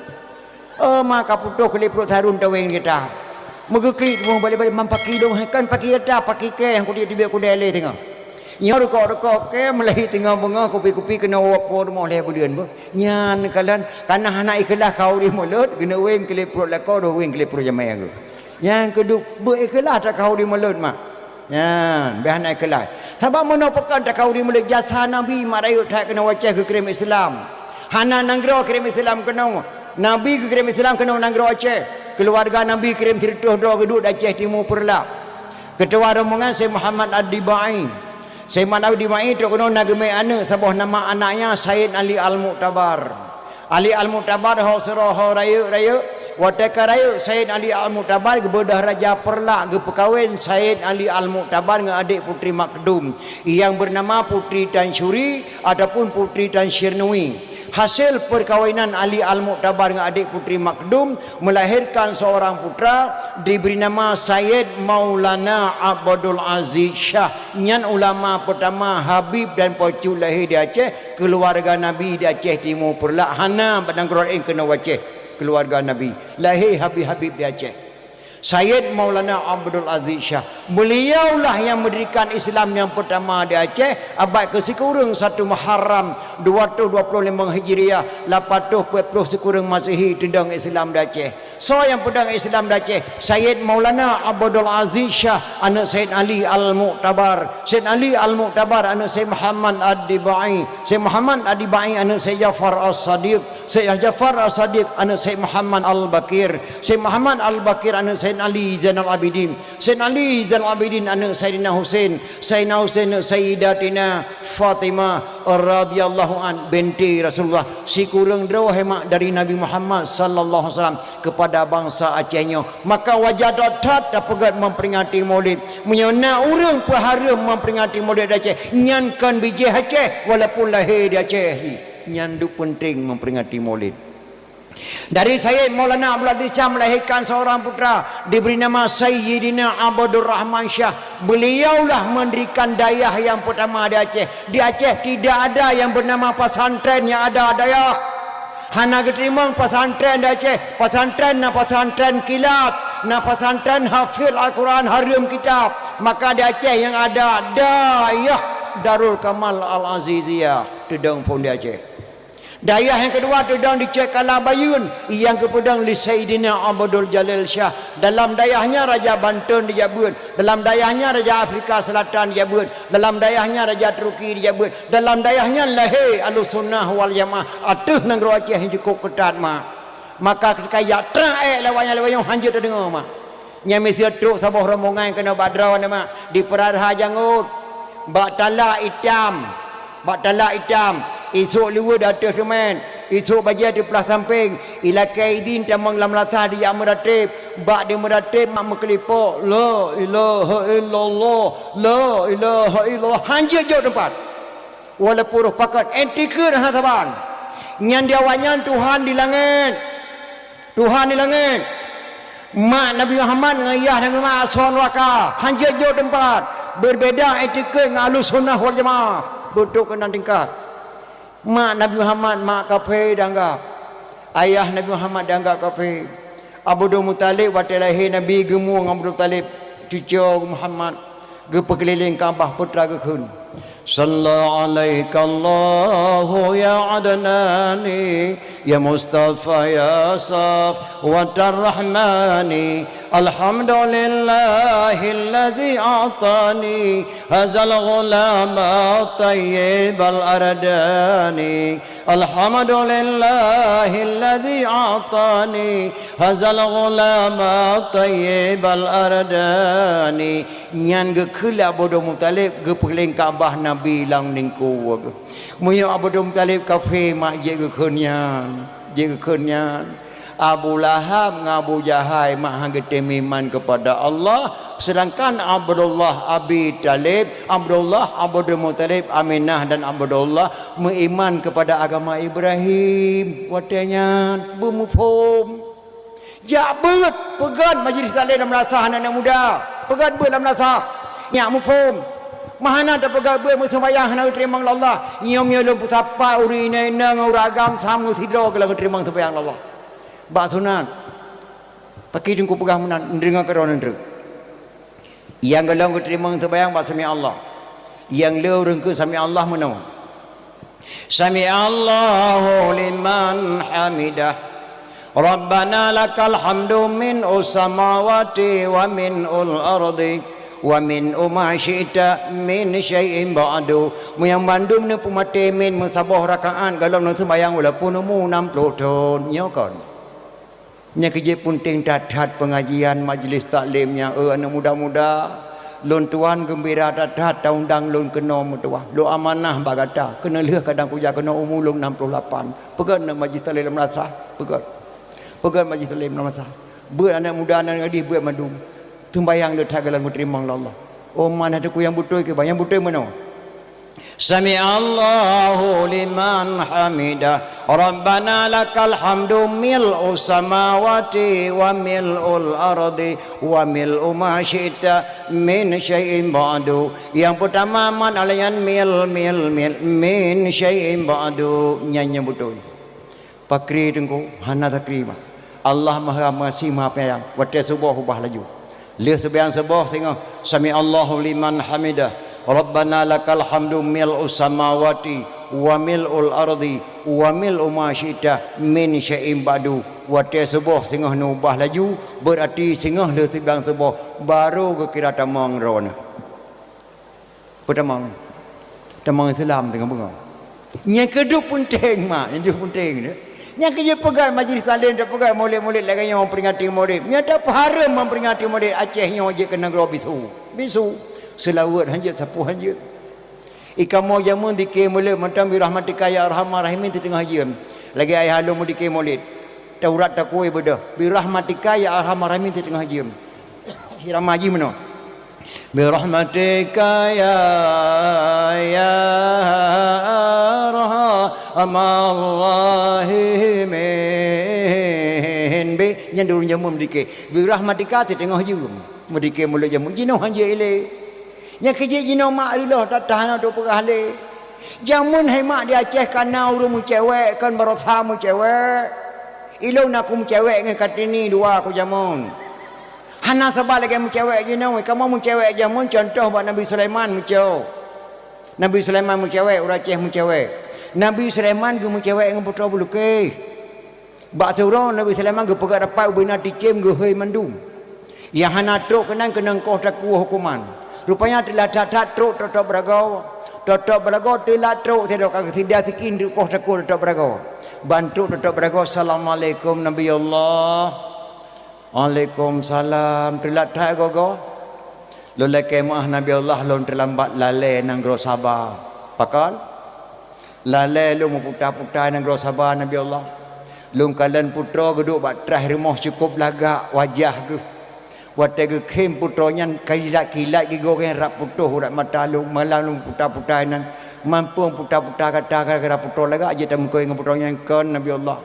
Oh, ma ka putôh keudéh pruet si Harun tawéng gata. Meugeuklik teuma balek-balek mam paki dong, hai kon paki gata, paki kée nyang kudiek teubiet kudée lé teungoh. Nyoe rukok-rukok kée meulahé teungoh beungoh, kupi-kupi keunoe woe po rumoh lhée buleuen beuh. Nyan kalon, kana hana ikhlaih khauri mulod, geuneuwéng keulék pruet lakoe, deuh wéng keulék pruet jamé geuh. Nyang keudua, beu ikhlaih that khauri mulod, mak. Nyan, beh hana ikhlaih. Sabab meunoe pakon that khauri mulod, jasa Nabi mak rayeuk that keunoe u Aceh geukirém Islam. Hana nanggroe kirém Islam keunoe. Nabi geukirém Islam keunoe nanggroe Aceh. Keuluwarga Nabi kirém sireutôh droe geuduek di Aceh Timu Peureulak. Keutuwa rombongan Syekh Muhammad Ad-Dibai. Syekh Muhammad Ad-Dibai trok keunoe na geumé aneuëk, saboh nama anaknya Said Ali Al-Mu'tabar. Ali Al-Mu'tabar ho sidroe ho rayeuk-rayeuk. Watée ka rayeuk, Said Ali Al-Mu'tabar geubeudôh raja Peureulak geupeukawen Said Ali Al-Mu'tabar ngon adék Putri Makdum, nyang beunama Putri Tansyuri ataupun Putri Tansyirnui. Hasil peukawinan Ali Al-Mu'tabar ngon adék Putri Makdum meulahirkan seorang putra diberi nama Sayyid Maulana Abdul Aziz Syah. Nyan ulama pertama, habib dan peucut lahé di Aceh, keuluwarga Nabi di Aceh Timu Peureulak, hana bak nanggroe laén keunoe u Aceh, keuluwarga Nabi. Lahé habib-habib di Aceh. Sayyid Maulana Abdul Aziz Syah. Beliaulah yang mendirikan Islam yang pertama di Aceh, abad keusikureueng satu Muharram, dua ratus dua puluh lima Hijriah, lapan ratus empat puluh sikureueng Masehi, teudong Islam di Aceh. Soe nyang peudong Islam di Aceh? Sayyid Maulana Abdul Aziz Syah, aneuëk Sayyid Ali Al-Mu'tabar. Sayyid Ali Al-Mu'tabar, aneuëk Sayyid Muhammad Ad-Dibai. Sayyid Muhammad Ad-Dibai, aneuëk Sayyid Ja'far As-Sadiq. Sayyid Ja'far As-Sadiq, aneuëk Sayyid Muhammad Al-Baqir. Sayyid Muhammad Al-Baqir, aneuëk Sayyid Ali Zainal Abidin. Sayyid Ali Zainal Abidin, aneuëk Sayyidina Husain. Sayyidina Husain, aneuëk Sayyidatina Fatimah radhiyallahu an, binti Rasulullah. Sikureueng droe hai mak dari Nabi Muhammad sallallahu alaihi wasallam kepada bansa Aceh nyoe. Maka wajar that-that tapeugét memperingati Maulid. Meunyoe na ureuëng peuhareuem memperingati Maulid di Aceh, nyan kon bijéh Aceh, walaupun lahé di Aceh. Nyan duek penting memperingati Maulid. Dari Sayyid Maulana Abdul Aziz Syah melahirkan seorang putra, diberi nama Sayyidina Abdul Rahman Syah. Beliaulah mendirikan dayah yang pertama di Aceh. Di Aceh tidak ada yang bernama pesantren, yang ada dayah. Hana geuteurimong pesantren di Aceh. Pesantren na pesantren kilat, na pesantren hafiz Al-Quran, hareuem kitab. Maka di Aceh yang ada dayah Darul Kamal Al-Aziziyah, teudong phon di Aceh. Dayah nyang keudua teudong di Cek Kala Bayeuen, nyang geupeudong lé Saidina Abdul Jalil Syah. Dalam dayah nyan Raja Banten dijak beuet, dalam dayah nyan Raja Afrika Selatan dijak beuet, dalam dayah nyan Raja Turki dijak beuet, dalam dayah nyan lahé Ahlussunnah wal Jamaah ateueh nanggroe Aceh nyang cukôp keutat, mak. Maka ketika jak trang ék lawanya-lawanya hanjeuet tadeungoe, mak. Nyan miseue trok saboh rombongan keunoe bak droeneuh, mak, di Peuraraha Jangôt, bak tala itam, bak tala itam, isôk liweuet di ateueh teumèn, isôk bajèe di plah sampéng, ilakèe idin tamong lam lasah dijak meuratéb, bak di meuratéb mak meukeulipok, "La ilaha illallah, la ilaha illallah," hanjeuet jok teumpat. Walaupun roh pakat, ék tikeue hana saban. Nyan di awaknyan Tuhan di langét. Tuhan di langét. Mak Nabi Muhammad ngon yah Nabi Muhammad asoe nuraka, hanjeuet jok teumpat. Berbeda etikét ngon Ahlussunnah wal Jamaah. Beutrok keunan tingkat. Mak Nabi Muhammad mak kafé dianggap. Ayah Nabi Muhammad dianggap kafé. Abdul Muthalib watèe lahé Nabi geumueng Abdul Muthalib, cucoe Muhammad. Geupeukeulileng Ka'bah, putra geukheun, "Shalla 'alaikallahu ya Adnani, ya Mustafa ya Safwatar Rahmani, Alhamdulillahilladzi a'tani hazal ghulama thayyibal ardani. Alhamdulillahilladzi a'tani hazal ghulama thayyibal ardani. Nyan geukheun lé Abdul Muthalib geupeuleuen Ka'bah Nabi lam ningku. Meunyoe Abdul Muthalib kafé, mak jeuet geukheun nyan, jeuet geukheun nyan. Abu Lahab ngon Abu Jahai mak han geutém iman keupada Allah, seudangkan Abdullah Abi Thalib, Abdullah Abdul Muthalib, Aminah dan Abdullah meuiman keupada agama Ibrahim. Watée nyan beumuphom. Jak beuet, peugét majlis taklim lam madrasah aneuëk-aneuëk muda. Peugét beuet lam madrasah. Nyak muphom. Meuhana tapeugét beuet meuseumayang hana geuteurimong lé Allah. Nyoe-nyoe lôn peusapat ureuëng inong-inong ngon ureuëng agam sama sidroe keu lôn geuteurimong seumayang lé Allah. Bak sunat. Paki teungku peugah meunan, neudeungoe keudroe neuntreuk. Nyang gohlom geuteurimong seumayang bak sami Allah. Nyang le ureuëng keu sami Allah meunoe. Sami'allahu liman hamidah. Rabbana lakal hamdu min usamawati wa min ul ardi wa min uma syi'ta min syai'in ba'du. Meunyan bandum neupeumaté min meusaboh rakaat gohlom neuseumayang walaupun umu enam puluh thon. Nyoe kon. Nyang keujeuet peunteng that-that peungajian majlis taklim nyan, eh, aneuëk muda-muda. Lôn tuan geumbira that-that taundang lôn keunoe meutuwah. Lôn amanah bak gata, keuneulheueh kadang kuja keunoe umu lôn enam puluh lapan. Peugét aneuëk majlis taklim lam madrasah, peugét. Peugét majlis taklim lam madrasah. Beuet aneuëk muda nan gadih beuet mandum. Teumbayang le that gohlom geuteurimong lé Allah. Oh, mana teungku nyang beutôi keu bah, nyang beutôi meunoe. Sami'allahu liman hamidah. Rabbana lakal hamdu mil'u samawati wa mil'ul ardi wa mil'u ma syi'ta min syai'in ba'du. Nyang peutama man alayan mil, mil, mil, min syai'in ba'du. Nyan nyang beutôi. Pakri teungku, hana takri mah. Allah Maha Meuasi Maha Penyayang. Watée suboh ubah laju. Lheueh seumayang suboh singoh, sami'allahu liman hamidah. Rabbana lakal hamdu mil'us samawati wa mil'ul ardi wa mil'u ma syi'ta min syai'in ba'du. Watée suboh singoh neubah laju, beurati singoh lheueh seumayang suboh, barô geukira tamong droeneuh. Peutamong. Tamong Islam teungoh beungoh. Nyang keudua peunteng mak, nyang keudua peunteng tu. Nyang keujeuet peugah majlis taklim, tapeugah mulod-mulod lagée nyoe meuperingati mulod. Nyata peuhareuem meuperingati mulod Aceh nyoe jeuet keu nanggroe bisu. Bisu. Seulaweuet hanjeuet, sapeue hanjeuet. Ikamoe jameun dike mulod mantong birahmatika ya arhamar rahimin teuteungoh jeuem. Lagée ayah lôn meudike mulod. Taurat takue beudôh. Birahmatika ya arhamar rahimin teuteungoh jeuem. Irama jih meunoe. Birahmatika ya, ya arhamar rahimin. Be, nyan dulu jameun meudike. Birahmatika teuteungoh jeuem. Meudike mulod jameun jinoe hanjeuet ilée. Nyang keujeuet jinoe mak riloh that-that hana tapeugah lé. Jameun hai mak di Aceh kana ureuëng meucewek kon barosa meucewek. Ilôn na ku meucewek ngon Kartini dua ku jameun. Hana saban lagée meucewek jinoe, kamoe meucewek jameun contoh bak Nabi Sulaiman meucewek. Nabi Sulaiman meucewek, ureuëng Aceh meucewek. Nabi Sulaiman geumeucewek ngon putroe beulukée. Bak siuroe Nabi Sulaiman geupeugah rapat ubena ticém geuhôi mandum. Nyang hana trok keunan keunong koh takue huköman. Rupanya teulat that-that trok totop beuragoe. Totop beuragoe teulat trok sidroe ka geusida sikin di koh takue totop beuragoe. Ban trok totop beuragoe, "Assalamualaikum Nabi Allah." "Waalaikumsalam." Teulat that goe-goe. Lôn lakée meuáh Nabi Allah, lôn teulambat lalée nanggroe Saba. Pakon? Lalée lôn meuputa-puta nanggroe Saba, Nabi Allah. Lôn kalon putroe geuduek bak traih rumoh cukôp lagak wajah geuh. Watée geukhém putroe nyan kilat-kilat gigoe geuh rab putôh urat mata lôn, malam lôn puta-puta inan. Mampu puta-puta gata gara-gara putroe lagak jeuet tameukoh ngon putroe nyan kon, Nabi Allah.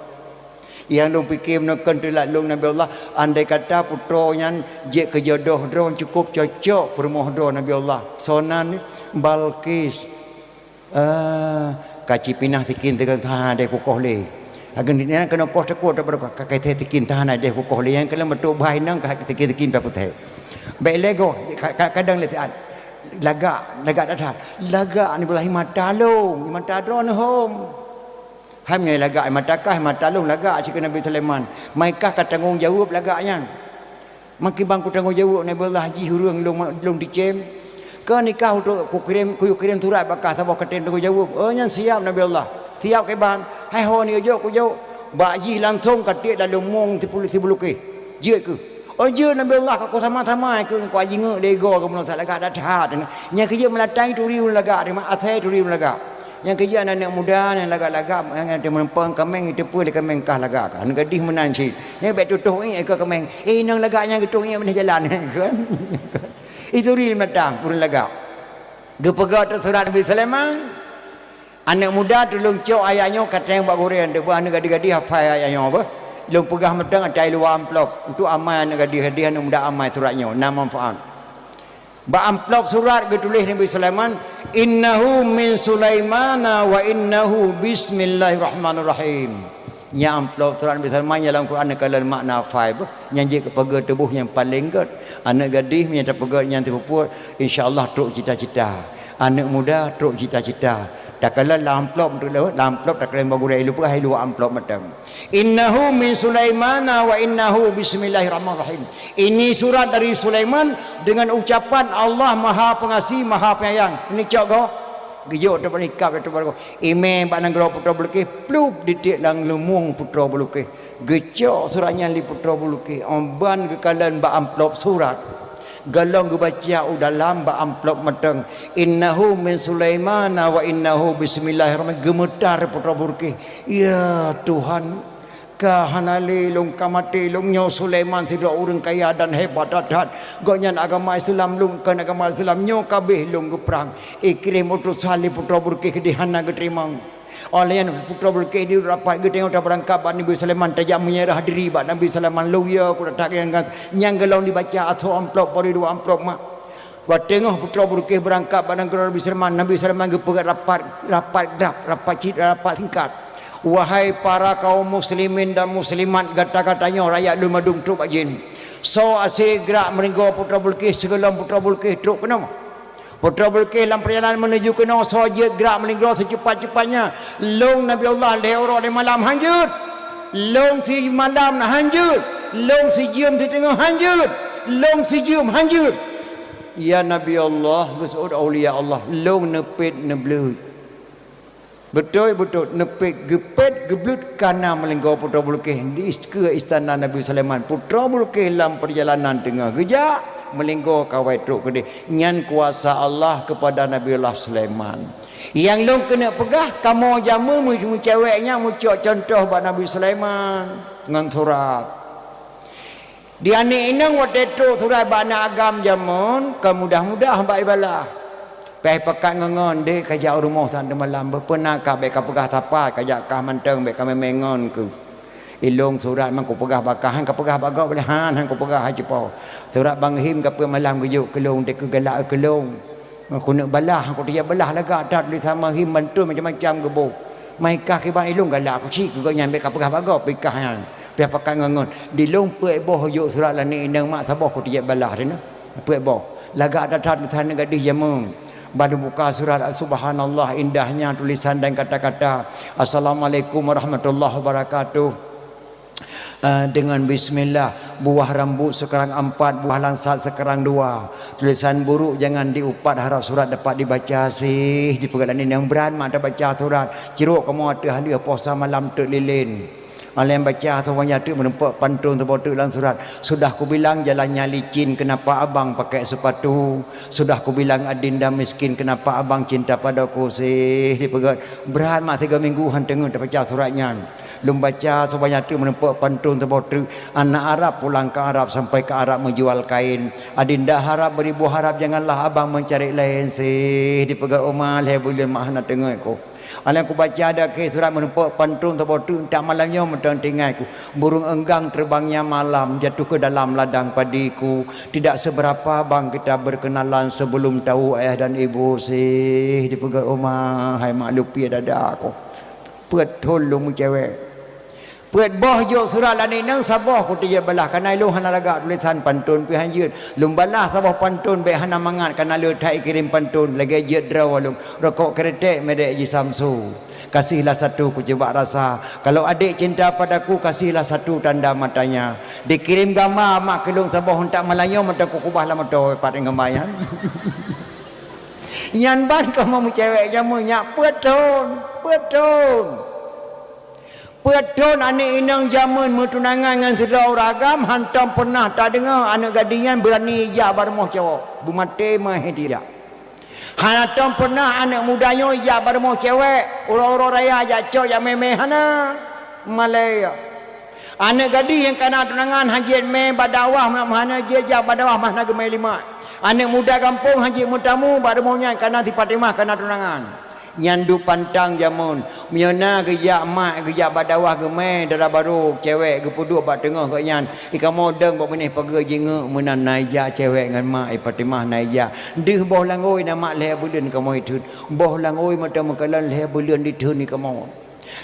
Nyang lôn pike meunoe kon teulat lôn, Nabi Allah, andai kata putroe nyan jeuet keu jodoh droe cukôp cocok peurumoh droe, Nabi Allah. Soe nan? Balqis. Ah, ka ci pinah sikin teuka ha deh kukoh lé. Ageun nyan keunoe koh teuka, teuka, ka, ka, ka sikin teuka ha deh kukoh lé. Nyang keuneuk meutuek bah inong ka sikin-sikin pih putéh. Bék lé goh, ka, ka, kadang lé siat. Lagak, lagak that-that. Lagak ni beulah mata lôn, mata droeneuh hom. Hai meunyoe lagak mata kah, mata lôn lagak, cit keu Nabi Sulaiman. Mai kah ka tanggong jaweueb lagak nyan. Makiban kutanggong jaweueb Nabi Allah jih ureuëng lôn, lôn ticém. Keu nikah utok kukirém, kuyue kirém surat bak kah saboh katem tanggong jaweueb. Oh, nyan siab Nabi Allah. Siab kiban. Hai ho ni jok kujok. Bak jih langsong ka tiek dalam mong sipulu-, sibulukéh. Jeuet keuh. Oh, jeuet Nabi Allah ka kusama-sama keuh ngon kujingeuk lé goe keuh meunoe that lagak that-that. Nyang keujeuet meulatang turi ulôn lagak, asai turi ulôn lagak. Nyang keujeuet aneuëk muda nyang lagak-lagak, nyang teumeumpeue kaméng, jiteupeue lé kaméng kah lagak kah. Aneuk gadih meunan cit. Nyang bék tutoh ié keu kaméng. Eh, inong lagak nyang geututoh ié bak jalan. Kan? Ituri meulatang ureuëng lagak. Geupeugah teuk surat Nabi Sulaiman. Aneuk muda tulông cok ayat nyoe katéng bak gurée, teubeuh aneuk gadih-gadih hafai ayat nyoe beuh. Lôn peugah mantong ata i luwa amplop. Untuk amai aneuk gadih-gadih, aneuk muda amai surat nyoe, na manfaat. Bak amplop surat geutuléh Nabi Sulaiman, "Innahu min Sulaimana wa innahu bismillahirrahmanirrahim." Nyan amplop surat Nabi Sulaiman nyang lam Quran neukalon makna hafai beuh, nyang jeuet keu pageue tuboh nyang paleng gét. Aneuk gadih meunyo tapeugét nyan teupeubuet, insya Allah trok cita-cita. Aneuk muda trok cita-cita. Takalon lam amplop, lam amplop takalon bak gurée, lôn peugah i luwa amplop mantong. "Innahu min Sulaimana wa innahu bismillahirrahmanirrahim." Ini surat dari Sulaiman dengan ucapan Allah Maha Pengasih, Maha Penyayang. Ini cok goe. Geujok teuk bak nikab, teuk bak goe. Imé bak nanggroe Putroe Buleukéh, plup ditiek lam lumueng Putroe Buleukéh. Geucok surat nyan lé Putroe Buleukéh. Óh ban geukalon bak amplop surat. Gohlom geubaca u dalam bak amplop mantong. "Innahu min Sulaimana wa innahu bismillahirrahmanirrahim." Geumeutar Putroe Buleukéh. Ya Tuhan, ka hana lé lôn ka maté lôn nyoe Sulaiman sidroe ureuëng kaya dan hebat that-that. Gobnyan agama Islam lôn kon agama Islam nyoe ka abéh lôn geuprang. Ikirém utosan lé Putroe Buleukéh keudéh hana geuteurimong. Óh lheueh nyan Putroe Buleukéh di rapat geutanyoe tabeurangkat bak Nabi Sulaiman tajak meunyeurah diri bak Nabi Sulaiman lôn ya ku tatak nyang gohlom dibaca atau amplop bari dua amplop mak. Watée teungoh Putroe Buleukéh beurangkat bak nanggroe Nabi Sulaiman, Nabi Sulaiman geupeugah rapat, rapat grab, rapat cit, rapat singkat. Wahai para kaum muslimin dan muslimat, gata-gata nyoe rakyat lôn mandum trok bak jén. Soe asék grak meulinggoe Putroe Buleukéh sigohlom Putroe Buleukéh trok keunoe. Putroe Buleukéh lam peurjalanan menuju keunoe soe jeuet grak meulinggoe seucepat-cepatnya. Lôn Nabi Allah lhée uroe lhée malam hanjeuet. Lôn simalam hanjeuet. Lôn sijeuem siteungoh hanjeuet. Lôn sijeuem hanjeuet. Ya Nabi Allah, geuseuôt aulia Allah, lôn neupet neubleuet. Beutôi-beutôi neupet geupet geubleuet kana meulinggoe Putroe Buleukéh di is-, keu istana Nabi Sulaiman. Putroe Buleukéh lam peurjalanan teungoh geujak meulinggoe kawai trok keudéh. Nyan kuasa Allah keupada Nabi Allah Sulaiman. Nyang lôn keuneuk peugah, kamoe jameun meu-, meucewek nyan meucok cuntoh bak Nabi Sulaiman ngon surat. Di aneuk inong watée trok surat bak aneuk agam jameun, ka mudah-mudah bak ibalah. Pih pakat ngon-ngon deh ka jak u rumoh saát teumalam, beupeuna ka bék ka peugah sapat, ka jak kah mantong bék ka meumengon keuh. Ilong surat man kupeugah bak kah, han ka peugah bak gob lé, han, han kupeugah hai cupo. Surat Bang Him ka peuet malam geujok keu lôn, deh keu galak keu lôn. Keuneuk balah, kuteubiet balah lagak that tulésan Bang Him bantu macam-macam geuboh. Mai kah kiban ilong galak kucit keu gobnyan bék ka peugah bak gob, pih kah nyan. Pih pakat ngon-ngon. Di lôn peuet boh jok surat lé aneuk inong mak saboh kuteubiet balah deh na. Peuet boh. Lagak that-that tulésan aneuk gadih jameun. Ban lôn buka surat, subhanallah indahnya tulisan dan kata-kata. Assalamualaikum warahmatullahi wabarakatuh. Eh, dengan bismillah, buah rambut sekarang empat, buah langsat sekarang dua. Tulisan buruk jangan diupat, harap surat dapat dibaca sih. Dipeugah lé aneuk inong brat mak tabaca surat. Cirok kamoe ateueh haleueh posa malam teuk lilén. Alèh baca saboh nyan teuk meurumpok pantôn saboh teuk lam surat. Sudah kubilang jalannya licin, kenapa abang pakai sepatu? Sudah kubilang adinda miskin, kenapa abang cinta padaku sih? Dipeugah brat mak tiga minggu han teungeut tabaca surat nyan. Lôn baca saboh nyan teuk meurumpok pantôn saboh teuk. Anak Arab pulang ke Arab, sampai ke Arab menjual kain. Adinda harap beribu harap, janganlah abang mencari lain sih. Dipeugah uma lhèe buleuen mak hana teungeut ku. Alèh kubaca dakhe surat meurumpok pantôn saboh teuk, entak malam nyoe mantong teuingat ku. Burung enggang terbangnya malam, jatuh ke dalam ladang padiku. Tidak seberapa bang kita berkenalan sebelum tahu ayah dan ibu sih. Dipeugah uma hai mak lupie dada ku. Peuet thon lôn meucewek. Peuet boh jok surat lé aneuk inong, saboh kuteubiet balah, kana ilong hana lagak tulésan pantôn pih han jeuet. Lôn balah saboh pantôn bék hana mangat, kana le that ikirém pantôn, lagèe jeuet droe lôn. Rokok kretek merek Ji Samsu. Kasihlah satu kucoba rasa. Kalau adik cinta padaku, kasihlah satu tanda matanya. Dikirim gamba mak keu lôn saboh, untak malam nyoe mantong kukubah lam moto, pat ngon gamba nyan. Nyan ban kamoe meucewek jameun nyak peuet thon, peuet thon. Peuet thon aneuk inong jameun meutunangan ngon sidroe ureueng agam, hantom peureunah tadeungoe aneuk gadis nyan beurani jak bak rumoh cowok. Beumaté meuhé dijak. Hana tom peureunah aneuk muda nyoe jak bak rumoh cewek, uroe-uroe raya jak cok jak mé-mé, hana. Malée. Aneuk gadis nyang kana tunangan han jeuet mé bak dakwah, mak hana jeuet jak bak dakwah, mak hana geumé limak. Aneuk muda gampông han jeuet meutamu bak rumoh nyan kana si Fatimah kana tunangan. Nyan duek pantang jameun. Meunyoe na geujak mak, geujak bak dakwah geumé dara barô cewek geupeuduek bak teungoh gobnyan, di kamoe dong bak binéh pageue jingeuk meunan na ijak cewek ngon mak, i Fatimah na ijak. Deuh boh langôi na mak lhée buleuen kamoe itheun. Boh langôi mata meukalon lhée buleuen ditheun di kamoe.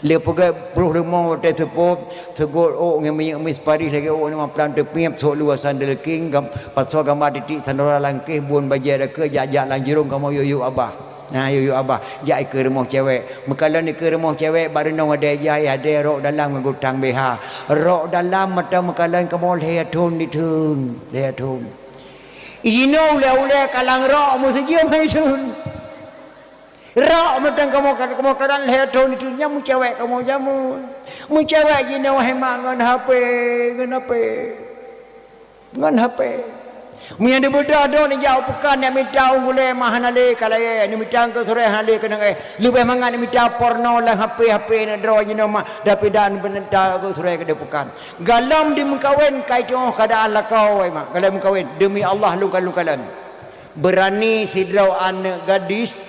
Lé peugét ploh leumo watée seupôt, seugot ôk ngon minyeuk mis paris lagée ôk nyoe maplan teupiep, sôk luwa sandal king, gam-, pasoe gamba titik sandora langkéh, buon bajée dakeu jak-jak lam jurông kamoe yue-yue abah. Na yue-yue abah, jak ikeue rumoh cewek. Meukalon ikeue rumoh cewek, bak reunong adée jai, adée rok dalam ngon gutang B H. Rok dalam mata meukalon kamoe lhée thon ditheun, lhée thon. Inoe ulée-ulée kalang rok meusijeuem hai thon. Rok meuteun kamoe, kamoe kadang lhée thon ditheun nyan meucewek kamoe jameun. Meucewek jinoe hai mak ngon H P, ngon H P. Ngon H P. Meunyan dibeudôh droe nijak u peukan, neuk mita u gulée mah hana lé ka layée, neuk mita keu surée hana lé keunong éh. Leubeh mangat neuk mita porno lam H P, H P neuk droe jinoe mah, tapi dan beuneuta keu surée keudeh peukan. Galom dimeukawen kai teungoh keadaan lakoe, wai mak. Galom meukawen, demi Allah lôn ka lôn kalon. Beurani sidroe aneuk gadis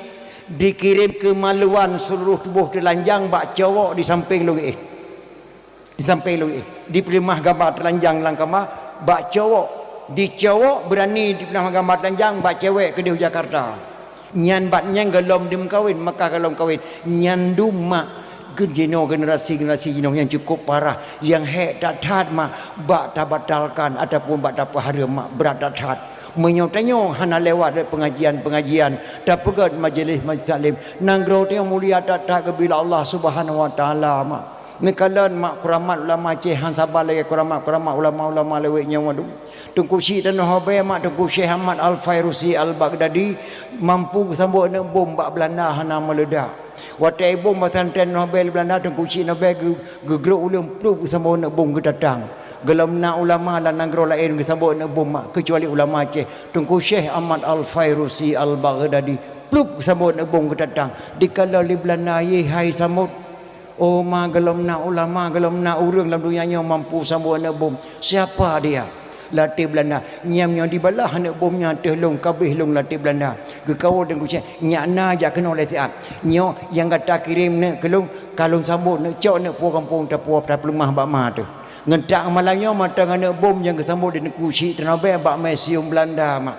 dikirém keumaluan seuluruh tuboh teulanjang bak cowok di sampéng lôn éh. Di sampéng lôn éh, dipeuleumah gamba teulanjang lam kama bak cowok. Di cowok beurani dipeuleumah gamba teulanjang bak cewek keudeh u Jakarta. Nyan bak nyan gohlom dimeukawen, maka gohlom kawen. Nyan dum mak, jinoe generasi-generasi jinoe nyang cukup parah, nyang hék that-that mak, bak tabatalkan ataupun bak tapeuhareuem mak, brat that-that. Meunyoe tanyoe hana lewat lé pengajian-pengajian, tapeugét majelis-majelis taklim, nanggroe tanyoe mulia that-that geubila Allah Subhanahu Wa Taala mak. Neukalon mak kuramat ulama Aceh han saba lagée kuramat-kuramat ulama-ulama lawét nyoe, waduh. Teungku Chik Tanoh Abée mak Teungku Syekh Ahmad Al-Fairusi Al-Baghdadi mampu geusambot aneuk bom bak Beulanda hana meuledak. Watée bom pesantren Tanoh Abée lé Beulanda, Teungku Chik Tanoh Abée geu-, geugrok uleueng plup geusambot aneuk bom geutatang. Gohlom na ulama lam nanggroe laén geusambot aneuk bom mak, keucuali ulama Aceh, Teungku Syekh Ahmad Al-Fairusi Al-Baghdadi plup geusambot aneuk bom geutatang. Dikalon lé Beulanda, yé hai sambot. Oh ma, gohlom na ulama, gohlom na ureuëng lam donya nyoe mampu sambot aneuk bom. Siapa dia? Lam ateueh Beulanda. Nyam nyoe dibalah aneuk bom nyan ateueh lôn, kabéh lôn lam ateueh Beulanda. Geukawen Teungku Chik, nyak na jak keunoe lé siat. Nyoe nyang gata kirém neuk keu lôn, ka lôn sambot neuk cok neuk puwoe gampông tapuwoe tapeuleumah bak ma teuh. Ngon tak malam nyoe mantong aneuk bom nyang geusambot di Teungku Chik Tanoh Abée bak museum Beulanda mak.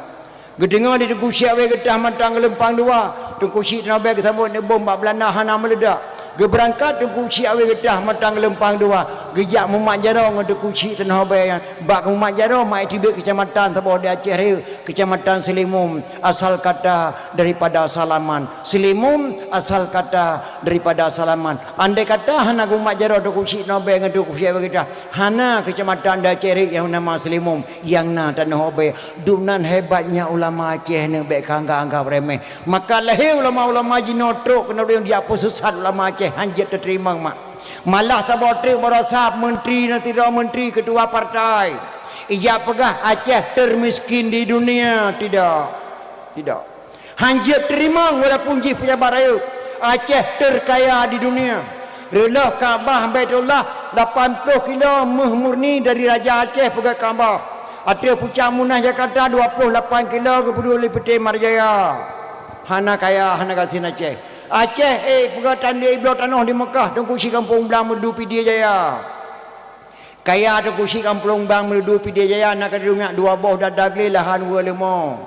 Geudeungoe lé Teungku Chik Abée geutah mantong geulumpang dua. Teungku Chik Tanoh Abée geusambot aneuk bom bak Beulanda hana meuledak. Geubeurangkat Teungku Chik Abée geutah mantong geulumpang dua. Geujak mumat jaroe ngon Teungku Chik Tanoh Abée nyan. Bak mumat jaroe mak iteubiet keucamatan saboh di Aceh Rayeuk, Keucamatan Seulimum, asal kata daripada salaman. Seulimum asal kata daripada salaman. Andai kata hana geumat jaroe Teungku Chik Tanoh Abée ngon Teungku Chik Abée geutah, hana keucamatan di Aceh Rayeuk nyang nama Seulimum, nyang na Tanoh Abée. Dumnan hebatnya ulama Aceh nyoe, bék ka anggab-anggab remeh. Maka lahé ulama-ulama jinoe trok keunoe, ureuëng jak peuseusat ulama Aceh, han jeuet teuteurimong mak. Malah saboh treuk baroesa menteri, nan sidroe menteri, ketua partai, ijak peugah Aceh termiskin di dunia. Tidak. Tidak. Han jeuet teurimong walaupun jih pejabat rayeuk. Aceh terkaya di dunia. Reuloh Ka'bah Baitullah lapan ploh kilo méuh murni dari Raja Aceh peugét Ka'bah. Ateueh pucak Monas Jakarta dua ploh lapan kilo geupeuduek lé Peuté Marjaya. Hana kaya, hana gasien Aceh. Aceh, eh, peugét tandé bloe tanoh di Meukah, Teungku Chik Gampông Blang Meureudu Pidie Jaya. Kaya Teungku Chik Gampông Blang Meureudu Pidie Jaya na keudroe nyak dua boh dada glé lahan weueh leumo,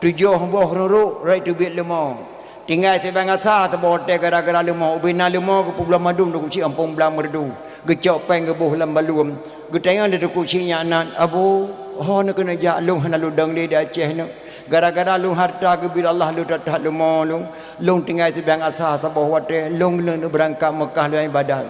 tujoh boh ruruk rot teubiet leumo. Tinggai sibang gasa saboh watée gara-gara leumo, ubé na leumo geupeubloe mandum Teungku Chik Gampông Blang Meureudu. Geucok péng geuboh lam baluem. Geutanyong lé Teungku Chik nyak nan, "Abu, ho neukeuneuk jak lôn hana lôn dong lé di Aceh nyoe. Gara-gara lôn hareuta geubri Allah lôn that-that leumo lôn." Lôn tinggai sibiang asa saboh watée, lôn leuneuk beurangkat Meukah lôn iébadat.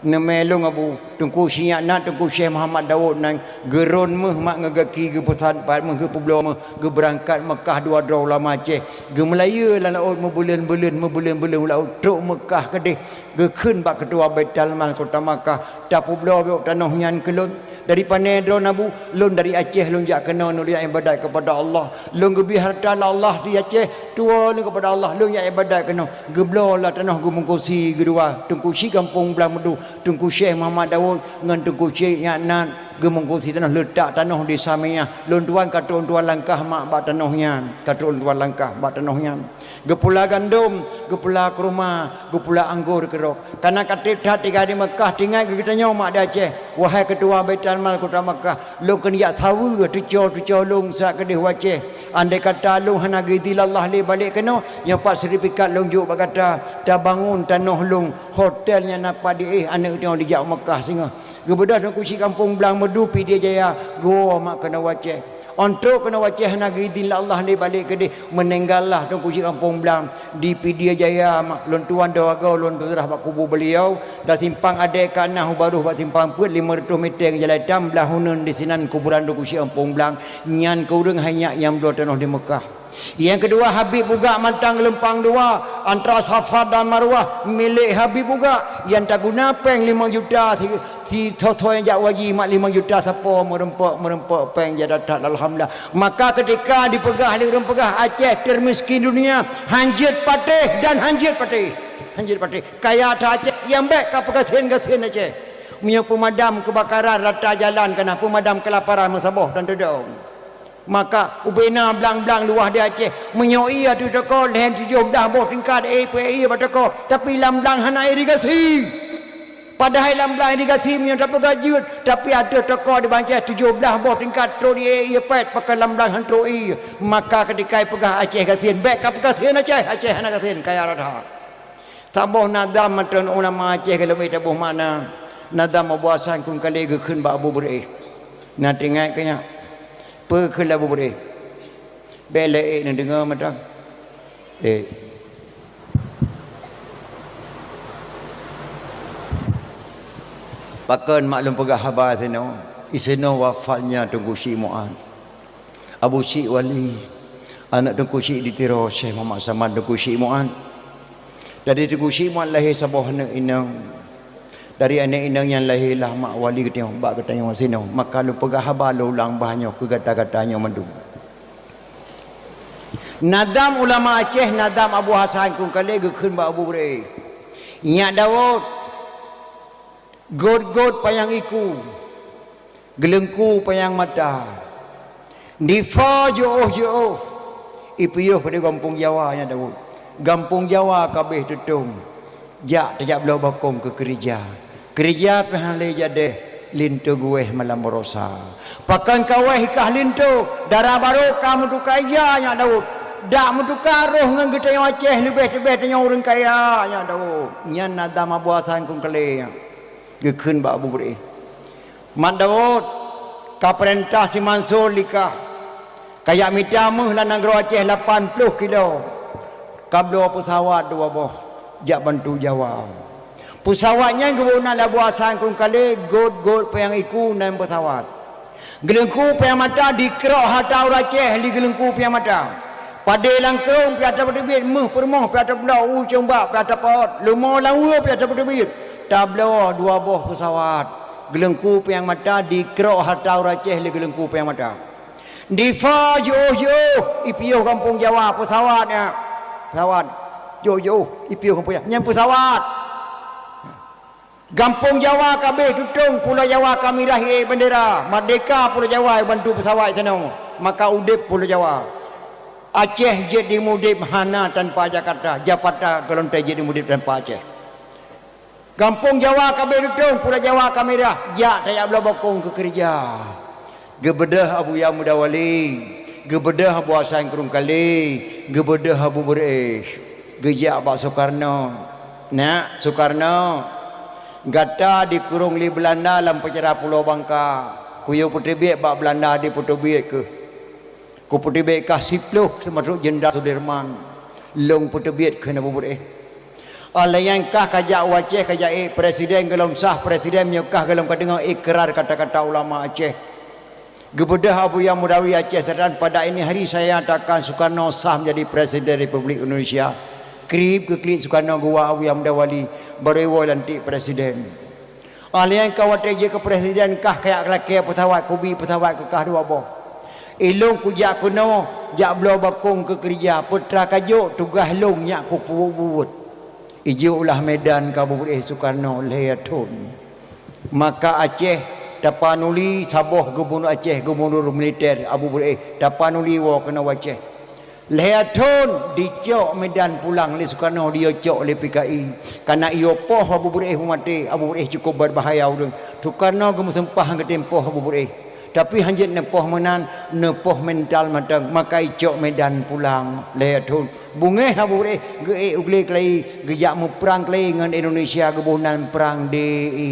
Neumé lôn Abu, Teungku Syiek na, Teungku Syekh Muhammad Daud nan, geuron méuh mak ngon gaki, geupeusan pat méuh, geupeubloe méuh, geubeurangkat Meukah dua droe ulama Aceh. Geumeulayeue lam laôt meubuleuen-buleuen, meubuleuen-buleuen lam laôt, trok Meukah keudeh. Geukheun bak keutua Baitalmal kota Makkah, "Tapeubloe bacut tanoh nyan keu lôn." "Dari pané droeneuh Abu?" "Lôn dari Aceh, lôn jak keunoe, lôn jak iébadat keupada Allah. Lôn geubri hareuta lé Allah di Aceh, tuwoe lôn keupada Allah, lôn jak iébadat keunoe." Geubloe lah tanoh, geumungkusi keudua, Teungku Syiek Gampông Blang Meudhu, Teungku Syekh Muhammad Daud ngon Teungku Syiek Nyak Nan, geumungkusi tanoh, leutak tanoh di Samiyah. Lôn tuan ka trok lôn tuan langkah mak bak tanoh nyan, ka trok lôn tuan langkah bak tanoh nyan. Geupula gandom, geupula kurma, geupula anggor keudroe. Kana ka treb that tinggai di Meukah, tinggai keu geutanyoe mak di Aceh. Wahai keutua Baitalmal kota Meukah, lôn keuneuk jak saweue tucoe-tucoe lôn sat keudeh u Aceh. Andai kata lôn hana geuidhin lé Allah lé balek keunoe, nyoe pat seurtifikat lôn jok bak gata, tabangon tanoh lôn, hotel nyang na pat di éh, aneuk tanyoe dijak u Meukah singoh. Geubeudôh Teungku Syiek Gampông Blang Meudhu Pidie Jaya, geuwoe mak keunoe u Aceh. Ôn trok keunoe u Aceh hana geuidhin lé Allah lé balek keudeh, meuninggal lah Teungku Syiek Gampông Blang di Pidie Jaya, mak lôn tuan dua goe lôn tuan bak kubu beliau, dan simpang adée ka na u barôh bak simpang peuet limong reutôh meter ngon jalan itam, blah uneun disinan kuburan Teungku Syiek Gampông Blang, nyan keu ureuëng hai nyak nyang bloe tanoh di Meukah. Nyang keudua, Habib Bugak Mantang Leumpang Dua, antara Safa dan Marwah, milék Habib Bugak, nyang taguna péng limong juta, si, si thô-thô nyang jak haji mak limong juta sapo, meureumpok-meureumpok péng jak that-that, alhamdulillah. Maka keutika dipeugah lé ureuëng peugah Aceh termiskin dunia, hanjeuet patéh dan hanjeuet patéh. Hanjeuet patéh. Kaya that Aceh, nyang bék ka peugasien-gasien Aceh. Meunyoe peumadam keubakaran rata jalan ka na, peumadam keulaparan meusaboh dan teudong. Maka ubena blang-blang luwah di Aceh, meunyoe ié ateueh toko lhèe tujoh blaih boh tingkat ék peuék ié bak toko, tapi lam blang hana irigasi. Padahai lam blang irigasi meunyoe tapeugah jeuet, tapi ateueh toko di Aceh tujoh blaih boh tingkat trok di ék ié pèt, pakon lam blang han trok ié. Maka keutika ipeugah Aceh gasien, bék ka peugasien Aceh, Aceh hana gasien, kaya rata. Saboh nadam mantong ulama Aceh ka leubeh taboh makna. Nadam Abu Hasan Krueng Kalé geukheun bak Abu Beureueh. Na teuingat keu nyan? Peue kheun lé Abu Beureueh? Bék lé ék neudeungoe mantong. Eh. Pakon mak lôn peugah haba sinoe? Isinoe wafatnya Teungku Syiek Mu'ad. Abu Syiek Wali, aneuk Teungku Syiek di Tiro, Syekh Muhammad Saman Teungku Syiek Mu'ad. Dari Teungku Syiek Mu'ad lahé saboh aneuk inong. Dari aneuk inong nyan lahé lah mak wali geutanyoe, bak geutanyoe sinoe. Maka lôn peugah haba lôn ulang bah nyoe keu gata-gata nyoe mandum. Nadam ulama Aceh, nadam Abu Hasan Krueng Kalé geukheun bak Abu Beureueh. Nyak Daud, gôt-gôt panyang iku, geuleungku panyang mata, difa jiôh-jiôh, ipiôh di gampông Jawa nyan Daud. Gampông Jawa ka abéh tutông, jak tajak bloe bokong keu keureuja. Keureuja pih hana lé jadéh, linto geuwéh malam baroesa. Pakon ka wéh i kah linto, dara barô ka meutuka ija nyak Daud. Dak meutuka roh ngon geutanyoe Aceh leubeh-leubeh tanyoe ureuëng kaya nyak Daud. Nyan nadam Abu Hasan Krueng Kalé nyan. Geukheun bak Abu Beureueh, "Mat Daud, ka peurintah si Mansur likah, ka jak mita méuh lam nanggroe Aceh lapan ploh kilo, ka bloe peusawat dua boh jak bantu Jawa." Peusawat nyan geubôh na lé Abu Hasan Krueng Kalé, gôt-gôt panyang iku nan peusawat. Geuleungku panyang mata dikrok hareuta ureuëng Aceh lé geuleungku panyang mata. Padé lam krông pih atra peuteubiet, méuh peurumoh pih atra peubloe, u cong bak pih atra peuôt, leumo lam weue pih atra peuteubiet. Tabloe dua boh peusawat. Geuleungku panyang mata dikrok hareuta ureuëng Aceh lé geuleungku panyang mata. Difa jiôh-jiôh, ipiôh gampông Jawa peusawat nyan. Peusawat. Jiôh-jiôh, ipiôh gampông Jawa. Nyan peusawat. Gampông Jawa ka abéh tutông, Pulo Jawa ka mirah ié bandera. Merdeka Pulo Jawa bantu peusawat sinoe. Maka udeb Pulo Jawa. Aceh jeuet dimudeb hana tanpa Jakarta, Jakarta golom jeuet dimudeb tanpa Aceh. Gampông Jawa ka abéh tutông, Pulo Jawa ka mirah, jak tajak bloe bokong keu keureuja. Geubeudôh Abu Yahya Muda Wali, geubeudôh Abu Hasan Krueng Kalé, geubeudôh Abu Beureueh, geujak bak Sukarno. "Nak, Sukarno, gata dikurông lé Beulanda lam peucara Pulo Bangka. Kuyue peuteubiet bak Beulanda dipeuteubiet keuh. Kupeuteubiet kah siploh seumeutreuk Jenderal Sudirman. Lôn peuteubiet kheun Abu Beureh. Óh lheueh nyan kah ka jak u Aceh, ka jak ék presiden gohlom sah, presiden meunyoe kah gohlom ka deungoe ikrar kata-kata ulama Aceh. Geubeudôh Abuya Mudawi Aceh Selatan, "Pada ini hari saya nyatakan Sukarno sah menjadi Presiden Republik Indonesia." Krieb geuklik Sukarno geuwoe Abuya Mudawali, barô iwoe lantik presiden. Óh lheueh nyan ka watée jeuet keu presiden kah kajak lakée peusawat, kubi peusawat keu kah dua boh. Ilôn kujak keunoe jak bloe bakong keu keurija, peue teuma kajok tugaih lôn nyak kupeubuet. Ijok ulah Medan keu Abu Beureh Sukarno lhée thon. Maka Aceh tapanuli saboh gubunur Aceh, gubunur militer Abu Beureh tapanuli woe keunoe u Aceh. Lhée thon dicok Medan pulang lé Sukarno, diyue cok lé P K I. Kana iyue poh Abu Beureh meumaté, Abu Beureh cukup berbahaya ureuëng. Sukarno geumeuseumpah geutem poh Abu Beureh. Tapi hanjeuet neupoh meunan, neupoh mental mantong, maka icok Medan pulang lhée thon. Beungéh Abu Beureh geuék u glé keulayi, geujak muprang keulayi ngon Indonesia, geuboh nan prang D I.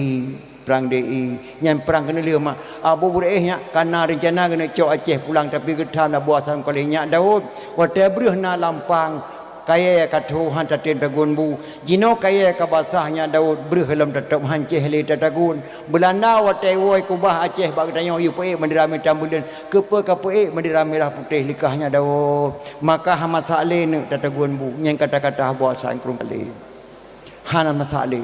Prang D I, nyan prang keuneulheueh mak. Abu Beureh nyak kana reuncana geuneuk cok Aceh pulang, tapi geutham Abu Hasan Muthalib, "Nyak Daud, watée breueh na lampang, kayée ka tho hán tatem tagun bu. Jinoe kayée ka basah, Nyak Daud, breueh lom tatôb, hán céh lé tatagun. Beulanda watée woe keubah Aceh bak geutanyoe, yue peuék bendera mita buleuen, keupeue ka peuék bendera mirah putéh likah, Nyak Daud? Maka hana masak lé neuk tatagun bu." Nyan kata-kata Abu Hasan Krueng Khalil. Hana masak lé.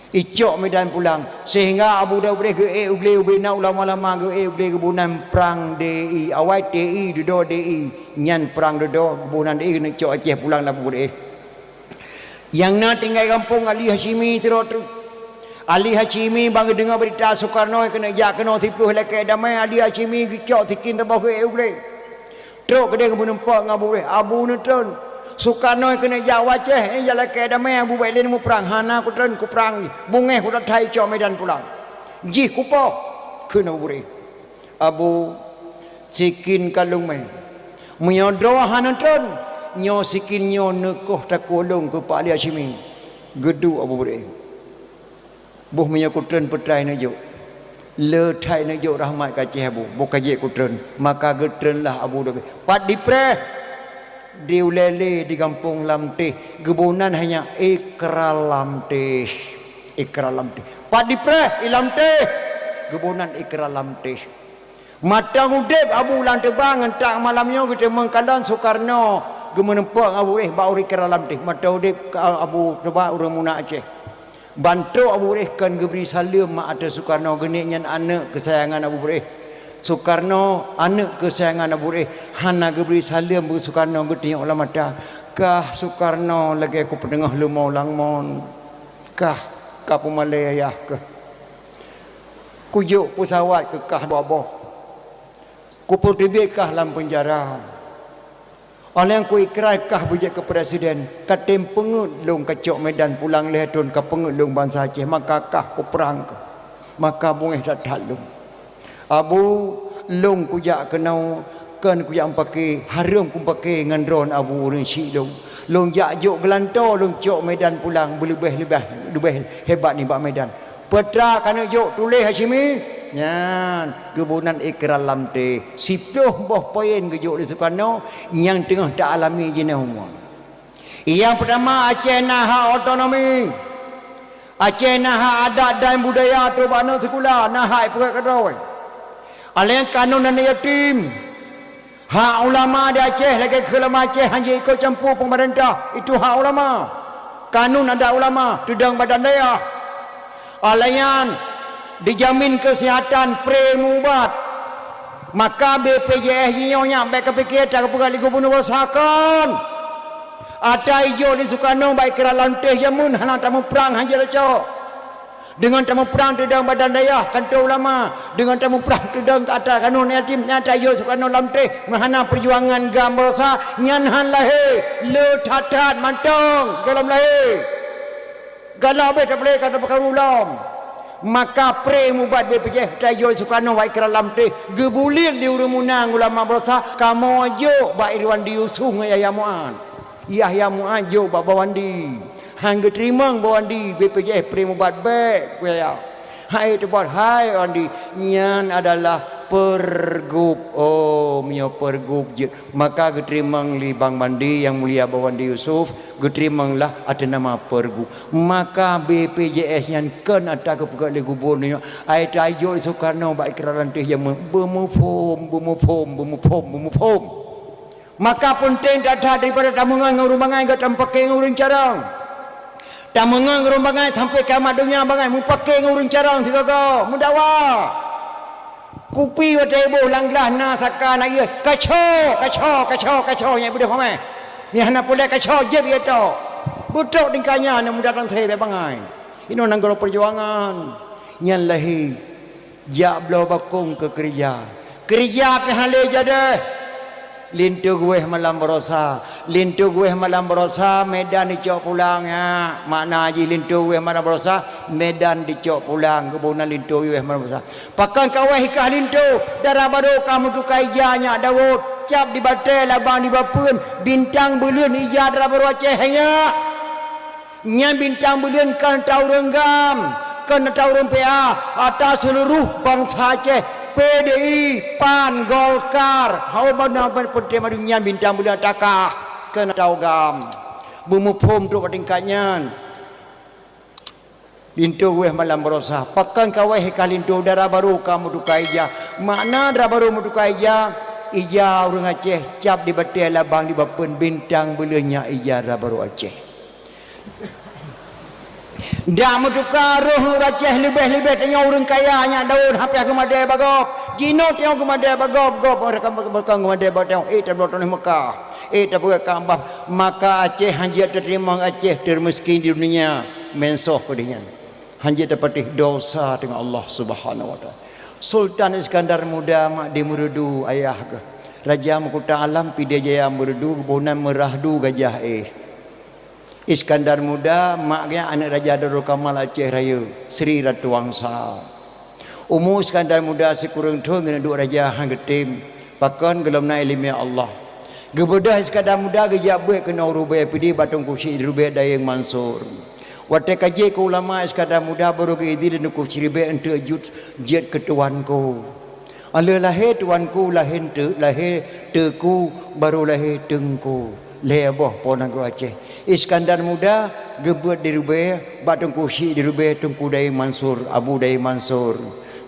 Icok Medan pulang, sehingga Abu Daud Beureh geuék u glé ubé na ulama-ulama, geuék u glé geuboh nan prang D I, awai T I dudoe D I, nyan prang dudoe, geuboh nan D I geuneuk cok Aceh pulang lé Abu Beureh. Nyang na tinggai gampông Ali Hasyimi sidroe teuk. Ali Hasyimi ban geudeungoe beurita Sukarno keuneuk jak keunoe siplôh lakée damé, Ali Hasyimi geucok sikin saboh geuék u glé. Trok keudeh geumeuneumpok ngon Abu Beureh, "Abu, neutron. Sukarno keuneuk jak u Aceh, eh, jak lakée damé, Abu, bék lé neumuprang." "Hana kutron, kuprang jih. Beungéh kutatha icok Medan pulang. Jih kupoh," kheun Abu Beureh. "Abu, sikin ka lôn mé. Meunyoe droe hana tron, nyoe sikin nyoe neukoh takue lôn keu Pak Ali Hasyimi," geuduek Abu Beureh. "Boh meunyoe kutron peutrai neujok. Le that neujok rahmat keu Aceh, Abu. Boh ka jeuet kutron." Maka geutronlah Abu Daud. Pat dipreh, di ulée lé di gampông Lamteh, geuboh nan hanya ikrar Lamteh. Ikrar Lamteh. Pat dipreh i Lamteh, geuboh nan ikrar Lamteh. Mata udeb Abu Lam Teuba ngon tak malam nyoe geuteumeung kalon Sukarno geumeuneumpok ngon Abu Beureh bak ureuëng kira Lamteh. Mata udeb ka Abu Teuba ureuëng meunak Aceh. Ban trok Abu Beureh kon geubri saleuem mak ateueh Sukarno, geuneuk nyan aneuëk keusayangan Abu Beureh. Sukarno aneuëk keusayangan Abu Beureh hana geubri saleuem bak Sukarno, geutunyok lam mata. Kah Sukarno lagée kupeuteungoh leumo lam mon. Kah ka peumalée ayah keuh. Kujok peusawat keu kah dua boh. Kupeuteubiet kah lam peunjara. Óh lheueh kuikrai kah beujeuet keu presiden, ka tem peungeuet lôn kacok Medan pulang lhée thon, ka peungeuet lôn bansa Aceh, maka kah kuprang keuh. Maka beungéh that-that lôn. Abu, lôn kujak keunoe, kon kujak meupaké, hareuem kupaké ngon droen Abu ureuëng syiek lôn. Lôn jak jok geulantoe, lôn cok Medan pulang beuleubeh-leubeh leubeh hebat nibak Medan. Peue teuma ka neujok tuléh Hasyimi? Nyan, geuboh nan ikrar Lamteh. Siplôh boh poin geujok lé Sukarno nyang teungoh ta-alami jinoe. Nyang peutama, Aceh na hak otonomi. Aceh na hak adat dan budaya trok bak aneuk sikula, na hak ipeugét keudroe. Aleng kanun aneuk yatim. Hak ulama di Aceh lagée keu ulama Aceh hana ikot campur peumeurintah, itu hak ulama. Kanun adat ulama, teudong badan dayah. Aleng nyan dijamin keusihatan, pre meuubat. Maka B P J S jinoe nyan bék kapiké tapeugah lé gubunur basa kon. Ata ijok lé Sukarno bak ikrar Lamteh jameun hana tamuprang hana jeuet cok. Deungon tamuprang teudong badan dayah, kantô ulama, deungon tamuprang teudong keu ata kanun yatim, nyang ata ijok Sukarno Lamteh meuhana peujuangan GAM baroesa nyan han lahé, le that-that mantong gohlom lahé. Galak bék tapeulé ka tapeukaru lom. Maka pre meuubat B P J S taijok Sukarno bak ikrar Lamteh geubuliet lé ureuëng meunan ulama baroesa kamoe jok bak Irwandi Yusuf ngon Yahya Mu'ad. Yahya Mu'ad jok bak Bawandi. Han geuteurimong Bawandi B P J S pre meuubat bék keu Yahya. Hai teubat hai Wandi, nyan adalah Pergub. Oh, meunyoe pergub jeuet, maka geuteurimong lé Bang Bandi Yang Mulia Bang Bandi Yusuf, geuteurimonglah ateueh nama pergub. Maka B P J S nyan kon atra geupeugah lé gubunur nyoe, ai tajok lé Sukarno bak ikrar lanteh jameun, beumuphom, beumuphom, beumuphom, beumuphom. Maka peunteng that-that daripada tameungon ngon ureuëng bangai, gata meupaké ngon ureuëng carông. Tameungon ngon ureuëng bangai sampai kiamat donya bangai, meupaké ngon ureuëng carông sigoe-goe, meudawa. Kupi watée iboh lam glah na saka na ié, kaco, kaco, kaco, kaco, nyang beudôh pamé. Nyang hana puléh kaco jeuet ié tok. Beutok tingkah nyan na muda tan thé bék bangai. Inoe nanggroe peujuangan. Nyan lahé jak bloe bakong keu keurija. Keurija pih hana lé jadeh. Linto geuwéh malam barosa. Linto geuwéh malam barosa, Medan dicok pulang, ya. Makna jih linto geuwéh malam barosa, Medan dicok pulang. Geuboh nan linto geuwéh malam barosa. Pakon ka wéh i kah linto, dara barô ka meutuka ija nyak Daud. Cap di batée, labang di bapeuen, bintang buleuen ija dara barô Aceh nyak. Nyan bintang buleuen kon ata ureuëng GAM, kon ata ureuëng P A, ata seuluruh bansa Aceh, P D I, PAN, Golkar, hana ban peunteng madu nyan bintang buleuen ata kah, kon ata ureuëng GAM. Beumuphom trok bak tingkat nyan. Linto geuwéh malam barosa, pakon ka wéh i kah linto, dara barô ka meutuka ija. Makna dara barô meutuka ija, ija ureuëng Aceh, cap di batée, labang di bapeuen, bintang buleuen nyak ija dara barô Aceh. Dak meutuka roh ureuëng Aceh leubeh-leubeh tanyoe ureuëng kaya nyak Daud hana piah geumadée bak gob. Jinoe tanyoe geumadée bak gob, gob, gob, gob geumadée bak tanyoe. Eh, tabloe tanoh Mekah. Eh, tapeugah Ka'bah. Maka Aceh hana jeuet tateurimong, Aceh termiskin di dunia. Meusoh keudeh nyan. Hana jeuet tapatéh dosa teungoh Allah Subhanahu wa Taala. Sultan Iskandar Muda mak di Meureudu ayah geuh. Raja Meukuta Alam Pidie Jaya Meureudu geuboh nan Meurahdu Gajah Éh. Iskandar Muda, mak geuh aneuëk Raja Darul Kamal Aceh Rayeuk, Sri Ratu Wangsa. Umu Iskandar Muda sikureueng thon geuneuk duek raja hana geutem, pakon gohlom na iéleumé Allah. Geubeudôh Iskandar Muda geujak beuet keunoe u Rubée Pidie bak Teungku Chik di Rubée Dayeueng Mansur. Watée ka jeuet keu ulama, Iskandar Muda barô geuidin lé Teungku Chik di Rubée eunteuk jeuet, jeuet keu tuanku. Aleuh lahé tuanku, lahé eunteuk, lahé teuku, barô lahé teungku. Lhée boh po nanggroe Aceh. Iskandar Muda geubeuet di Rubée bak Teungku Chik di Rubée, Teungku Dayeueng Mansur, Abu Dayeueng Mansur.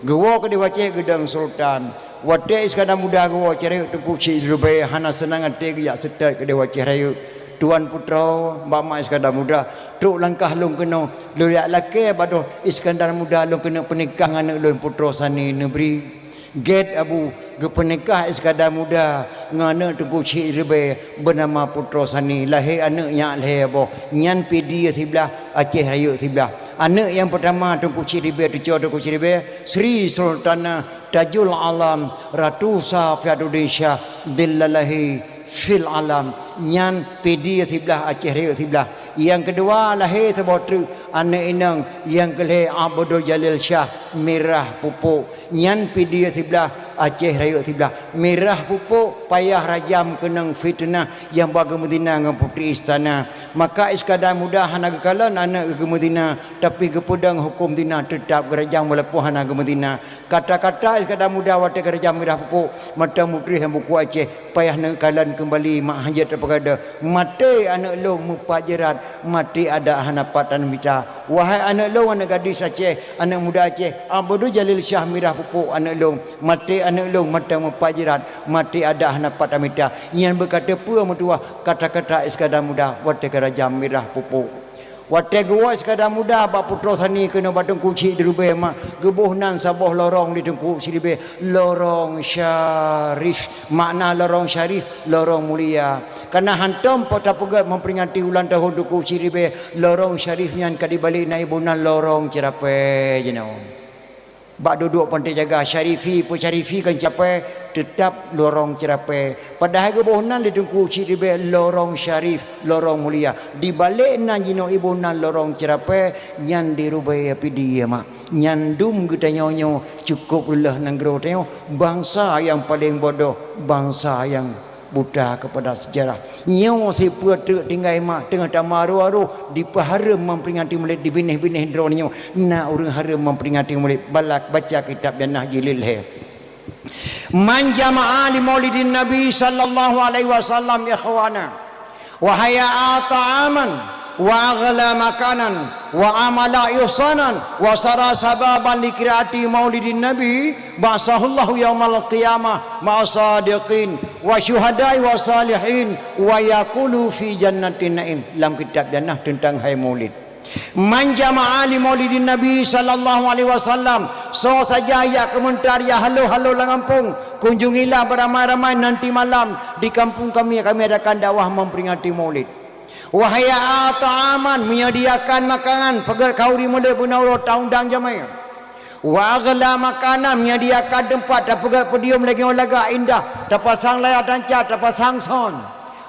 Geuwoe keudeh u Aceh geudong sultan. Watée Iskandar Muda geuwoe Aceh Rayeuk, Teungku Chik di Rubée hana seunang até geujak seutôt keudeh u Aceh Rayeuk. Tuan putroe, bak mak Iskandar Muda, trok langkah lôn keunoe, lôn jak lakée bak droe Iskandar Muda lôn keuneuk peunikah ngon aneuëk lôn Putroe Sani Neubri. Gét Abu, geupeunikah Iskandar Muda ngon aneuëk Teungku Chik di Rubée beunama Putroe Sani, lahé aneuëk nyak lhée boh, nyan Pidie siblah, Aceh Rayeuk siblah. Aneuëk nyang peurtama Teungku Chik di Rubée, cucoe Teungku Chik di Rubée, Sri Sultanah Tajul Alam Ratu Safiatuddin Syah Dhillalahi fil Alam, nyan Pidie siblah, Aceh Rayeuk siblah. Nyang keudua lahé saboh treuk aneuëk inong, nyang keulhée Abdul Jalil Syah Mirah Pupuk, nyan Pidie siblah, Aceh Rayeuk siblah. Mirah Pupuk payah rajam keunong fiteunah nyang ba geumeuzina ngon putri istana. Maka Iskandar Muda hana geukalon aneuëk geuh geumeuzina, tapi geupeudong huköm zina, teutab geurajam walaupun hana geumeuzina. Kata-kata Iskandar Muda watée geurajam Mirah Pupuk, mantong mutrih lam buku Aceh, payah neukalon keumbali mak hana jeuet tapeugadôh. Maté aneuëk lôn meupat jeurat, maté adak hana pat taneuh mita. Wahai aneuëk lôn, aneuëk gadis Aceh, aneuëk muda Aceh, Abdul Jalil Syah Mirah Pupuk aneuëk lôn, maté aneuëk lôn mantong meupat jeurat, maté adak hana pat taneuh mita. Nyan beuka teupeue meutuwah kata-kata Iskandar Muda watée geurajam Mirah Pupuk. Watée geuwoe Iskandar Muda bak Putroe Sani keunoe bak Teungku Chik di Rubée mak, geuboh nan saboh lorong di Teungku Chik di Rubée, lorong syarif. Makna lorong syarif, lorong mulia. Kareuna hantom po tapeugét memperingati ulang tahun Teungku Chik di Rubée, lorong syarif nyan ka dibalek na iboh nan lorong ceurapée jinoe. Bak duduek pantai jaga, syarifi, peusyarifi kon ceurapée, teutab lorong ceurapée. Padahai geuboh nan di Teungku Chik di Rubée lorong syarif, lorong mulia. Dibalek nan jinoe iboh nan lorong ceurapée, nyan di Rubée Pidie mak. Nyan dum geutanyoe nyoe cukôp leuh nanggroe tanyoe, bansa nyang paleng bodoh, bansa nyang buta keupada seujarah. Nyoe sipeue treuk tinggai mak teungoh tamaroh-aroh dipeuhareuem memperingati Maulid di binéh-binéh droeneuh nyoe. Na ureuëng hareuem memperingati Maulid, balak baca kitab Jannah jilid lhée. Man jama'a li maulidin Nabi sallallahu alaihi wasallam ikhwanan, wa hayya'a ta'aman, wa aghala makanan, wa amala ihsanan, wa sara sababan li qiraati maulidin Nabi, ba'atsahullahu yaumal qiyamah ma'a sadiqin, wa syuhada'i wa salihin, wa yaqulu fi jannatin na'im. Lam kitab Jannah teuntang hai maulid. Man jama'a li maulidin Nabi sallallahu alaihi wasallam, soe saja jak keumeuntar jak halo-halo lam gampông, kunjungilah beramai-ramai nanti malam di kampung kami, kami adakan dakwah memperingati maulid. Wa hayya'a ta'aman, menyediakan makanan, peugöt khauri mulod beuna uroe taundang jamé. Wa aghala makanan, menyediakan teumpat, tapeugöt podium lagèe lagak indah, tapasang layar tancak, tapasang sound.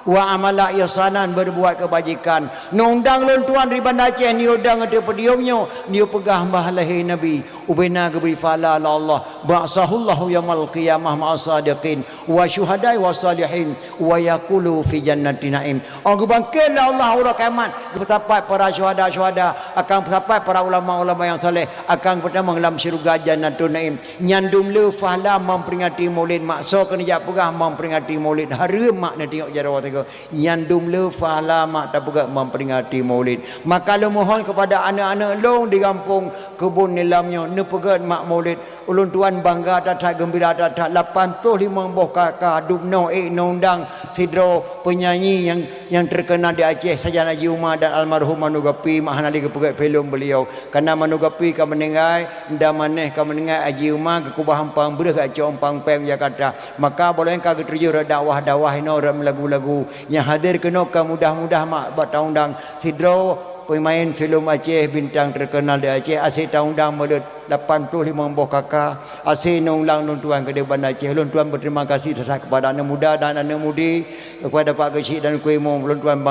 Wa amala ihsanan, berbuat kebajikan. Neuundang lôn tuan di Banda Aceh, neuyue dong ateueh podium nyoe, neuyue peugah bah lahé Nabi, ubena geubri pahala lé Allah. Ba'atsahullahu yaumal qiyamah ma'a sadiqin, wa syuhada'i wa salihin, wa yaqulu fi jannati na'im. Oh, geubangkét lé Allah uroe kiamat, geupeusapat para syuhada-syuhada, akan peusapat para ulama-ulama nyang saleh, akan peutamong lam syeuruga Jannatun Na'im. Nyan dum le pahala memperingati maulid mak. Soe keuneuk jak peugah memperingati maulid, hareuem mak neutiyok jaroe teuk. Nyan dum le pahala mak tapeugah memperingati maulid. Maka lôn mohon kepada aneuk-aneuk lôn di gampông Keubon Nilam nyoe, neupeugöt mak maulid. Ulôn tuan bangga that-that, geumbira that-that, lapan ploh limong boh K K, dubnoe ék neuundang sidroe penyanyi nyang, nyang terkenal di Aceh, sajan Haji Uma dan almarhum Manu Gapi, mak hana lé geupeugöt filem beliau. Karena Manu Gapi ka meuninggai, Nda Maneh ka meuninggai, Haji Uma geukeubah umpang breuh geucok umpang péng Jakarta. Maka boh lôn ka geutujoh rot dakwah-dakwah inoe rot meulagu-lagu. Nyang hadir keunoe ka mudah-mudah mak bak taundang sidroe pemain filem Aceh, bintang terkenal di Aceh, aseue taundang mulod lapan ploh limong boh K K, aseue neuundang lôn tuan keudéh Banda Aceh. Lôn tuan berterima kasih that-that kepada aneuk muda dan aneuk mudi, kepada Pak Geuchik dan Teungku Imum. Lôn tuan bang-